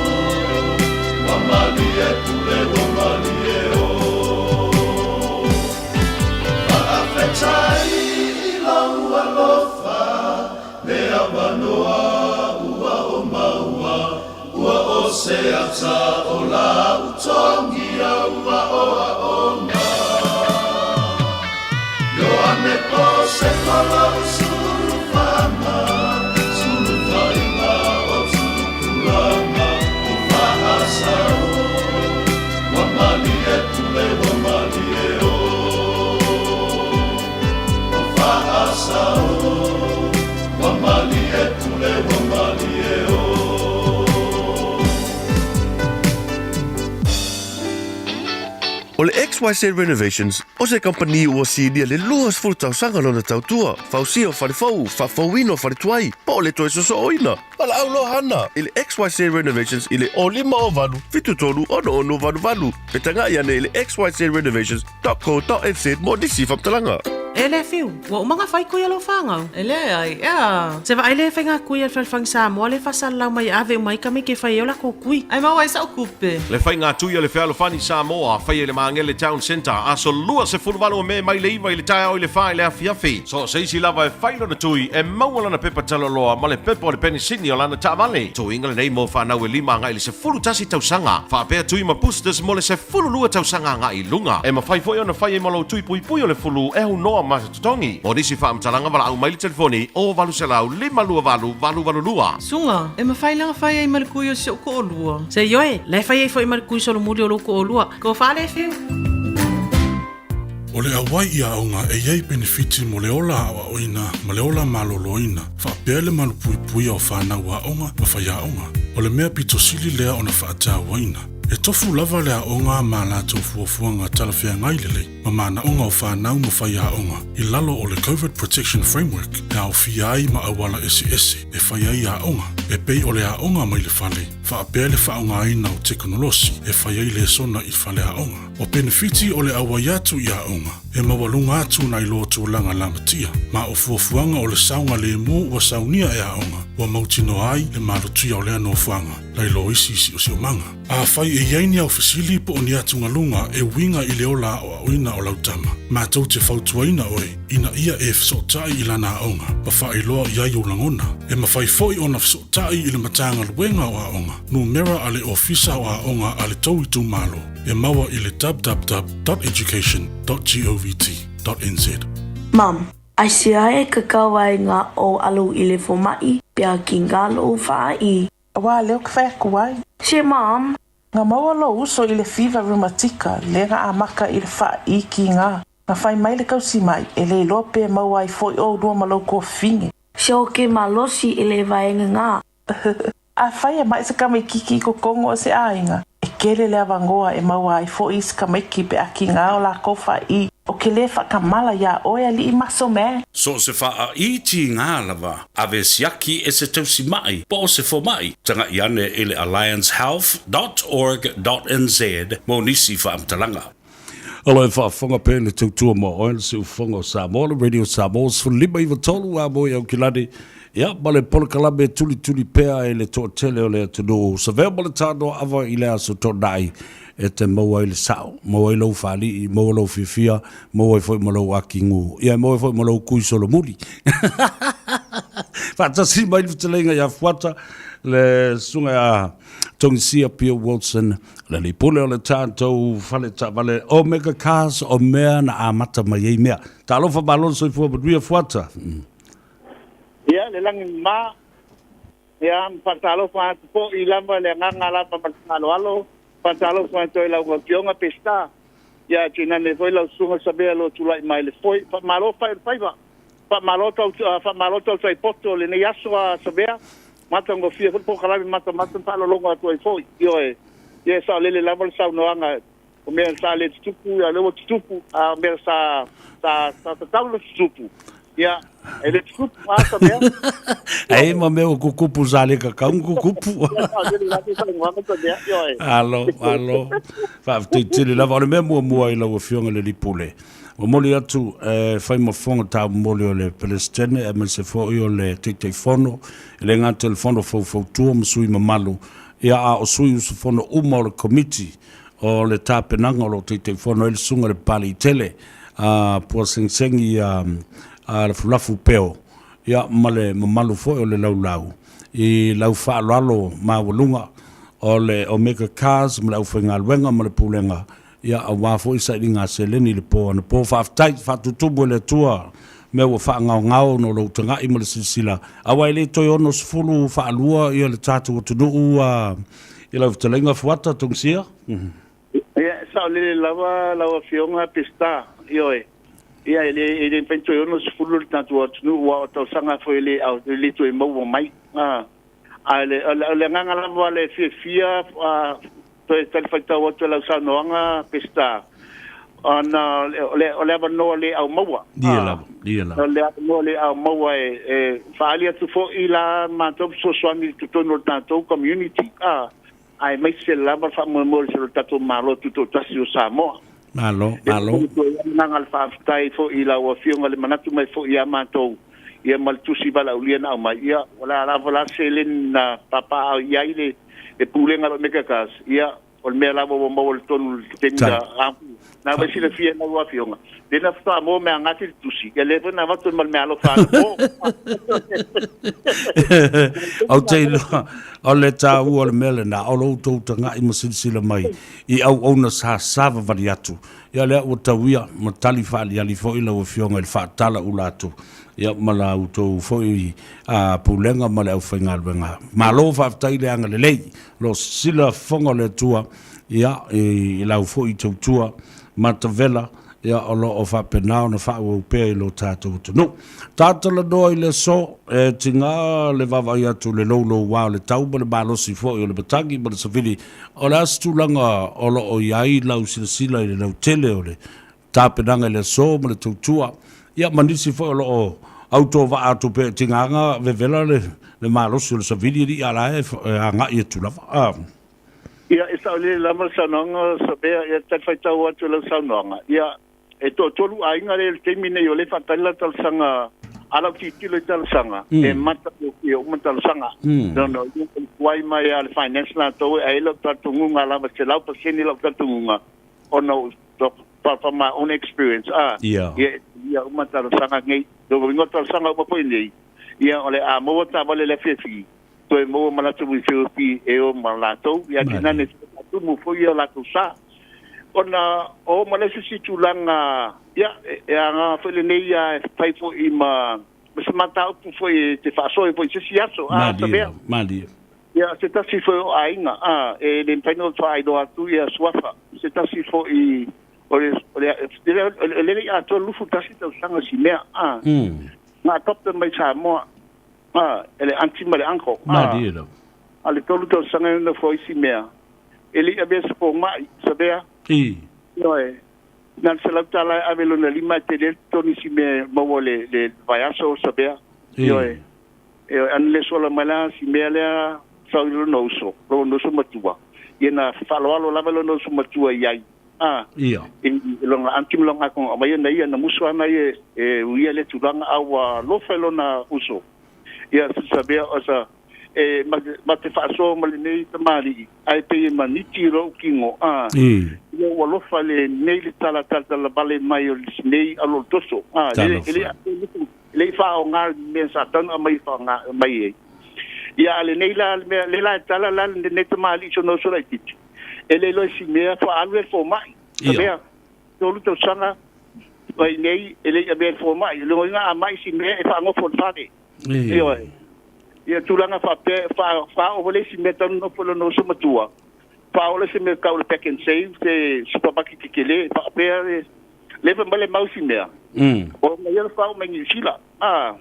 ua malie pule ua malie o. Faafetai i lou alofa le avanoa ua ou maua ua o se ata o lau togi au aoaoga. Ioane Posekolo sulufaga sulufaiga o tupulaga o faasao ua malie pule ua malie o. O faasao ua malie pule ua malie o. O le XYZ Renovations, o se kamupani ua silia le 20 tausaga lona tautua, fausia o fale fou, faafouina o fale tuai, po o le toe sosooina. Valaau loa hana i le XYZ Renovations i le 0508 73 66 88 pe tagai ane i le xyzrenovations.co.nz mo nisi faamatalaga. E le fiu, ua uma ona fai kui a lou fanau? E leai, ea. Se vaai le faiga kui a le Fealofani Samoa le faasalalau mai e ave uma ai tamaiti e fai ai o latou kui. Ae maua ai sau tupe. Le faiga tui a le Fealofani Samoa, faia i le Magele Town Centre, aso 28 o Me mai le 9 i le taeao i le 4 i le afiafi. So o se isi lava e fai lona tui, e maua lana pepa talaloa ma le pepa o le penisini o lana taavale. Tuiga lenei mo fanau e 5 agai i le 11 tausaga, faapea tui ma boosters mo le 12 tausaga agai i luga. E mafai foi ona fai ai ma lou tui puipui o le fulu e aunoa ma se totogi. Mo nisi faamatalaga valaau mai le telefoni 0 800 528 882. Suga, e mafai la ona fai ai ma le kui o si ou toalua. Se ioe, la e fai ai foi ma le kui solomuli o lou toalua. Tofa le fiu. O le auai i aoga e i ai penefiti mo le ola aoaoina ma le ola maloloina, faapea le malupuipuia o fanau aoga ma faiaoga. O le mea pito sili lea ona faatauaina, e tofu lava le aoga ma latou fuafuaga talafeagai lelei ma manaoga o fanau ma faiaoga i lalo o le Covid Protection Framework e aofia ai ma auala eseese e fai ai aoga, e pei o le aoga mai le fale, faapea le faaaogaina o tekonolosi e fai ai lesona i faleaoga. O penefiti o le auai atu i aoga, e maualuga atu nai lo tulaga lamatia, ma o fuafuaga o le saogalemu ua saunia e aoga, ua mautinoa ai le malutia o lea nofoaga nai lo isi siosiomaga. Afai e i ai ni au fesili po o ni atugaluga e uiga i le ola aoaoina o lau tama, matou te fautuaina oe ina ia e fesootai i lana aoga ma faailoa i ai ou lagona. E mafai foi ona fesootai i le Matagaluega o Aoga. Numera a le Ofisa o Aoga a le tou itumalo e maua i le www.education.govt.nz. Mum, aisea e kakau ai ngā o alu i le fomai pea ki ngā lou whaai? Aua lea ou te fai atu ai. Se Mum. Na maua lou uso i le fiva reumatika lea na amata i le faaii kiga. Na fai mai le tausimai e le iloa pe maua ai foi oulua ma lou tuafafine. Se o ke malosi i le vaega ngā. Afai e mai se tamaititi i totonu o se aiga, e tele le avanoa e maua ai foi isi tamaiti pe a tiga o latou faaii. Ou te le faatamala iā oe alii muscle man. So o se faaii tiga lava, ave siaki e se tausimaʻi po o se fomaʻi. Tagaʻi ane i le alliancehealth dot org dot nz mo nisi faamatalaga. Alo e faafofoga pea i le tautua mo oe le siufofoga o Samoa, le Radio Samoa 1593 a mo i Aukilani, ia, ma le polokalame e tulituli pea i le toatele o le atunuu. Savea ma le tanoa ava i le aso toonai e te maua ai le sao, maua ai lou faalii, maua lou fiafia, maua ai foi ma lou akigu, ia, e maua ai foi ma lou kui solomuli. Faatasi mai le fetalaiga ia Fuata, le susuga ia Togisia Pio Wilson, le alii pule o le tatou fale taavale Omega Cars, o mea na amata mai ai mea. Talofa malo le soifua manuia Fuata. Ia, le lagi mama, ia, ma faatalofa atu foi lava le agaga lava ma le faaaloalo, faatalofa atu ai lau Afioga Peseta, ia tainane foi lau Susuga Savea lo tulai mai le foe. Faamalo fai o le faiva, faamalo tau, faamalo tautai poto o lenei aso a Savea, matagofie foi le polokalame matamata ma faalologo atu ai foi. Ioe, ia e saolele lava le saunoaga, o mea sa le tutupu, ia o lea ua tutupu, a o mea sa, sa, sa tatau ona tutupu, ia, e le tutupu, a Savea? Ei ma mea ua kukupu sa le kakau na kukupu. Ia, saolele lava le saunoaga Savea, ioe. Alo, alo. Faafetai tele lava. O le mea muamua i lau Afioga i le Alii Pule, Momoli atu e fai ma fofoga taumoli o le Peresetene aemaise foi o le Taitaifono, e le gata i le Fono Faufautua ma sui mamalu, ia a o sui usufono uma o le Komiti o le tapenaga o lo o Taitaifono ai le Susuga i le Papaliitele a Puasegisegi a Lafulafu Peo, ia ma le mamalu foi o le laulau i lau faaaloalo maualuga o le Omega Cars ma le aufaigaluega ma le Pulega Ia, aua foi sailiga seleni i le po anapo. Faafetai, faatutumu e le Atua mea ua faagaogao ona o lou taga'i ma le silasila, aua e le toe 62 ia le tatou atunuu a i lau fetalaiga Fuata Togisia. Ia, e saolele lava lau Afioga Peseta, ioe. Ia, e le, e le mafai ona toe 60 le tatou atunuu, aua o tausaga foi e le, e le toe maua mai. A, a le, o le, o le agaga lava le fiafia, a, Toe talifuaitau atu i lau saunoaga Peseta, ona o le, o le avanoa le aumaua. Ia lava, ia lava. O le avanoa le aumaua e, e faaali atu foi la matou fesoasoani i totonu o le tatou community, a, aemaise lava le faamoemoe o le tatou Malo Tutoatasi o Samoa. Malo, malo. E momoli atu ai le agaga o le faafetai foi i lau Afioga le manatu mai foi ia matou, ia ma le tusi valaaulia na aumai, ia, o le a lava la seleni na papaaao i ai le le pulega o Omega Cars, ia, o le mea lava ua maua i totonu i le taimi na na vai silafia e lau afioga, lea na faatoa maua mea gati le tusi, ia lea foi na avatu ma le meaalofa anapo. Ou te iloa, o le taua o le mea lena, o lo outou taga'i ma silasila mai i auauna sa savavali atu. Ia lea ua tauia ma tali faaliali foi lau Afioga i le faatala ula atu ia ma la outou foi pulega ma le aufaigaluega. Malo faafetai le agalelei, o lo o sisila fofoga o le Atua ia i lau foi tautua matavela ia o lo o faapena ona faaauau pea i lo tatou atunuu. Tatalanoa i le aso, e tiga le vaavaai atu i le louloua o le tau ma le malosi foi o le matagi ma le savili. O le a se tulaga o lo o i ai lau silasila i le lautele o le tapenaga i le aso ma le tautua, ia ma nisi foi o lo o autovaa atu pea i tigaga vevela le malosi o le savili alii a la e agai atu lava. Ia, e saolele lava le saunoaga Sabea, ia talifuaitau atu i lau saunoaga. Ia, e toatolu aiga lea i le taimi nei o lea e faatali la talosaga, a lau tilotilo i talosaga, e matagofie uma talosaga. No, no, ia e tuai mai lava le finance latou e ai lau talitonuga lava, 100% lau talitonuga, ona o from my own experience, a, ia, ia uma talosaga nei. Lona uiga o talosaga uma foi nei, ia o le a maua taavale i le afiafi, Toe maua ma latou i feofi e o ma latou, ia tinane faatumu foi ia latou sa. Ona o ma le isi tulaga, ia, e aga foi lenei ia e fai foi ma se mataupu foi e te faasoe foi i se isi aso. A, Malie, malie. Ia, se tasi foi o aiga, a, e le mafai ona faailoa atu ia suafa. Se tasi foi o le o le le atoa 21 tausaga si mea, a. Na adopted mai Samoa, a, e le aunty ma le uncle. Malie lava. A le 3 tausaga na foi si mea. E le i avea se fomai, sabea. I. Ioe. Na le $100 e ave lona lima e tele toni si mea maua le vaiaso sabea. Ioe. Ioe, ana le sola mai la si mea lea sau i lona uso, lona uso matua. Ia na faaloalo lava lona uso matua i ai. A. Ia. I lona aunty ma lona akonga mai na ia na musu ana ia e uia le tulaga a ua lofa i lona uso. Ia sabea o sa e ma te faasoa ma lenei tamalii ae pei e maniti i lou tino a. Ia ua lofa lenei le tala vale mai o lenei alo toso a le le le i faaaoga mea sa tau na aumai mai ai. Ia a lenei la mea le la tala la lenei tamalii so no so laitiiti e le iloa i si mea faaalu le fomai sabea 3 tausaga mai nei e le i avea i le fomai le uiga a mai si mea e faagofo i le fale. Ioe. Ia tulaga faapea faaoo le isi mea talu nofo lona uso matua. Faaoo le isi mea tau le pack and save se supermarket tetele faapea le leva mai le mau si mea. O mai ia faaoo mai Niu Sila. Ah.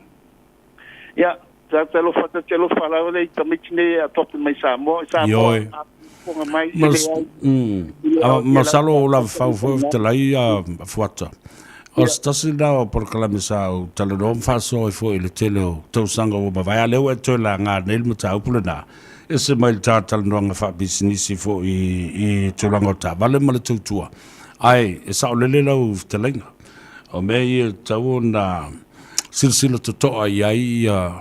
Ia ta te alofa ta te alofa lava le tamaiti nei a tope mai Samoa. Samoa. Ioe. Ponga mai Masalo o lava fau foi fetalai a Fuata. O se tasi lena o polokalame sa ou talanoa ma faasoa ai foi i le tele o tausaga ua mavae, a o lea ua e toe laga nei le mataupu lena, ese mai le ta talanoaga faapisinisi foi i tulaga o taavale ma le tautua. Ae e saolele lau fetalaiga, o mea ia e tatau ona silasila totoa i ai ia,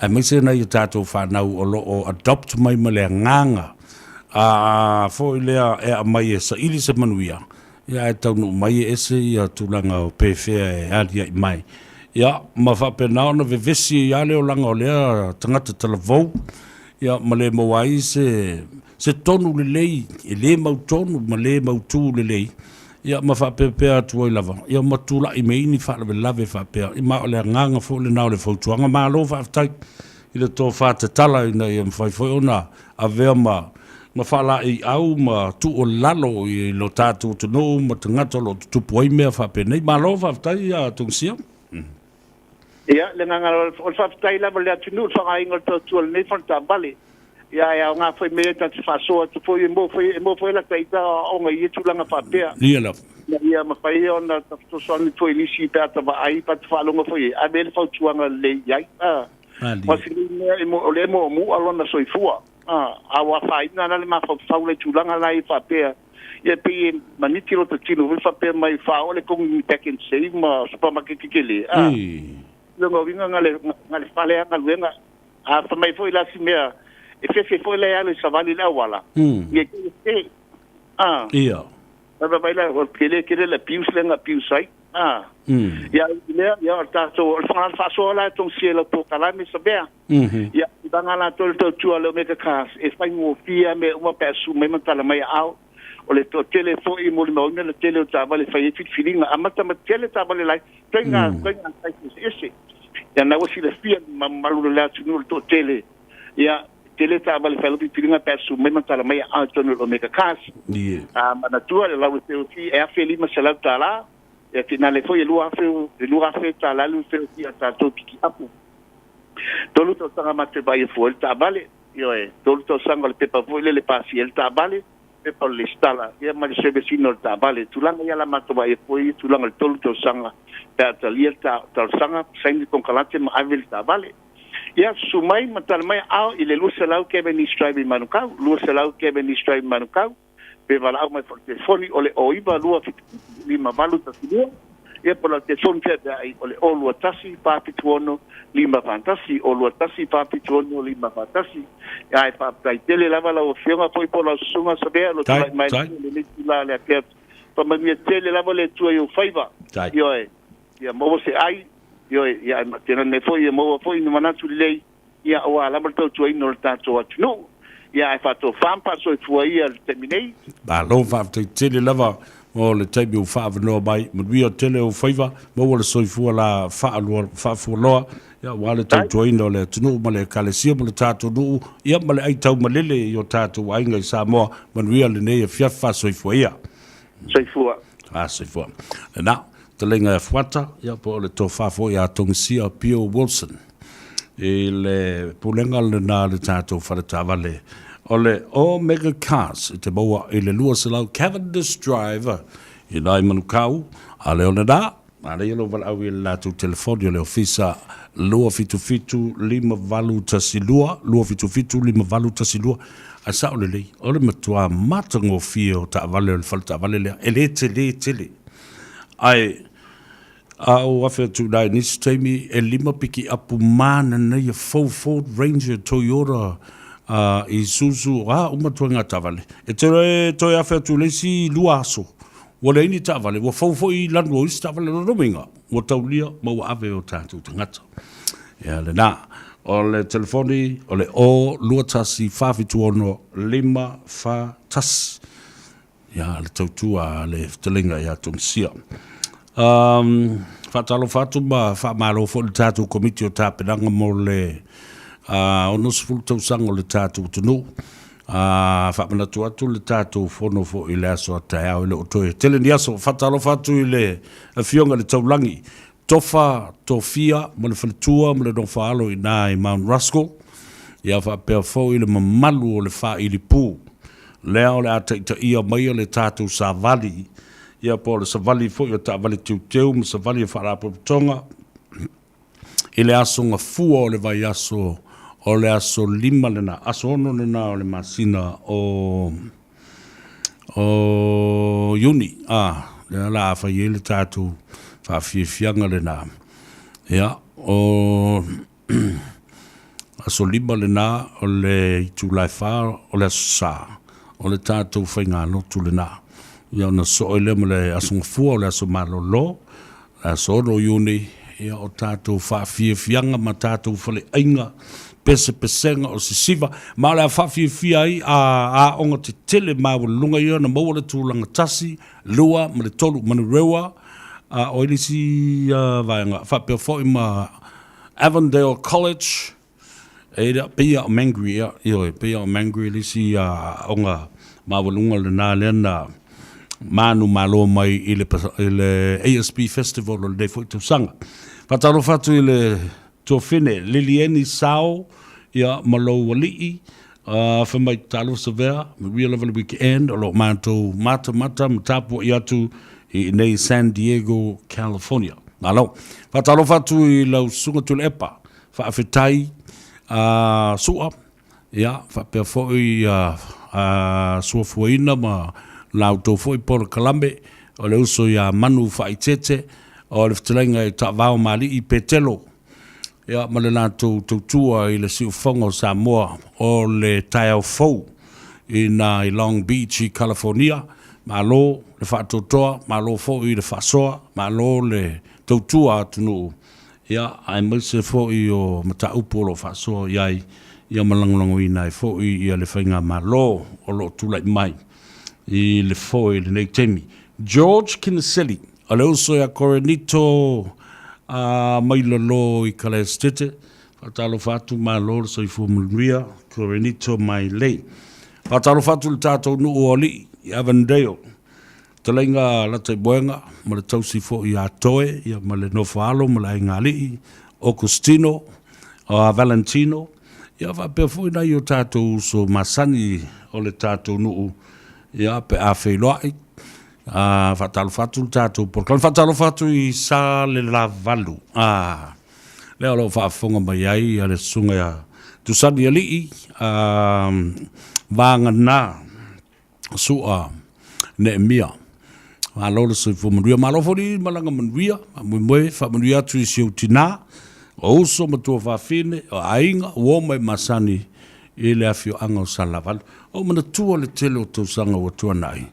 aemaise nai a tatou fanau o lo o adopt mai ma le agaga a foi lea e aumai e saili se manuia, ia ae taunuu mai e ese ia tulaga o pefea e alia'i mai. Ia, ma faapena ona vevesi ai lava le olaga o lea tagata talavou, ia ma le maua ai se se tonu lelei, e le mautonu ma le mautū lelei, ia ma faapeapea atu ai lava, ia ma tula'i mai ai ni faalavelave faapea. Ia ma o le agaga foi lena o le fautuaga. Malo faafetai i le tofa tatala ina ia mafai foi ona avea ma ma faalaeiau ma tuualalo i lo tatou atunuu ma tagata o lo o tutupu ai mea faapenei. Malo faafetai ia Togasia. Ia, le agaga o le faafetai lava i le atunuu i le faaaogaina o le tautua o lenei fono taavale. Ia, e aoga foi mea ia ta te faasoa atu foi, e maua foi, e maua foi lata ita aoaoga i ia tulaga faapea. Ia lava. Ina ia mafai ona ta fesoasoani foi i nisi pe a ta vaai, pe a ta faalogo foi i ai, ave le fautuaga lelei i ai. A, ma si nei mea, o lea e muamua lona soifua. A ua afaina la le mafaufau i le tulaga la e faapea, ia e pei e maniti lota tino foi faapea mai faaoo le togi pack and save ma supermarket tetele. A, lona uiga na le, na le fale a galuega. A fai mai foi la si mea, e fefe foi la e alu e savali i le auala, ia e te. A, fai mai la, o tele tele le abuse lea na abuse ai. A, ia, lea, ia, o le tatou, o le faasoa la e togasia i lau polokalame sa mea. Ia, tulaga latou le tautua a le Omega Cars, e faigofie lava mea uma pe a susu mai ma tala mai aao. O le toatele foi e molimauina le tele o taavale e fai ai filifiliga. Amata ma tele taavale lai, ituaiga ituaiga size eseese. Ia, na ua silafia ma mamalu o le atunuu le toatele, ia, tele taavale e fai ai filifiliga pe a susu mai ma tala mai aao i totonu o le Omega Cars. A manatua le lau feofi e $1,500, ia tinane foi e $2,000, e $2,000 le feofi a tatou pikiapu. 3 tausaga ma te vaai fua i le taavale, ioe, 3 tausaga o le pepa foi lele pasia ai le taavale, pepa o le lesitala, ia ma le service ina o le taavale. Tulaga ia la matou vaai fua i tulaga o le 3 tausaga pe a talia le talosaga, saini le konekarate ma ave le taavale. Ia, susu mai ma tala mai ao i le 200 Cavendish Drive i Manukau, 200 Cavendish Drive i Manukau. Pe valaau mai foi telefoni o le 09 277 5812, ia po o lau telefoni feaveai o le 021 476 541, 021 476 541. Ae faafetai tele lava lau Afioga foi po o lau Susuga Savea o lo o tulai mai lenei itula le ake atu. Faamanuia tele lava le Atua i ou faiva. Ioe, ia maua se ai, ioe, ia ae tenane foi ia maua foi ni manatu lelei. ia, aua lava le tautuaina o le tatou atunuu. Ia, ae faatofa ma faasoifua ia i le taimi nei. Malo faafetai tele lava mo le taimi ua faaavanoa mai. Manuia tele ou faiva, maua le soifua la faalua, faafualoa, ia, aua le tautuaina o le atunuu ma le Ekalesia ma le tatou nuu, ia, ma le aitaumalele i o tatou aiga i Samoa. Manuia lenei afiafi faasoifua ia. Soifua. Ah, soifua. Lena, taleiga e Fuata, ia, po o le tofa foi a Togisia Pio Wilson i le pulega lena a le tatou fale taavale o le Omega Cars i te maua i le 200 Cavendish Drive i nai Manukau. A le o lena, manaia lou valaau i le latou telefoni o le ofisa 277 5812, 277 5812. Ae sao lelei, o le matua matagofie o taavale o le fale taavale lea, e le tele tele. Ae a ou afe atu i ina i nisi taimi, e lima pikiapu mananaia fou, Ford Ranger, Toyota, Isuzu, o a uma ituaiga taavale. E toe afe atu i le isi lua aso, ua leai ni taavale, ua fou foi i lanu o isi taavale. O lona uiga, ua taulia ma ua ave e o tatou tagata. Ia lena. O le telefoni, o le 0 21 476 541. Ia, le tautua a le fetalaiga ia Togisia. Um, faatalofa atu ma faamalo foi le tatou komiti o tapenaga mo le uh, 60 tausaga o le tatou atunuu. Uh, faamanatu atu le tatou fono foi i le aso a taeao e le o toe tele ni aso. Faatalofa atu i le afioga i le Taulagi, Tofa Tofia ma le faletua ma le nofoaalo i ina i Mount Ruskell, ia faapea foi le mamalu o le faailipū lea o le a taitaia maia le tatou savali, ia po o le savali foi o taavale teuteu ma savali o faalapotopotoga i le aso Gafua o le vaiaso o le aso 5 lena, aso 6 lena o le masina o o Iuni, a, lea o le a fai ai le tatou faafiafiaga lena. Ia, o aso 5 lena o le itula e 4 o le aso Sa, o le tatou faigalotu lena. Ia ona sosoo ai lea ma le aso Gafua o le aso malolo, le aso 6 o Iuni, ia o tatou faafiafiaga ma tatou faleaiga, pesepesega o sisiva, ma o le a faafiafia ai a aoga tetele maualuluga ia ona maua le tulaga tasi, lua ma le tolu Manurewa, a o ai le isi vaega faapea foi ma Avondale College, E le pei lava o Mangere, ia, ioe, pei lava o Mangere le isi aoga maualuga lena lea na manumalo mai i le, i le ASB Festival o lenei foi tausaga. Faatalofa atu i le tuafine Lilieni Sao, ia, ma lou alii, fai mai, talofa Savea, manuia lava le weekend, o lo o matou matamata ma tapuai atu i inei San Diego, California. Malo. Faatalofa atu i lau Susuga Tuilaepa, Faafetai a Sua, ia, faapea foi a Suafuaina ma la outou foi polokalame, o le uso ia Manu Faaitete, o le fetalaiga i Taavao ma Alii Petelo, ia, ma le latou tautua i le siufofoga o Samoa o le taeao fou i na i Long Beach i California. Malo le faatoatoa, malo foi le faasoa, malo le tautua atunuu Ia, aemaise foi o mataupu o lo o faasoa i ai, ia ma lagolagoina ai foi ia le faigamalo o lo o tulai mai i le foe i lenei taimi. George Kiniseli, o le uso ia Korenito a mai lalo i Kalaestete, faatalofa atu, malo le soifua manuia, Korenito Mailei. Faatalofa atu i le tatou nuu o Alii i Avondale, Fetalaiga Lataimoega ma le tausi foi ia Toe ia ma le nofo alo ma le aiga alii Augustino a Valentino ia faapea foi nai o tatou uso masani o le tatou nuu ia pe a feiloai a faatalofa atu le tatou polokalame faatalofa atu i Salelavalu a lea o lo o faafofoga mai ai ia le susuga ia Tusani Alii a Vagana Sua Neemia. Malo le soifua manuia. Malo foi le malaga manuia. Faamoemoe, faamanuia atu i si ou tinā, o uso ma tuafafine, o aiga, uo ma e masani i le afioaga o Salelavalu. Ua ou manatua le tele o tausaga ua tuanai,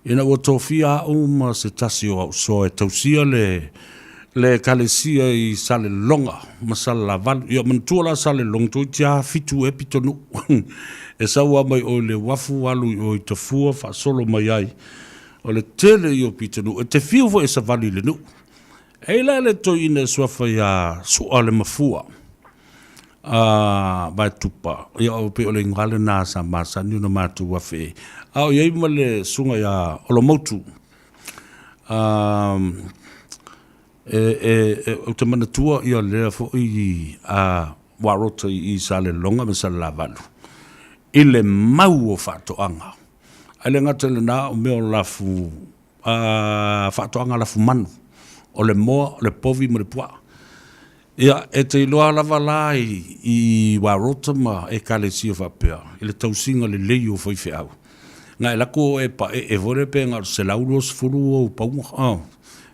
ina ua tofia au ma se tasi o au soa e tausia le le Ekalesia i Saleloga ma Salelavalu. Ia manatua la Saleloga toeitiiti lava fitu ea pitonuu. E sau lava mai o i le uafu alu i o i Tafua faasolo mai ai. O le tele ia o pitonuu. E te fiu foi e savali i le nuu. E i ai la le toeaina e suafa ia Sua le Mafua a Vaetupa, ia e pei o le igoa lena sa masani ona matou afe i ai. A o i ai ma le susuga ia Olomautu. Ou te manatua ia lea foi Warota i Salelologa ma Salelavalu i le mau o faatoaga. Ae le gata i lena o mea o lafu faatoaga lafumanu, o le moa, o le povi ma le puaa. Ia, e te iloa lava la i Warota ma Ekalesia faapea i le tausiga lelei o faifeau. Na e laku o e paee foi lea pe na o le 120 ou pauga, a,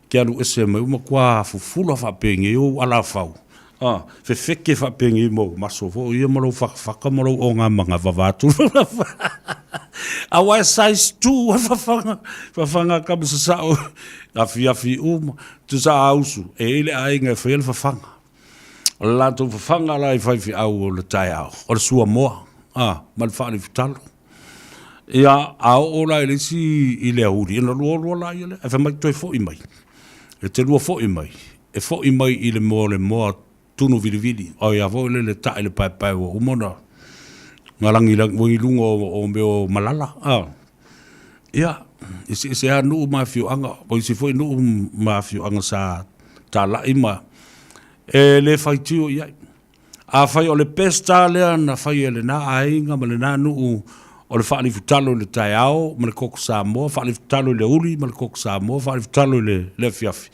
ke alu ese mai ua matua fufula faapenei ou alafau, a, fefeke faapenei ma ou maso foi ia ma lou fakafaka ma lou ogamanava vaeatu aua e size two a fafaga, fafaga a kama sasao afiafi uma, tusa a usu, e i ai le aiga e faia le fafaga. O le latou fafaga la i faifeau o le taeao, o le suamoa, a, ma le faalifutalo. Ia, a oo la i le isi i le aoauli, ona lua lua laia lea, ae fai mai toe foi mai. E te lua foi mai, e foi mai i le moa o le moa tunu vilivili, oi a foi lele tae i le paepae ua uma ona lagilagi ua i luga o mea o malala. A, ia, eseese lava nuu ma afioaga, o isi foi nuu ma afioaga sa talai ma e le faitio i ai. Afai o le Peseta lea na fai e lena aiga ma lena nuu o le faalifutalo i le taeao ma le koko Samoa, faalifutalo i le aoauli ma le koko Samoa, faalifutalo i le afiafi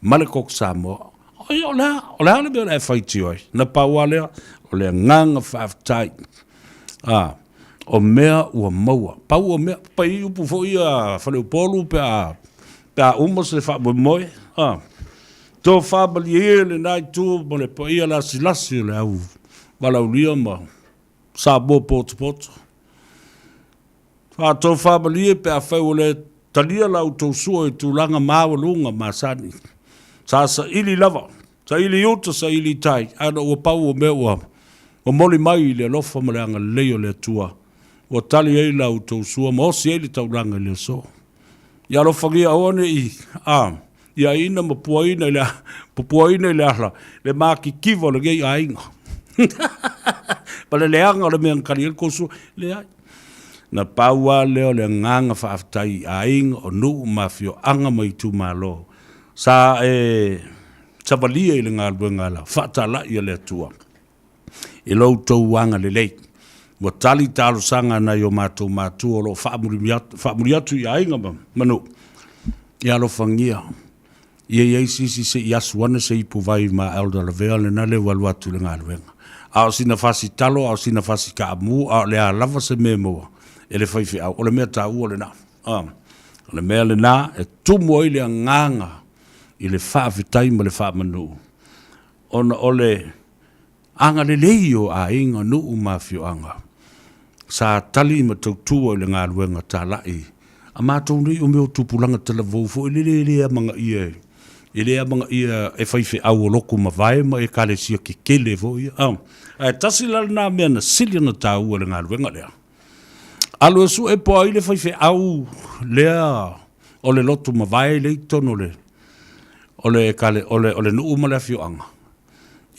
ma le koko Samoa, ia o le a, o le a le mea o le a e faitio ai? Na pau lava lea, o le agaga faafetai. A, o mea ua maua. Pau o mea, pai upu foi ia Faleupolu pe a, pe a uma se faamoemoe, a. Tofa malie ia i lena itu ma le paia lasilasi o le au valaaulia ma Samoa potopoto. Faatofa malie pe afai ua le talia la outou sua i tulaga maualuga masani. Sa saili lava, saili i uta, saili i tai, ae na ua pau o mea ua momoli mai i le alofa ma le agalelei o le Atua, ua tali ai la outou sua ma osi ai le taulaga i le aso. Ia alofagia aua ne i, a, ia ina ma puaina i le, pupuaina i le ala, le makikiva o lenei aiga. Ma le leaga o le mea na tali ai le tou sua. Leai. Na pau lava lea o le agaga faafetai i aiga, o nuu ma afioaga ma itumalo sa e savalia i le galuega a la faatalai a le Atua i lo outou agalelei. Ua tali talosaga a nai o matou matua o lo o faamuli atu i aiga ma nuu. Ia alofagia, ia i ai se isi se i asu ane se ipuvai ma Elder Lavea lena lea ua alu atu i le galuega. A o sina fasi talo, a o sina fasi kaamu, a o le a lava se mea e maua e le faifeau, o le mea taua lena. O le mea lena e tumu ai le agaga i le faafetai ma le faamanu, ona o le agalelei o aiga, nuu ma afioaga sa tali ma tautua i le galuega talai a matou nei o mea o tupulaga talavou foi lele e le amanaia e le amanaia e faifeau o lotu mavae ma ekalesia kekele foi ia. Ae tasi la lena mea na sili ona taua i le galuega lea, alu e sue po o ai le faifeau lea o le lotu mavae lea i totonu o le o le ekale o le o le nuu ma le afioaga.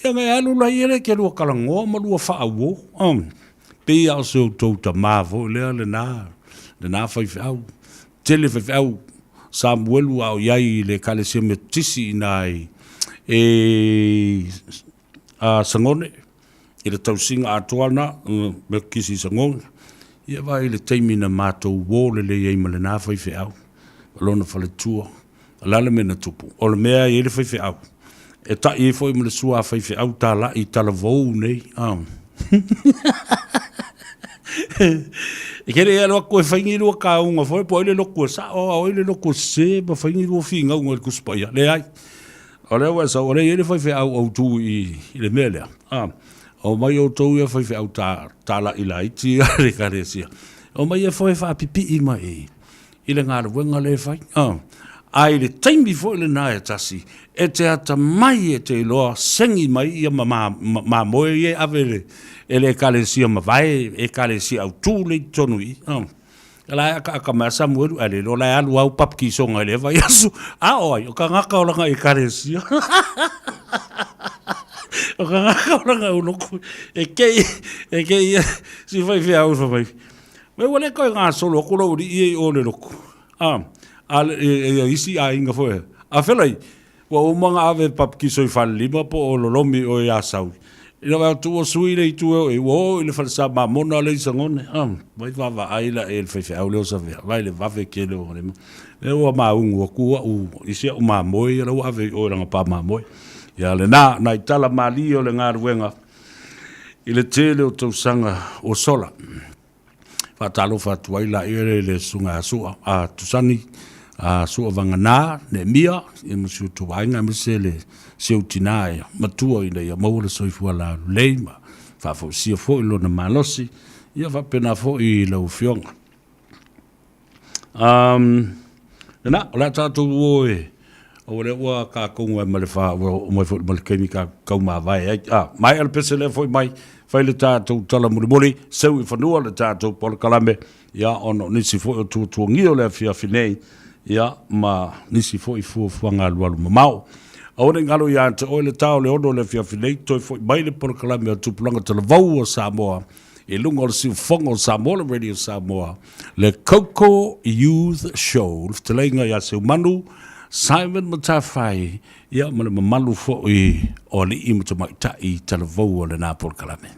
Ia na e alu la ia lea e te lua talanoa ma lua faauo. Pei lava o se outou tama foi lea lena, lena faifeau. Tele faifeau Samuelu a o i ai i le Ekalesia Metotisi i ina i Sagone, i le tausiga atoa lena, Metotisi i Sagone. Ia vaai i le taimi na matou uo lelei ai ma lena faifeau, ma lona faletua. O le a le mea na tupu? O le mea e i ai le faifeau, e ta'i ai foi ma le sua a faifeau tala'i talavou nei, a. E ke le i alu atu e fai ni lua kauga foi, po o ai le lotu e sa'o, a o ai le lotu e sesē, ma fai ni lua finauga i le Tusi Paia. Leai. O lea ua e sau, o lea e i ai le faifeau autū i i le mea lea, a. Omai outou ia faifeau tala'i laiti ia a le Ekalesia, omai e foe faapipii mai i le galuega lea e fai. A i le taimi foi lena e tasi, e te atamai e te iloa segi mai ia ma mamoe ia e ave e le Ekalesia mavae, Ekalesia autū lea i totonu i i. O la e akaaka mai a Samuelu, ae le iloa o la e alu lava au papikisoga i lea vaiaso. A o ai? O tagata o lana Ekalesia. O tagata o lana lotu. E kei, e kei ia si faifeau fai mai, Mai ua le toe gasolo atu lou alii ia i o i le lotu. A, a ia isi aiga foi. A felai, ua uma ona ave papikiso i Falelima po o Lolomi o i Asau. Ina ua atu ua sui le itu e oo i ai, ua oo i le falesa mamona lea i Sagone. A, vai vaavaai la i ai le faifeau lea o Savea, vai le vave tele o le Lea ua maugu atu au i si au mamoe ia la ua ave i o i lana pā mamoe. Ia lena, nai tala malie o le galuega i le tele o tausaga ua sola. Faatalofa atu ai laia i le Susuga ia Sua, a Tusani, a Sua Vagana, Neemia, ia ma si o outou aiga, aemaise le si ou tina e matua ina ia maua le soifua laulelei ma faafoisia foi lona malosi, ia faapena foi i lau Afioga. Lena, o le a tatou o e, aua lea ua tatou ai ma le fa, ua oo mai foi ma le taimi tatou taumavae ai. A, maea le pese lea foi mai, fai le tatou tala mulimuli, seu i fanua le tatou polokalame, ia, ona o nisi foi o tuatuagia o le afiafi nei, ia, ma nisi foi fuafuaga alualu mamao. Aua ne i galo ia te oe le ta o le 6 o le afiafi nei, toe foi mai le polokalame a Tupulaga Talavou o Samoa, I luga o le siufofoga o Samoa, le Radio Samoa, le Koko Youth Show, le fetalaiga ia Seumanu, Simon Matafai, ia ma le mamalu foi o alii ma tamaitai talavou o lena polokalame.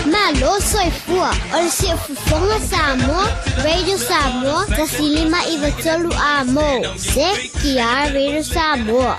Malo soifua o le siufofoga Samoa, Radio Samoa, 105 93 amo. CKR Radio Samoa.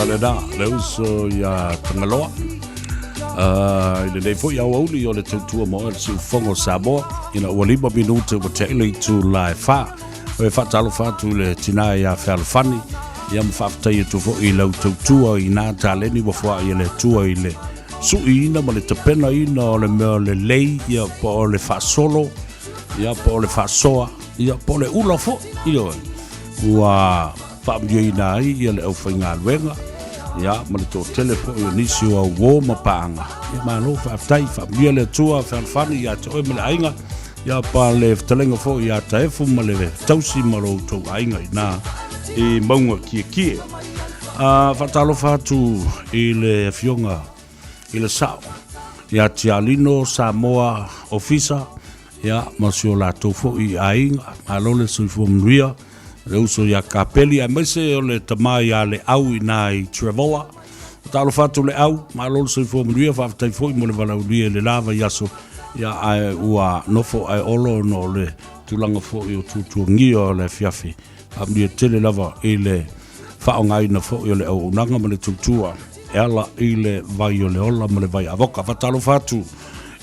lena, le uso iā Tagaloa. I lenei foi aoauli o le tautua ma oe le siufofoga o Samoa, ina ua 5 minute ua tea i le itula e 4. E faatalofa atu i le tinā iā Fealofani, ia ma faafetai atu foi i lau tautua i nā taleni ua foai e le Atua i le suiina ma le tapenaina o le mea o le lei, ia po o le faasolo, ia po o le faasoa, ia po o le ula foi, ioe, ua faamanuiaina ai ia le aufaigaluega, ia ma le toatele foi o nisi o auō ma paaga. Ia malo faafetai, faamanuia le Atua Fealofani ia te oe ma le aiga, ia pa le fetalaiga foi ia Taefu ma le tausi ma lo outou aiga i nā i Mauga Kiekie. A faatalofa atu i le afioga i le Sao ia Tialino Samoa Ofisa, ia ma si o latou foi aiga, malo le soifua manuia, le uso ia Kapeli aemaise o le tama ia Leau i nā i Trevola. Faatalofa atu Leau, malo le soifua manuia, faafetai foi mo le valaaulia i le la vaiaso, ia ae ua nofo ae olo ona o le tulaga foi o tuatuagia o le afiafi. Faamanuia tele lava i le faaaogaina foi o le auaunaga ma le tautua e ala i le vai o le ola ma le vai avoka. Faatalofa atu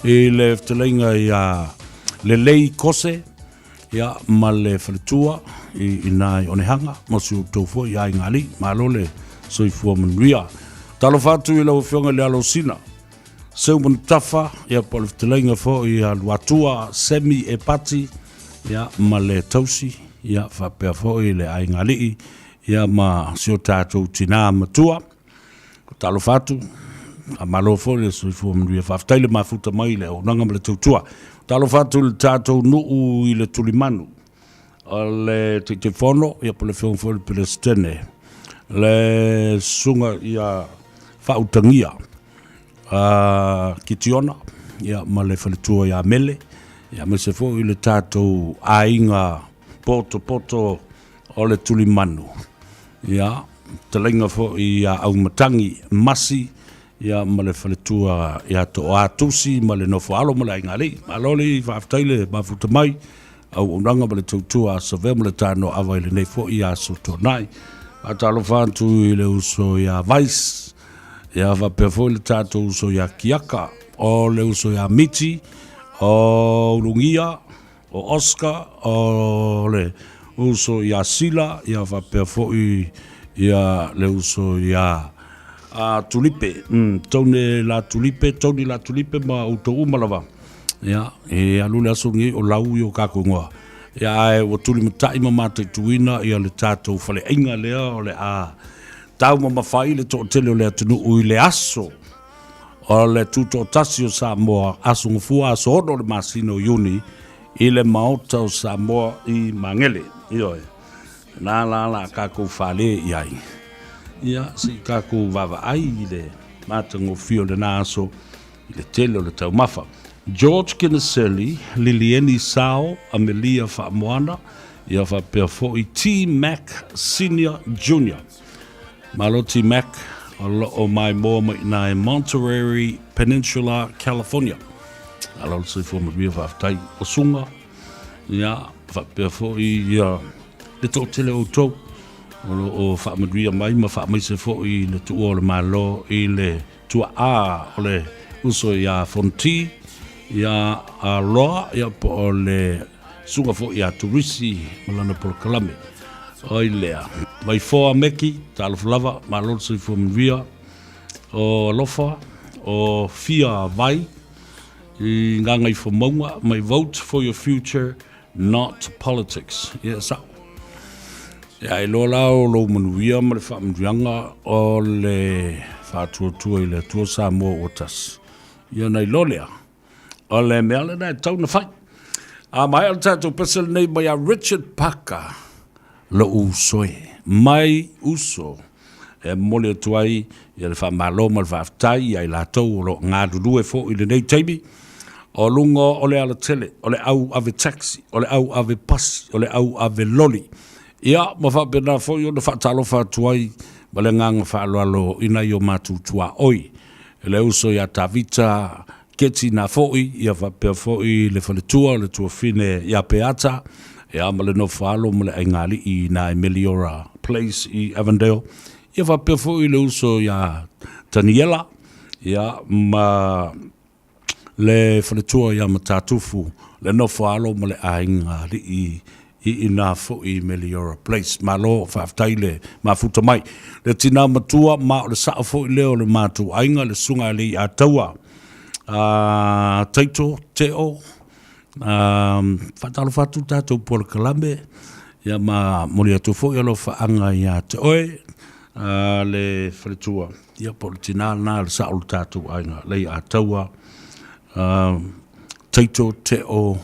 i le fetalaiga ia Lelei Kose, ia, ma le faletua i ina i Onehanga, ma si outou foi i aiga alii. Malo le soifua manuia. Talofa atu i lau Afioga i le Alosina, Seu Manutafa, ia, po o le fetalaiga foi ia Luatua Semi Epati, ia, ma le tausi, ia, faapea foi le aiga alii, ia, ma si o tatou tinā matua. Talofa atu, faamalo foi le soifua manuia. Faafetai le mafuta mai i le auaunaga ma le tautua. Talofa atu i le tatou nuu i le tulimanu o le Taitaifono, ia po o le Afioga foi i le Peresetene, le Susuga ia Faautagia Kitiona, ia ma le faletua ia Mele, ia aemaise foi le tatou aiga potopoto o le tulimanu, ia, fetalaiga foi ia Aumatagi Masi, ia ma le faletua ia Toatusi ma le Nofoalo ma le Aiga Alii. Malo le faafetai le mafuta mai, auaunaga ma le tautua a Savea ma le Tanoava i lenei foi aso Toonai. Faatalofa atu i le uso ia Vice, ia faapea foi le tatou uso ia Kiaka, o le uso ia Miti, o Ulugia, o Oscar, o le uso ia Sila, ia faapea foi ia le uso ia a Tulipe, Tone la Tulipe, Tony la Tulipe ma outou uma lava. Ia, e alu le aso lenei o lau i o kākou igoa. Ia, ae ua tulimatai ma mataituina ia le tatou faleaiga lea o le a taumamafa ai le toatele o le atunuu i le aso o le Tutoatasi o Samoa, Aso Gafua, aso 6 o le masina o Iuni, i le Maota o Samoa i Magele. Ioe, na la la kākou fale i ai. Ia, se i kākou vaavaai i le matagofie o lena aso i le tele o le taumafa. George Kiniseli, Lilieni Sao, Amelia Faamoana, ia faapea foi T. Mac Senior Junior. Malo T-Mac, o lo o maimoa mai i nā i Monterey Peninsula, California. Malo le soifua manuia, faafetai. O Suga, ia, faapea foi ia, le toatele o outou o lo o faamanuia mai ma faamaise foi i le tuua o le Malo i le tuaa o le uso ia Fonti, ia Aloa, ia po o le susuga foi ia Turisi ma lana polokalame. Oi lea. Vaifoa Meki, talofa lava, malo le soifua manuia. O alofa, o Fia Vai, i Gagaifomauga, my vote for your future, not politics. Ia, sao. Ia, e loa la o lou manuia ma le faamanuiaga o le faatuatua i le Atua Samoa ua tasi. Ia, ona iloa lea, o le mea lena e tatau ona fai. A maea le tatou pese lenei mai a Richard Parker, lou uso e, mai uso, e momoli atu ai ia le faamalo ma le faafetai ia i latou o lo o galulue foi i lenei taimi, o luga o le alatele, o le au ave taxi, o le au ave pasi, o le au ave loli. Ia, ma faapena foi ona faatalofa atu ai ma le agaga faaaloalo i nai o matou tuaoi, le uso ia Tavita Keti Nafo'i, ia faapea foi le faletua o le tuafine ia Peata, ia ma le nofo alo ma le aigali'i i nā i Meliora Place i Avondale. Ia faapea foi le uso ia Taniela, ia ma le faletua ia Matatufu, le nofo alo ma le aiga alii i ina foi i Meliora Place. Malo faafetai le mafuta mai. Le tina matua ma o le sao foi lea o le matou aiga, le susuga ia Leiataua Taito Teo. Faatalofa atu le tatou polokalame, ia ma momoli atu foi alofaaga ia te oe le faletua, ia po o le tina lena o le sao o le tatou aiga, Leiataua Taito Teo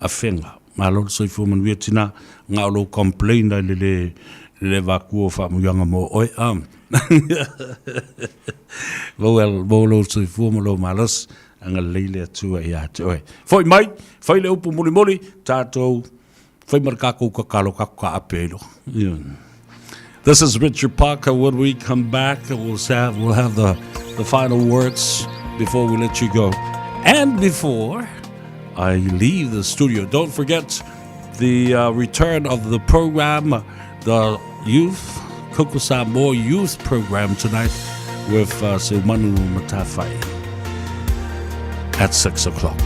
Afega. Malo le soifua manuia tina, na o lou complain i le le avatu o faamanuiaga mo oe. Maua lou soifua ma lou malosi, agalelei le Atua ia te oe. Foi mai, fai le upu mulimuli, tatou fai ma le tatou tatalo, tatou taape ai loa. Yeah. This is Richard Parker. When we come back, we'll have, we'll have the, the final words before we let you go. And before I leave the studio, don't forget the return of the program, the Youth Koko Samoa Youth Program tonight with Seumanu Matafai at 6 o'clock.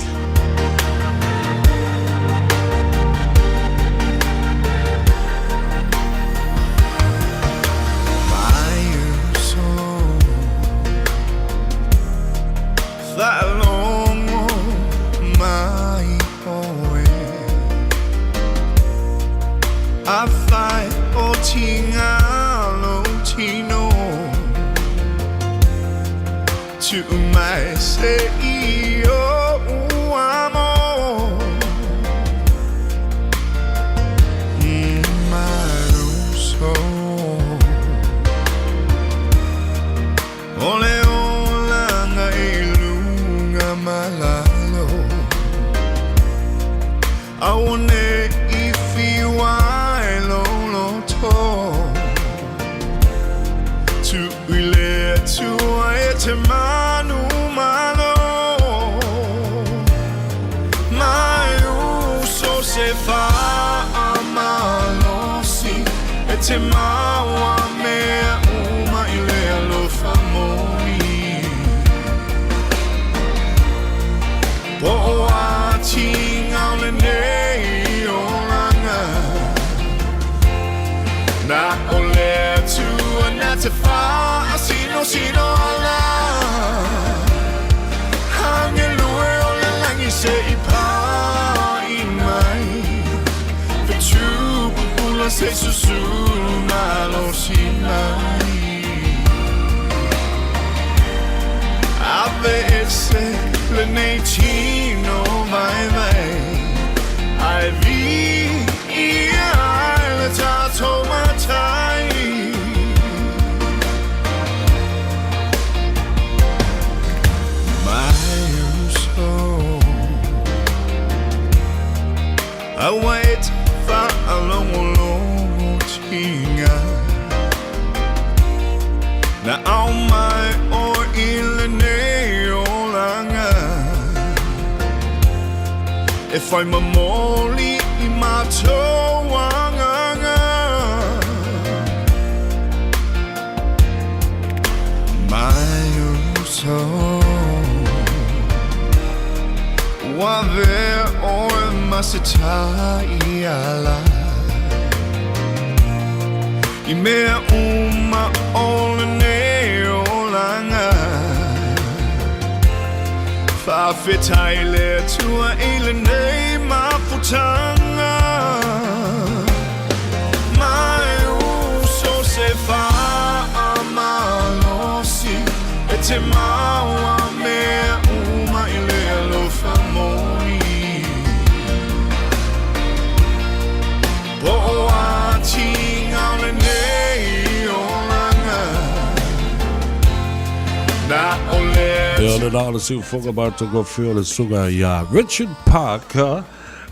Ia, le na o le siufoga mātou kua whio le suga ia Richard Parker,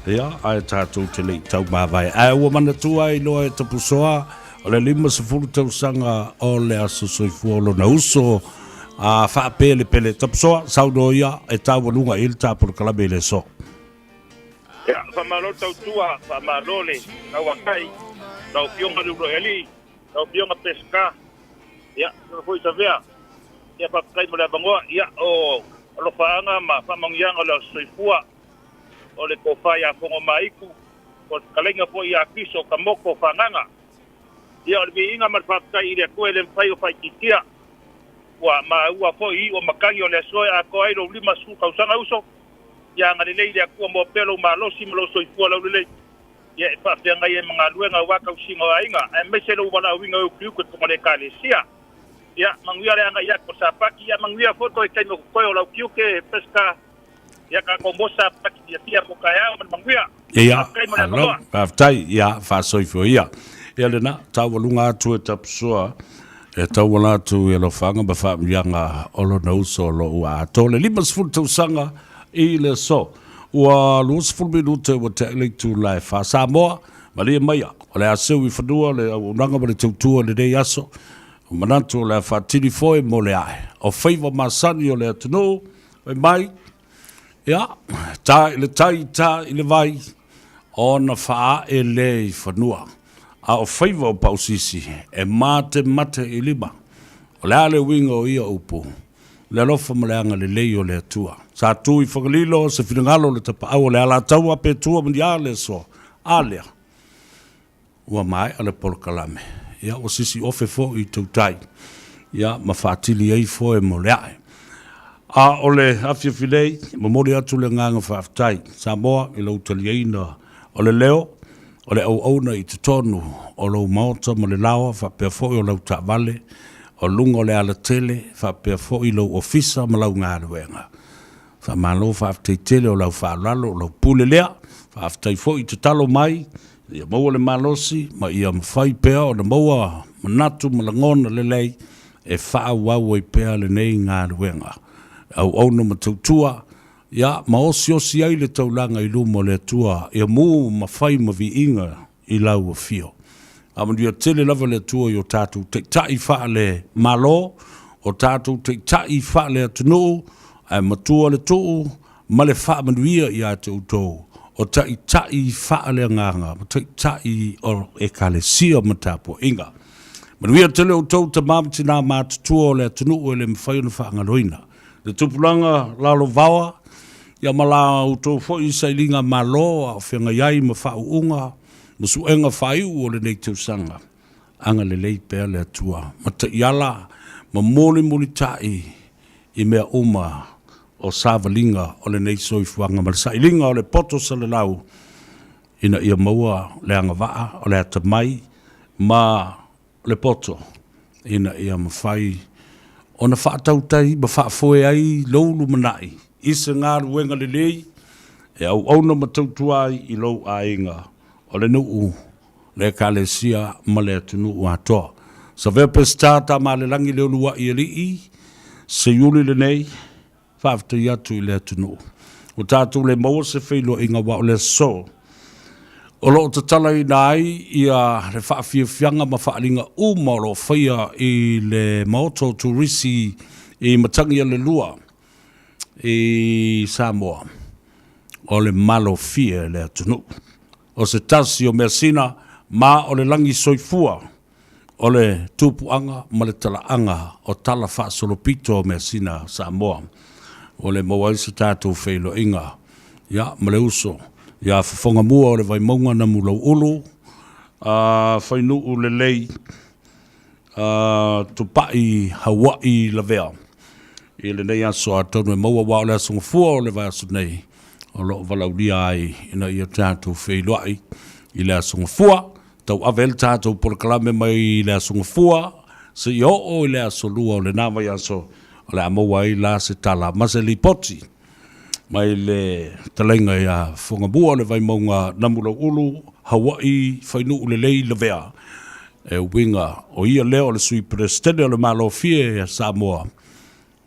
ia, ae tātou te lei tau māwae. Ae ua manatua ai loa e Tapusoa, o le 50 tausaga o le aso soifua o lona uso, a faapelepele. Tapusoa, saunoa ia e taualuga i le ta polokalame i le aso. Ia, faamalo le tautua, faamalo le tauatai, lau Afioga Leuluaialii, lau Afioga Peseta. Ia, ua foi Savea. Ia, faafetai mo le avanoa. Ia, o alofaaga ma faamanuiaga o le Aso Soifua, o le tofa ia Fonomaitu, o le fetalaiga foi ia Kiso Kamoko Fagaga. Ia, o le viiga ma le faafetai i le Atua e le mafai o faaitiitia. Ua maua foi i iu o matagi o le aso e atoa ai lou 50 tausaga uso. Ia agalelei le Atua maua pea lou malosi ma lou soifua laulelei. Ia e faafeagai ai ma galuega aua tausiga o aiga, aemaise lou valaauina e utiuti o tuma o le Ekalesia. Ia manuia le agai atu o Sapati, ia manuia foi toe taimi o totoe o lau tiute, Peseta. Ia tatou moa Sapati fiafia mo taeao ma le manuia. Ia, Faafetai mo le alo, avanoa. faafetai, ia, faasoifua ia. Ia lena, taualuga atu e Tapusua, e tauala atu i alofaga ma faamanuiaga o lona uso o lo o ua atoa le 50 tausaga i le aso. Ua 20 minute ua tea i le itula e fa. Samoa, malie maia, o le a seu i fanua le auaunaga ma le tautua i lenei aso. Ua manatu o le a faatini foe mo le ae o faiva masani o le atunuu, fai mai, ia, ta i le tai, ta i le vai, ona faaae lea i fanua. A o faiva o Pausisi, e matemate i lima. O le a le uiga o ia upu? Le alofa ma le agalelei o le Atua. Sa tu i Fagalilo se finagalo o le tapaau o le Alataua pe tua ma ni a le aso. A lea, ua maea le polokalame. Ia, ua sisi ofe foi i tautai, ia, ma faatili ai foe mo le ae. A o le afiafi nei, momoli atu le agaga faafetai, Samoa, i lou taliaina o le leo o le auauna i totonu o lou maota ma le laoa faapea foi o lau taavale o luga o le alatele faapea foi lou ofisa ma lau galuega. Faamalo faafetai tele o lau faaaloalo o lau pule lea. Faafetai foi i tatalo mai ia maua le malosi ma ia mafai pea ona maua manatu ma lagona lelei e faaauau ai pea lenei galuega. Auauna ma tautua Ia, ma osiosi ai le taulaga i luma o le Atua, ia mu ma fai ma viiga i lau afio. Faamanuia tele lava le Atua i o tatou taitai faale Malo, o tatou taitai faale atunuu, ae matua le tuu ma le faamanuia ia te outou, o taitai faale agaga ma taitai o Ekalesia ma tapuaiga. Manuia tele outou tama ma tina matutua o le atunuu e le mafai ona faagaloina. Le tupulaga lalovaoa, ia ma la outou foi sailiga malo a o feagai ai ma faauuga ma suega faaiu o lenei tausaga, agalelei pea le Atua ma taiala ma mulimulitai i mea uma o savaliga o lenei soifuaga ma le sailiga o le poto salalau ina ia maua le agavaa o le atamai ma le poto ina ia mafai ona faatautai ma faafoe ai lou lumanai i se galuega lelei e auauna ma tautua ai i lou aiga, o le nuu, le Ekalesia ma le atunuu atoa. Savea Peseta Tamalelagi Leulua'i Alii, Seiuli lenei, Faafetai atu i le atunuu. Ua tatou le maua se feiloaiga aua o le aso o lo o tatalaina ai ia le faafiafiaga ma faaaliga uma o lo o faia i le Maota o Turisi i Matagialelua i Samoa. O le malofie le atunuu. O se tasi o measina ma o le lagi soifua O le tupuaga ma le talaaga o tala faasolopito o measina Samoa ua le maua ai se tatou feiloaiga ia ma le uso ia Fofoga Mua o le Vaimauga Namulauulu a Fainuu Lelei a Tupai Hauai Lavea i lenei aso atonu e maua aua o le aso Gafua o le vaiaso nei o lo o valaaulia ai ina ia tatou feiloai i le aso Gafua. Tauave ai le tatou polokalame mai le Aso Gafua seia oo i le Aso Lua o lena vaiaso o le a maua ai la se tala ma se lipoti mai le fetalaiga ia Fogamua o le Vaimauga Namulauulu Hawaii Fainuu Lelei Lavea e uiga o ia lea o le Sui Peresetene o le Malo Fie a Samoa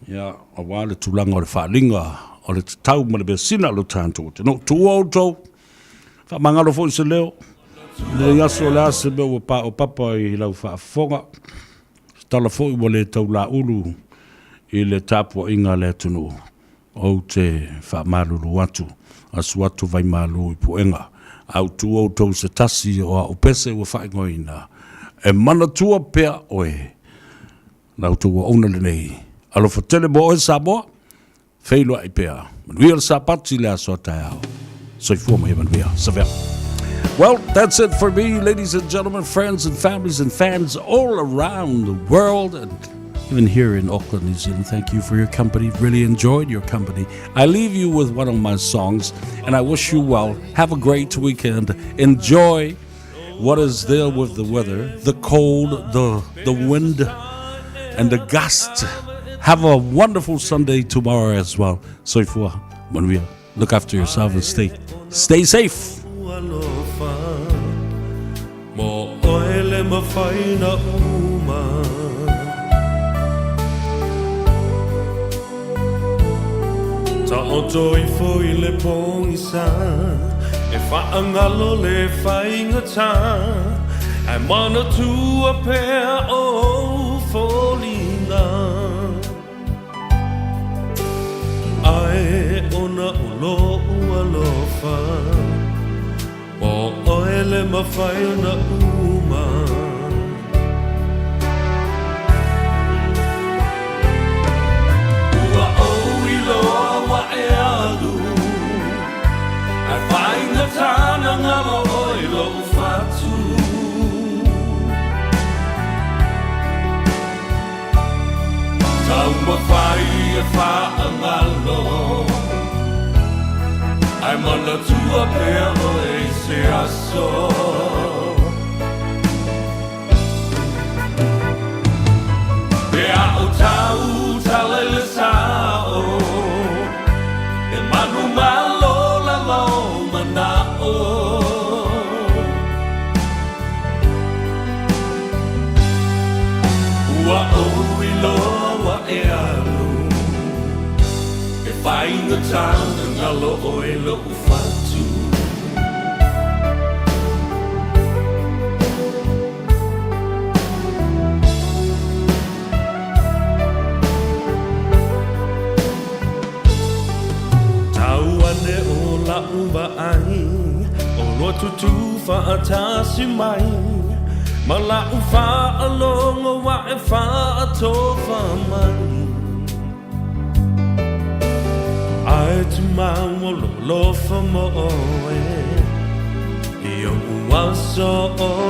ia aua le tulaga o le faaaliga o le tatau ma le measina o lo tatou atunuu. Tuua outou, faamagalo foi se leo, lenei aso o le a se mea ua paopapa i lau faafofoga, se tala foi ua le taulaulu i le tapuaiga a le atunuu, ou te faamalulu atu, asu atu vaimalu i puega, a u tuua outou se tasi o au pese ua faaigoaina, e manatua pea oe. La outou auauna lenei. Alofa tele mo oe Samoa, feiloai pea. Manuia le Sapati i le aso a taeao. Soifua ma ia manuia. Savea. Well, that's it for me, ladies and gentlemen, friends and families and fans all around the world and even here in Auckland, New Zealand. Thank you for your company. Really enjoyed your company. I leave you with one of my songs, and I wish you well. Have a great weekend. Enjoy what is there with the weather, the cold, the, the wind, and the gust. Have a wonderful Sunday tomorrow as well. Soifua, manuia. Look after yourself and stay, stay safe. Taoto ifo i le pogisa E faagalo le faigatā Ae manatua pea ou foliga Ae ona o lou alofa Mo oe le mafai ona uma. Ua ou iloa ua e alu Ae faigata na galo oe i lou fatu Taumafai e faagalo Ae manatua pea oe i se aso Pe a ou tautala i le sao E manumalo lava ou manao Ua ou iloa ua e alu E faigata na galo oe i lou fatu. Tau ane o la'u vaai Olua tutū fa'atasi mai Ma la'u fa'alogo ua e fa'atofa mai Ae tumau o lou alofa mo oe I o'u aso o.